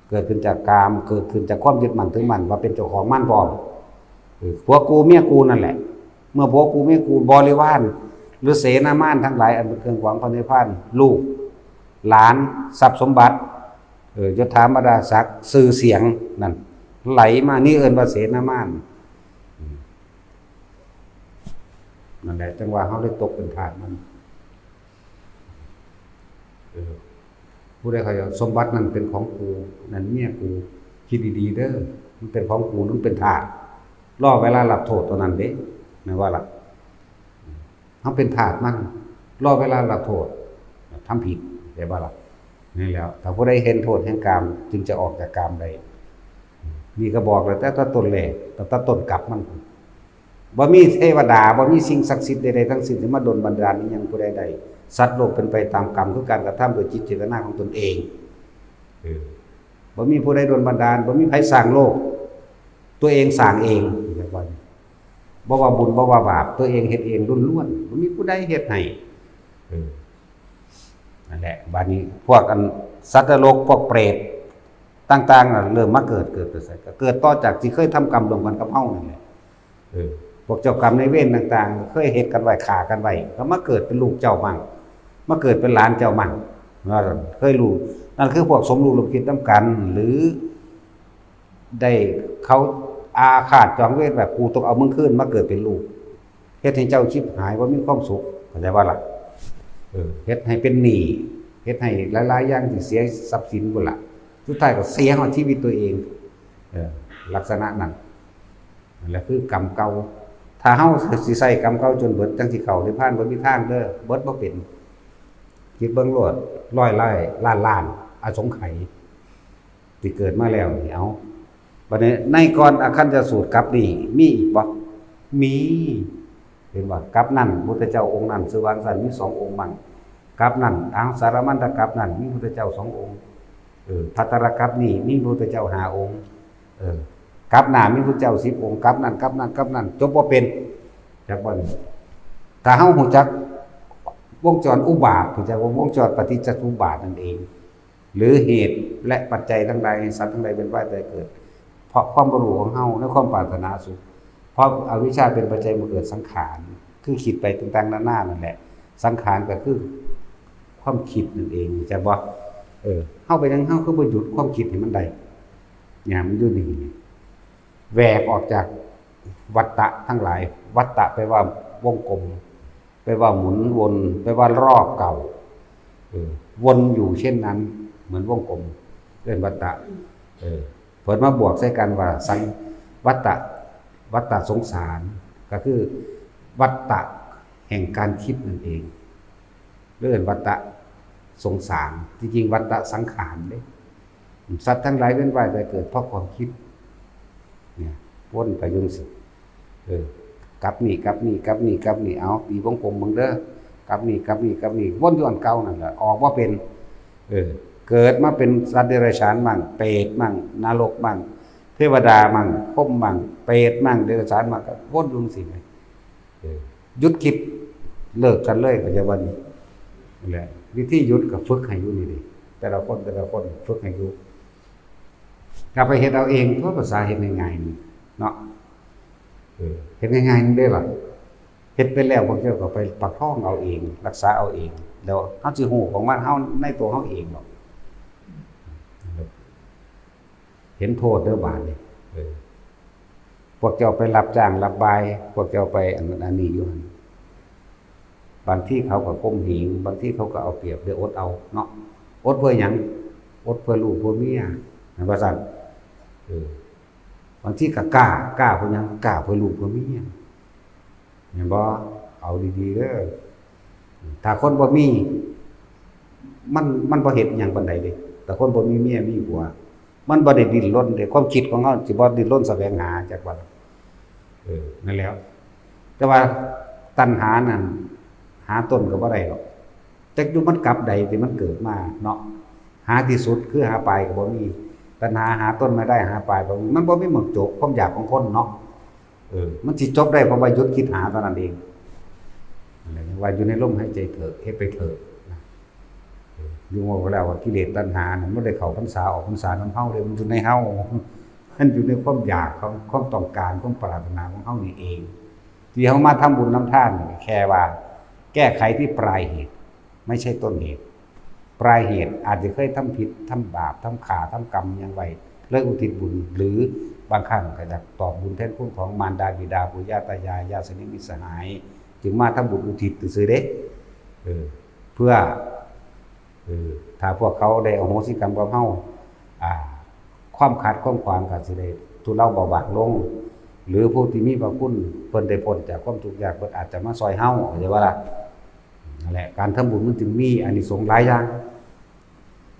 เกิดขึ้นจากกาม เกิดขึ้นจากความยึดมั่นถือมั่นว่าเป็นเจ้าของมันพร้อม เออ ผัวกูเมียกูนั่นแหละ เมื่อผัวกูเมียกู บริวาร หรือเสนามารทั้งหลายอันเป็นเครื่องขวางพระนิพพาน ลูก หลาน ทรัพย์สมบัติ เออ ยศถาบรรดาศักดิ์ ชื่อเสียง นั่น ไหลมา นี่เอิ้นว่าเสนามาร อืม นั่นแหละ จังว่าเฮาเลยตกเป็นทาสมัน เออ ผู้ใดเขาจะ สมบัตินั่นเป็นของกู นั่นเมียกู คิดดีๆเด้อ มันเป็นของกู มันเป็นทาส รอเวลารับโทษเท่านั้นเด้ แม่นว่าล่ะ เฮาเป็นทาสมัน รอเวลารับโทษ ทำผิด แม่นบ่ล่ะ นี่แหล้ว ถ้าผู้ใดเห็นโทษแห่งกาม จึงจะออกจากกามได้ นี่ก็บอกแล้ว แต่ต้นแรก แต่ต้นกลับมัน บ่มีเทวดา บ่มีสิ่งศักดิ์สิทธิ์ใดๆทั้งสิ้นที่มาดลบันดาลอิหยังผู้ใดได้ สัตว์โลกเป็นไปตามกรรม คือการกระทำโดยจิตเจตนาของตนเอง เออ บ่มีผู้ใดดลบันดาล บ่มีไผสร้างโลก ตัวเองสร้างเอง จักว่า บ่ว่าบุญ บ่ว่าบาป ตัวเองเฮ็ดเองล้วนๆ บ่มีผู้ใดเฮ็ดให้ เออ นั่นแหละ บัดนี้พวกอันสัตว์นรก พวกเปรตต่างๆ น่ะ เริ่มมาเกิด เกิดไปไส ก็เกิดต่อจากที่เคยทำกรรมร่วมกันกับเฮานั่นแหละ เออ พวกเจ้ากรรมนายเวรต่างๆ เคยเฮ็ดกันไว้ ฆ่ากันไว้ ก็มาเกิดเป็นลูกเจ้ามั่ง มาเกิดเป็นหลานเจ้ามั่ง ว่าซั่น เคยรู้ นั่นคือพวกสมรู้ร่วมคิดนำกัน หรือ ได้เขาอาฆาตจองเวรแบบ กูต้องเอามึงคืนมาเกิดเป็นลูก เฮ็ดให้เจ้าชิบหาย บ่มีความสุข เข้าใจบ่ล่ะ เออ เฮ็ดให้เป็นหนี้ เฮ็ดให้หลายๆ อย่างที่เสียทรัพย์สินพุ้นล่ะ สุดท้ายก็เสียฮอดชีวิตตัวเอง เออ ลักษณะนั้น นั่นแหละคือกรรมเก่า ถ้าเฮาสิใช้กรรมเก่าจนเบิด จั่งสิเข้านิพพาน บ่มีทางเด้อ เบิดบ่เป็น คิดเบิ่งโลด ร้อยล้าน ล้านล้าน อสงไขย ที่เกิดมาแล้วนี่ เอา บัดนี้ในก่อนอาคันธสูตรกลับนี่มีอีกบ่ มี เห็นบ่ กลับนั่นพุทธเจ้าองค์นั้น ชื่อว่าจั่งซั่น มีสององค์มั่ง กลับนั่น อังสารมันตกลับนั่น มีพุทธเจ้าสององค์ เออ ภัททรกลับนี่มีพุทธเจ้าห้าองค์ เออ กลับหน้ามีพุทธเจ้าสิบองค์ กลับนั่น กลับนั่น กลับนั่น จบบ่เป็น จักบ่นี่ ถ้าเฮารู้จักวงจรอุบาท รู้จักว่าวงจรปฏิจจสมุปบาทนั่นเอง หรือเหตุและปัจจัยทั้งหลายให้สัตว์ทั้งหลายเวียนว่ายตายเกิด เพราะความบ่รู้ของเฮาในความปรารถนาสุข เพราะอวิชชาเป็นปัจจัยมาเกิดสังขาร คือคิดไปต่างๆ นานานั่นแหละ สังขารก็คือความคิดนั่นเอง จักบ่ เออ เฮาเป็นหยังเฮาคือบ่หยุดความคิดให้มันได้ เนี่ย มันอยู่นี่ แหวกออกจากวัฏฏะทั้งหลาย วัฏฏะแปลว่าวงกลม แปลว่าหมุนวน แปลว่ารอบเก่า เออ วนอยู่เช่นนั้น เหมือนวงกลม เรียกวัฏฏะ เออ เพิ่นมาบวกใส่กันว่าสัง วัฏฏะ วัฏฏะสงสาร ก็คือวัฏฏะแห่งการคิดนั่นเอง เรียกวัฏฏะสงสาร ที่จริงวัฏฏะสังขารเด้ สัตว์ทั้งหลายเวียนว่ายตายเกิดเพราะความคิด เนี่ย วนไปจั่งซี้ เออ กลับนี่ กลับนี่ กลับนี่ กลับนี่ เอา ตีวงกลมเบิ่งเด้อ กลับนี่ กลับนี่ กลับนี่ วนอยู่อันเก่านั่นแหละ ออกบ่เป็น เออ เกิดมาเป็นสัตว์เดรัจฉานมั่ง เปรตมั่ง นรกมั่ง เทวดามั่ง พรหมมั่ง เปรตมั่ง เดรัจฉานมั่ง ก็วนอยู่จั่งซี้แหม เออ หยุดคิด เลิกกันเลย ก็จะว่านี่ นั่นแหละ วิธีหยุดก็ฝึกให้อยู่นี่เด้ แต่ละคน แต่ละคน ฝึกให้อยู่ ก็ไปเฮ็ดเอาเอง เพราะภาษาเฮ็ดง่ายๆ นี่ เนาะ เออ เฮ็ดง่ายๆ นี่เด้ล่ะ เฮ็ดไปแล้ว พวกเจ้าก็ไปประคองเอาเอง รักษาเอาเอง แล้วเฮาสิฮู้ของมัน เฮา ในตัวเฮาเองดอก เห็นโทษเด้อบาดนี้ เออ พวกเจ้าไปรับจ้างรับบ่าย พวกเจ้าไปอันนั้นอันนี้อยู่หั่น บางทีเขาก็ข่มเหง บางทีเขาก็เอาเปรียบ ได้อดเอาเนาะ อดเพื่อหยัง อดเพื่อลูกเพื่อเมีย แม่นบ่ซั่น เออ บางทีก็กล้า กล้าเพื่อหยัง กล้าเพื่อลูกเพื่อเมีย แม่นบ่ เอาดีๆ เด้อ ถ้าคนบ่มี มัน มันบ่เฮ็ดหยังปานใดเด้ แต่คนบ่มีเมียมีผัว มันบ่ได้ดิ้นรนเด้ ความคิดของเฮาสิบ่ดิ้นรนแสวงหาจักว่า เออ นั่นแหล้ว แต่ว่าตัณหานั่น หาต้นก็บ่ได้หรอก จักอยู่มันกลับใดที่มันเกิดมาเนาะ หาที่สุดคือหาปลายก็บ่มี ตัณหาหาต้นไม่ได้ หาปลายบ่มี มันบ่มีหม่องจบ ความอยากของคนเนาะ เออ มันสิจบได้เพราะว่าหยุดคิดหาเท่านั้นเอง นั่นแหละ ว่าอยู่ในลมหายใจเถอะ เฮ็ดไปเถอะนะ เออ อยู่ว่าแล้วว่ากิเลสตัณหาน่ะมันได้เข้าพรรษาออกพรรษานำเฮาเด้ มันอยู่ในเฮา มันอยู่ในความอยากของ ความต้องการ ความปรารถนาของเฮานี่เอง ที่เฮามาทำบุญนำทานนี่แค่ว่าแก้ไขที่ปลายเหตุ ไม่ใช่ต้นเหตุ ปลายเหตุอาจจะเคยทำผิด ทำบาป ทำข้า ทำกรรมหยังไว้ เลยอุทิศบุญ หรือบางครั้งก็อยากตอบบุญแทนคุณของมารดาบิดา ปู่ย่าตายาย ญาติสนิทมิตรสหาย จึงมาทำบุญอุทิศซื่อๆ เด้ เออ เพื่อ เออ ถ้าพวกเขาได้อโหสิกรรมกับเฮา อ่า ความขัดความขวางก็สิได้ทุเลาเบาบางลง หรือผู้ที่มีพระคุณ เพิ่นได้พ้นจากความทุกข์ยาก เพิ่นอาจจะมาซอยเฮา เข้าใจบ่ล่ะ นั่นแหละ การทำบุญมันจึงมีอานิสงส์หลายอย่าง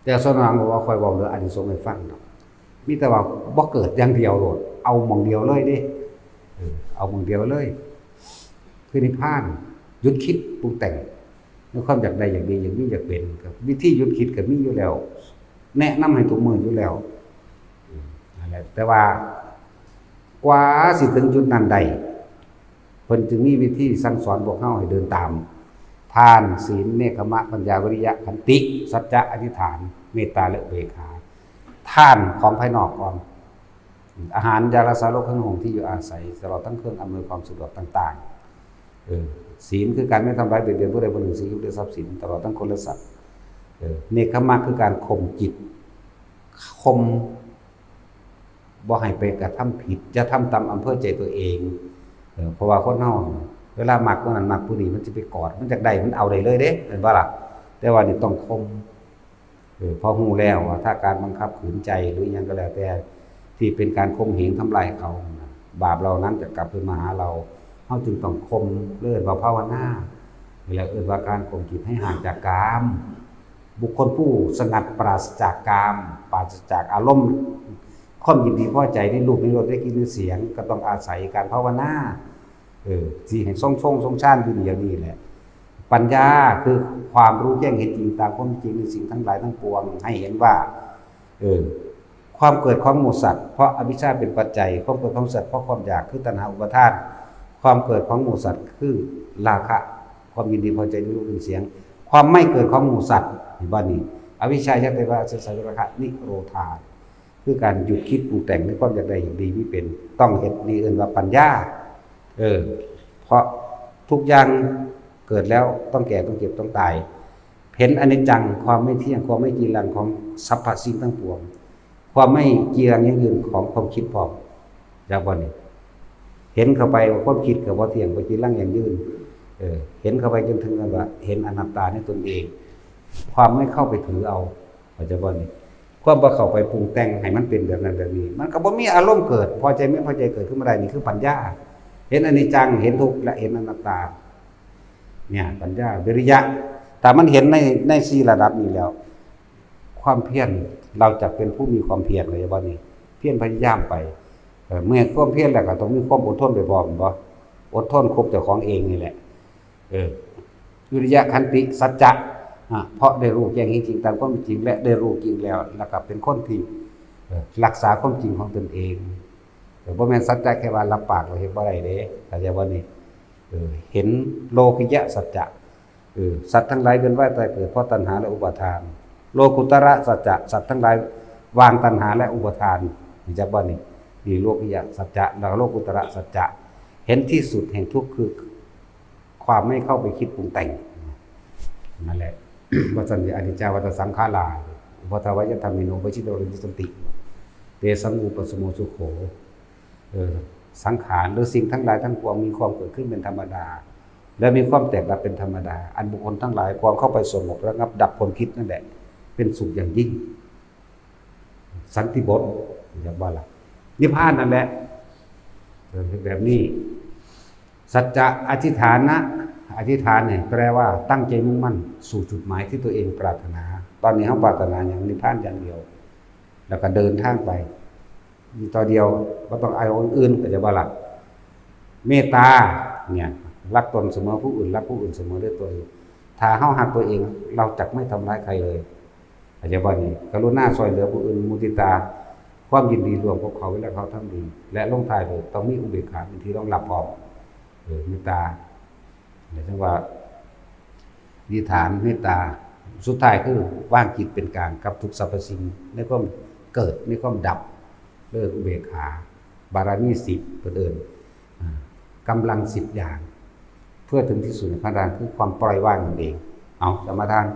แต่ส่วนมากบ่ว่าค่อยเว้าเรื่องอานิสงส์ให้ฟังดอก มีแต่ว่าบ่เกิดอย่างเดียวโลด เอาหม่องเดียวเลยเด้ เออ เอาหม่องเดียวเลย คือนิพพาน หยุดคิดปรุงแต่ง ในความอยากได้อยากดีอยากมีอยากเป็นครับ วิธีหยุดคิดก็มีอยู่แล้ว แนะนำให้ทุกมื้ออยู่แล้ว อืม นั่นแหละ แต่ว่ากว่าสิถึงจุดนั้นได้ เพิ่นจึงมีวิธีสั่งสอนพวกเฮาให้เดินตาม ทาน ศีล เนกขัมมะ ปัญญา วิริยะ ขันติ สัจจะ อธิษฐาน เมตตา และอุเบกขา ทานของภายนอกก่อน อาหาร ยารักษาโรค เครื่องนุ่งห่ม ที่อยู่อาศัย ตลอดทั้งเครื่องอำนวยความสะดวกต่างๆ เออ ศีลคือการไม่ทำร้ายเบียดเบียนผู้ใดผู้หนึ่ง ซึ่งอยู่ด้วยทรัพย์สิน ตลอดทั้งคนและสัตว์ เออ เนกขัมมะคือการข่มจิต ข่ม บ่ให้ไปกระทำผิด อย่าทำตามอำเภอใจตัวเอง เออ เพราะว่าคนเฮา เวลามักผู้นั้นมักผู้นี้ มันสิไปกอด มันอยากได้ มันเอาได้เลยเด้ แม่นบ่ล่ะ? แต่ว่านี่ต้องข่ม เออ พอรู้แล้วว่าถ้าการบังคับขืนใจหรืออิหยังก็แล้วแต่ ที่เป็นการข่มเหงทำลายเขา บาปเหล่านั้นจะกลับคืนมาหาเรา เฮาจึงต้องข่ม เรียกว่าภาวนา นี่แหละเอิ้นว่าการข่มจิตให้ห่างจากกาม บุคคลผู้สงัดปราศจากกาม ปราศจากอารมณ์ ความยินดีพอใจในรูปในรสในกลิ่นในเสียง ก็ต้องอาศัยการภาวนา เออ สิให้ทรงๆ ทรงฌานอยู่เดี๋ยวนี้แหละ ปัญญาคือความรู้แจ้งเห็นจริงตามความจริงในสิ่งทั้งหลายทั้งปวง ให้เห็นว่า เออ ความเกิดของหมู่สัตว์ เพราะอวิชชาเป็นปัจจัย ความเกิดของสัตว์เพราะความอยาก คือตัณหาอุปาทาน ความเกิดของหมู่สัตว์คือราคะ ความยินดีพอใจในรูปเป็นเสียง ความไม่เกิดของหมู่สัตว์ เห็นบ่นี่ อวิชชายังเตวะอาศัยราคะ นิโรธา คือการหยุดคิดปรุงแต่งในความอยากได้อยากดีมีเป็น ต้องเฮ็ด นี่เอิ้นว่าปัญญา เออ เพราะทุกอย่างเกิดแล้วต้องแก่ ต้องเจ็บ ต้องตาย เห็นอนิจจัง ความไม่เที่ยง ความไม่จีรังของสรรพสิ่งทั้งปวง ความไม่จีรังยั่งยืนของความคิดพร้อม จักบ่นี่ เห็นเข้าไปว่าความคิดก็บ่เที่ยง บ่จีรังยั่งยืน เออ เห็นเข้าไปจนถึงกันว่าเห็นอนัตตาในตนเอง ความไม่เข้าไปถือเอา เข้าใจบ่นี่ ความบ่เข้าไปปรุงแต่งให้มันเป็นแบบนั้นแบบนี้ มันก็บ่มีอารมณ์เกิด พอใจไม่พอใจเกิดขึ้นมาได้ นี่คือปัญญา เห็นอนิจจัง เห็นทุกข์ และเห็นอนัตตา เนี่ย ปัญญา วิริยะ ถ้ามันเห็นใน ในสี่ระดับนี้แล้ว ความเพียร เราจะเป็นผู้มีความเพียร เข้าใจบ่นี่ เพียรพยายามไป เออ เมื่อความเพียรแล้วก็ต้องมีความอดทนไปพร้อม บ่ อดทนคบเจ้าของเองนี่แหละ เออ วิริยะ ขันติ สัจจะ อ่ะ เพราะได้รู้แจ้งเห็นจริงตามความเป็นจริง และได้รู้จริงแล้ว แล้วก็เป็นคนที่ เออ รักษาความจริงของตนเอง เออ บ่แม่นสัจจะแค่ว่ารับปากแล้วเฮ็ดบ่ได้เด้ เข้าใจบ่นี่ เออ เห็นโลกิยะสัจจะ เออ สัตว์ทั้งหลายเวียนว่ายตายเกิดเพราะตัณหาและอุปาทาน โลกุตระสัจจะ สัตว์ทั้งหลายวางตัณหาและอุปาทาน รู้จักบ่นี่ นี่โลกิยะสัจจะ แล้วก็โลกุตระสัจจะ เห็นที่สุดแห่งทุกข์คือความไม่เข้าไปคิดปรุงแต่ง นั่นแหละ ว่าสันติ อนิจจาวัตตสังขารา อุปาทวายธรรมิโน ปชิโน รติสันติ เตสังอุปสมโมสุโข เออ สังขารหรือสิ่งทั้งหลายทั้งปวงมีความเกิดขึ้นเป็นธรรมดา และมีความแตกดับเป็นธรรมดา อันบุคคลทั้งหลายความเข้าไปสงบระงับดับความคิดนั่นแหละ เป็นสุขอย่างยิ่ง สันติบท เรียกว่าละ นิพพานนั่นแหละ เออ แบบนี้ สัจจะอธิษฐานะ อธิษฐานเนี่ยแปลว่าตั้งใจมุ่งมั่นสู่จุดหมายที่ตัวเองปรารถนา ตอนนี้เราปรารถนาอย่างนิพพานอย่างเดียว แล้วก็เดินทางไป มีต่อเดียว บ่ต้องเอาอันอื่น เข้าใจบ่ล่ะ เมตตา เนี่ย รักตนเสมอผู้อื่น รักผู้อื่นเสมอด้วยตัวเอง ถ้าเรารักตัวเอง เราจะไม่ทำร้ายใครเลย เข้าใจบ่นี่ กรุณาช่วยเหลือผู้อื่น มุทิตา ความยินดีร่วมกับเขาเวลาเขาทำดี และลงท้ายด้วยต้องมีอุเบกขาเป็นที่รองรับพร้อม เออ เมตตา หมายถึงว่า อธิษฐานเมตตา สุดท้ายคือวางจิตเป็นกลางกับทุกสรรพสิ่ง ในความเกิด ในความดับ เรียกอุเบกขา บารมีสิบ เพิ่นเอิ้น อ่า กำลังสิบอย่าง เพื่อถึงที่สุดในพระนิพพานคือความปล่อยวางนั่นเอง เอา สมาทาน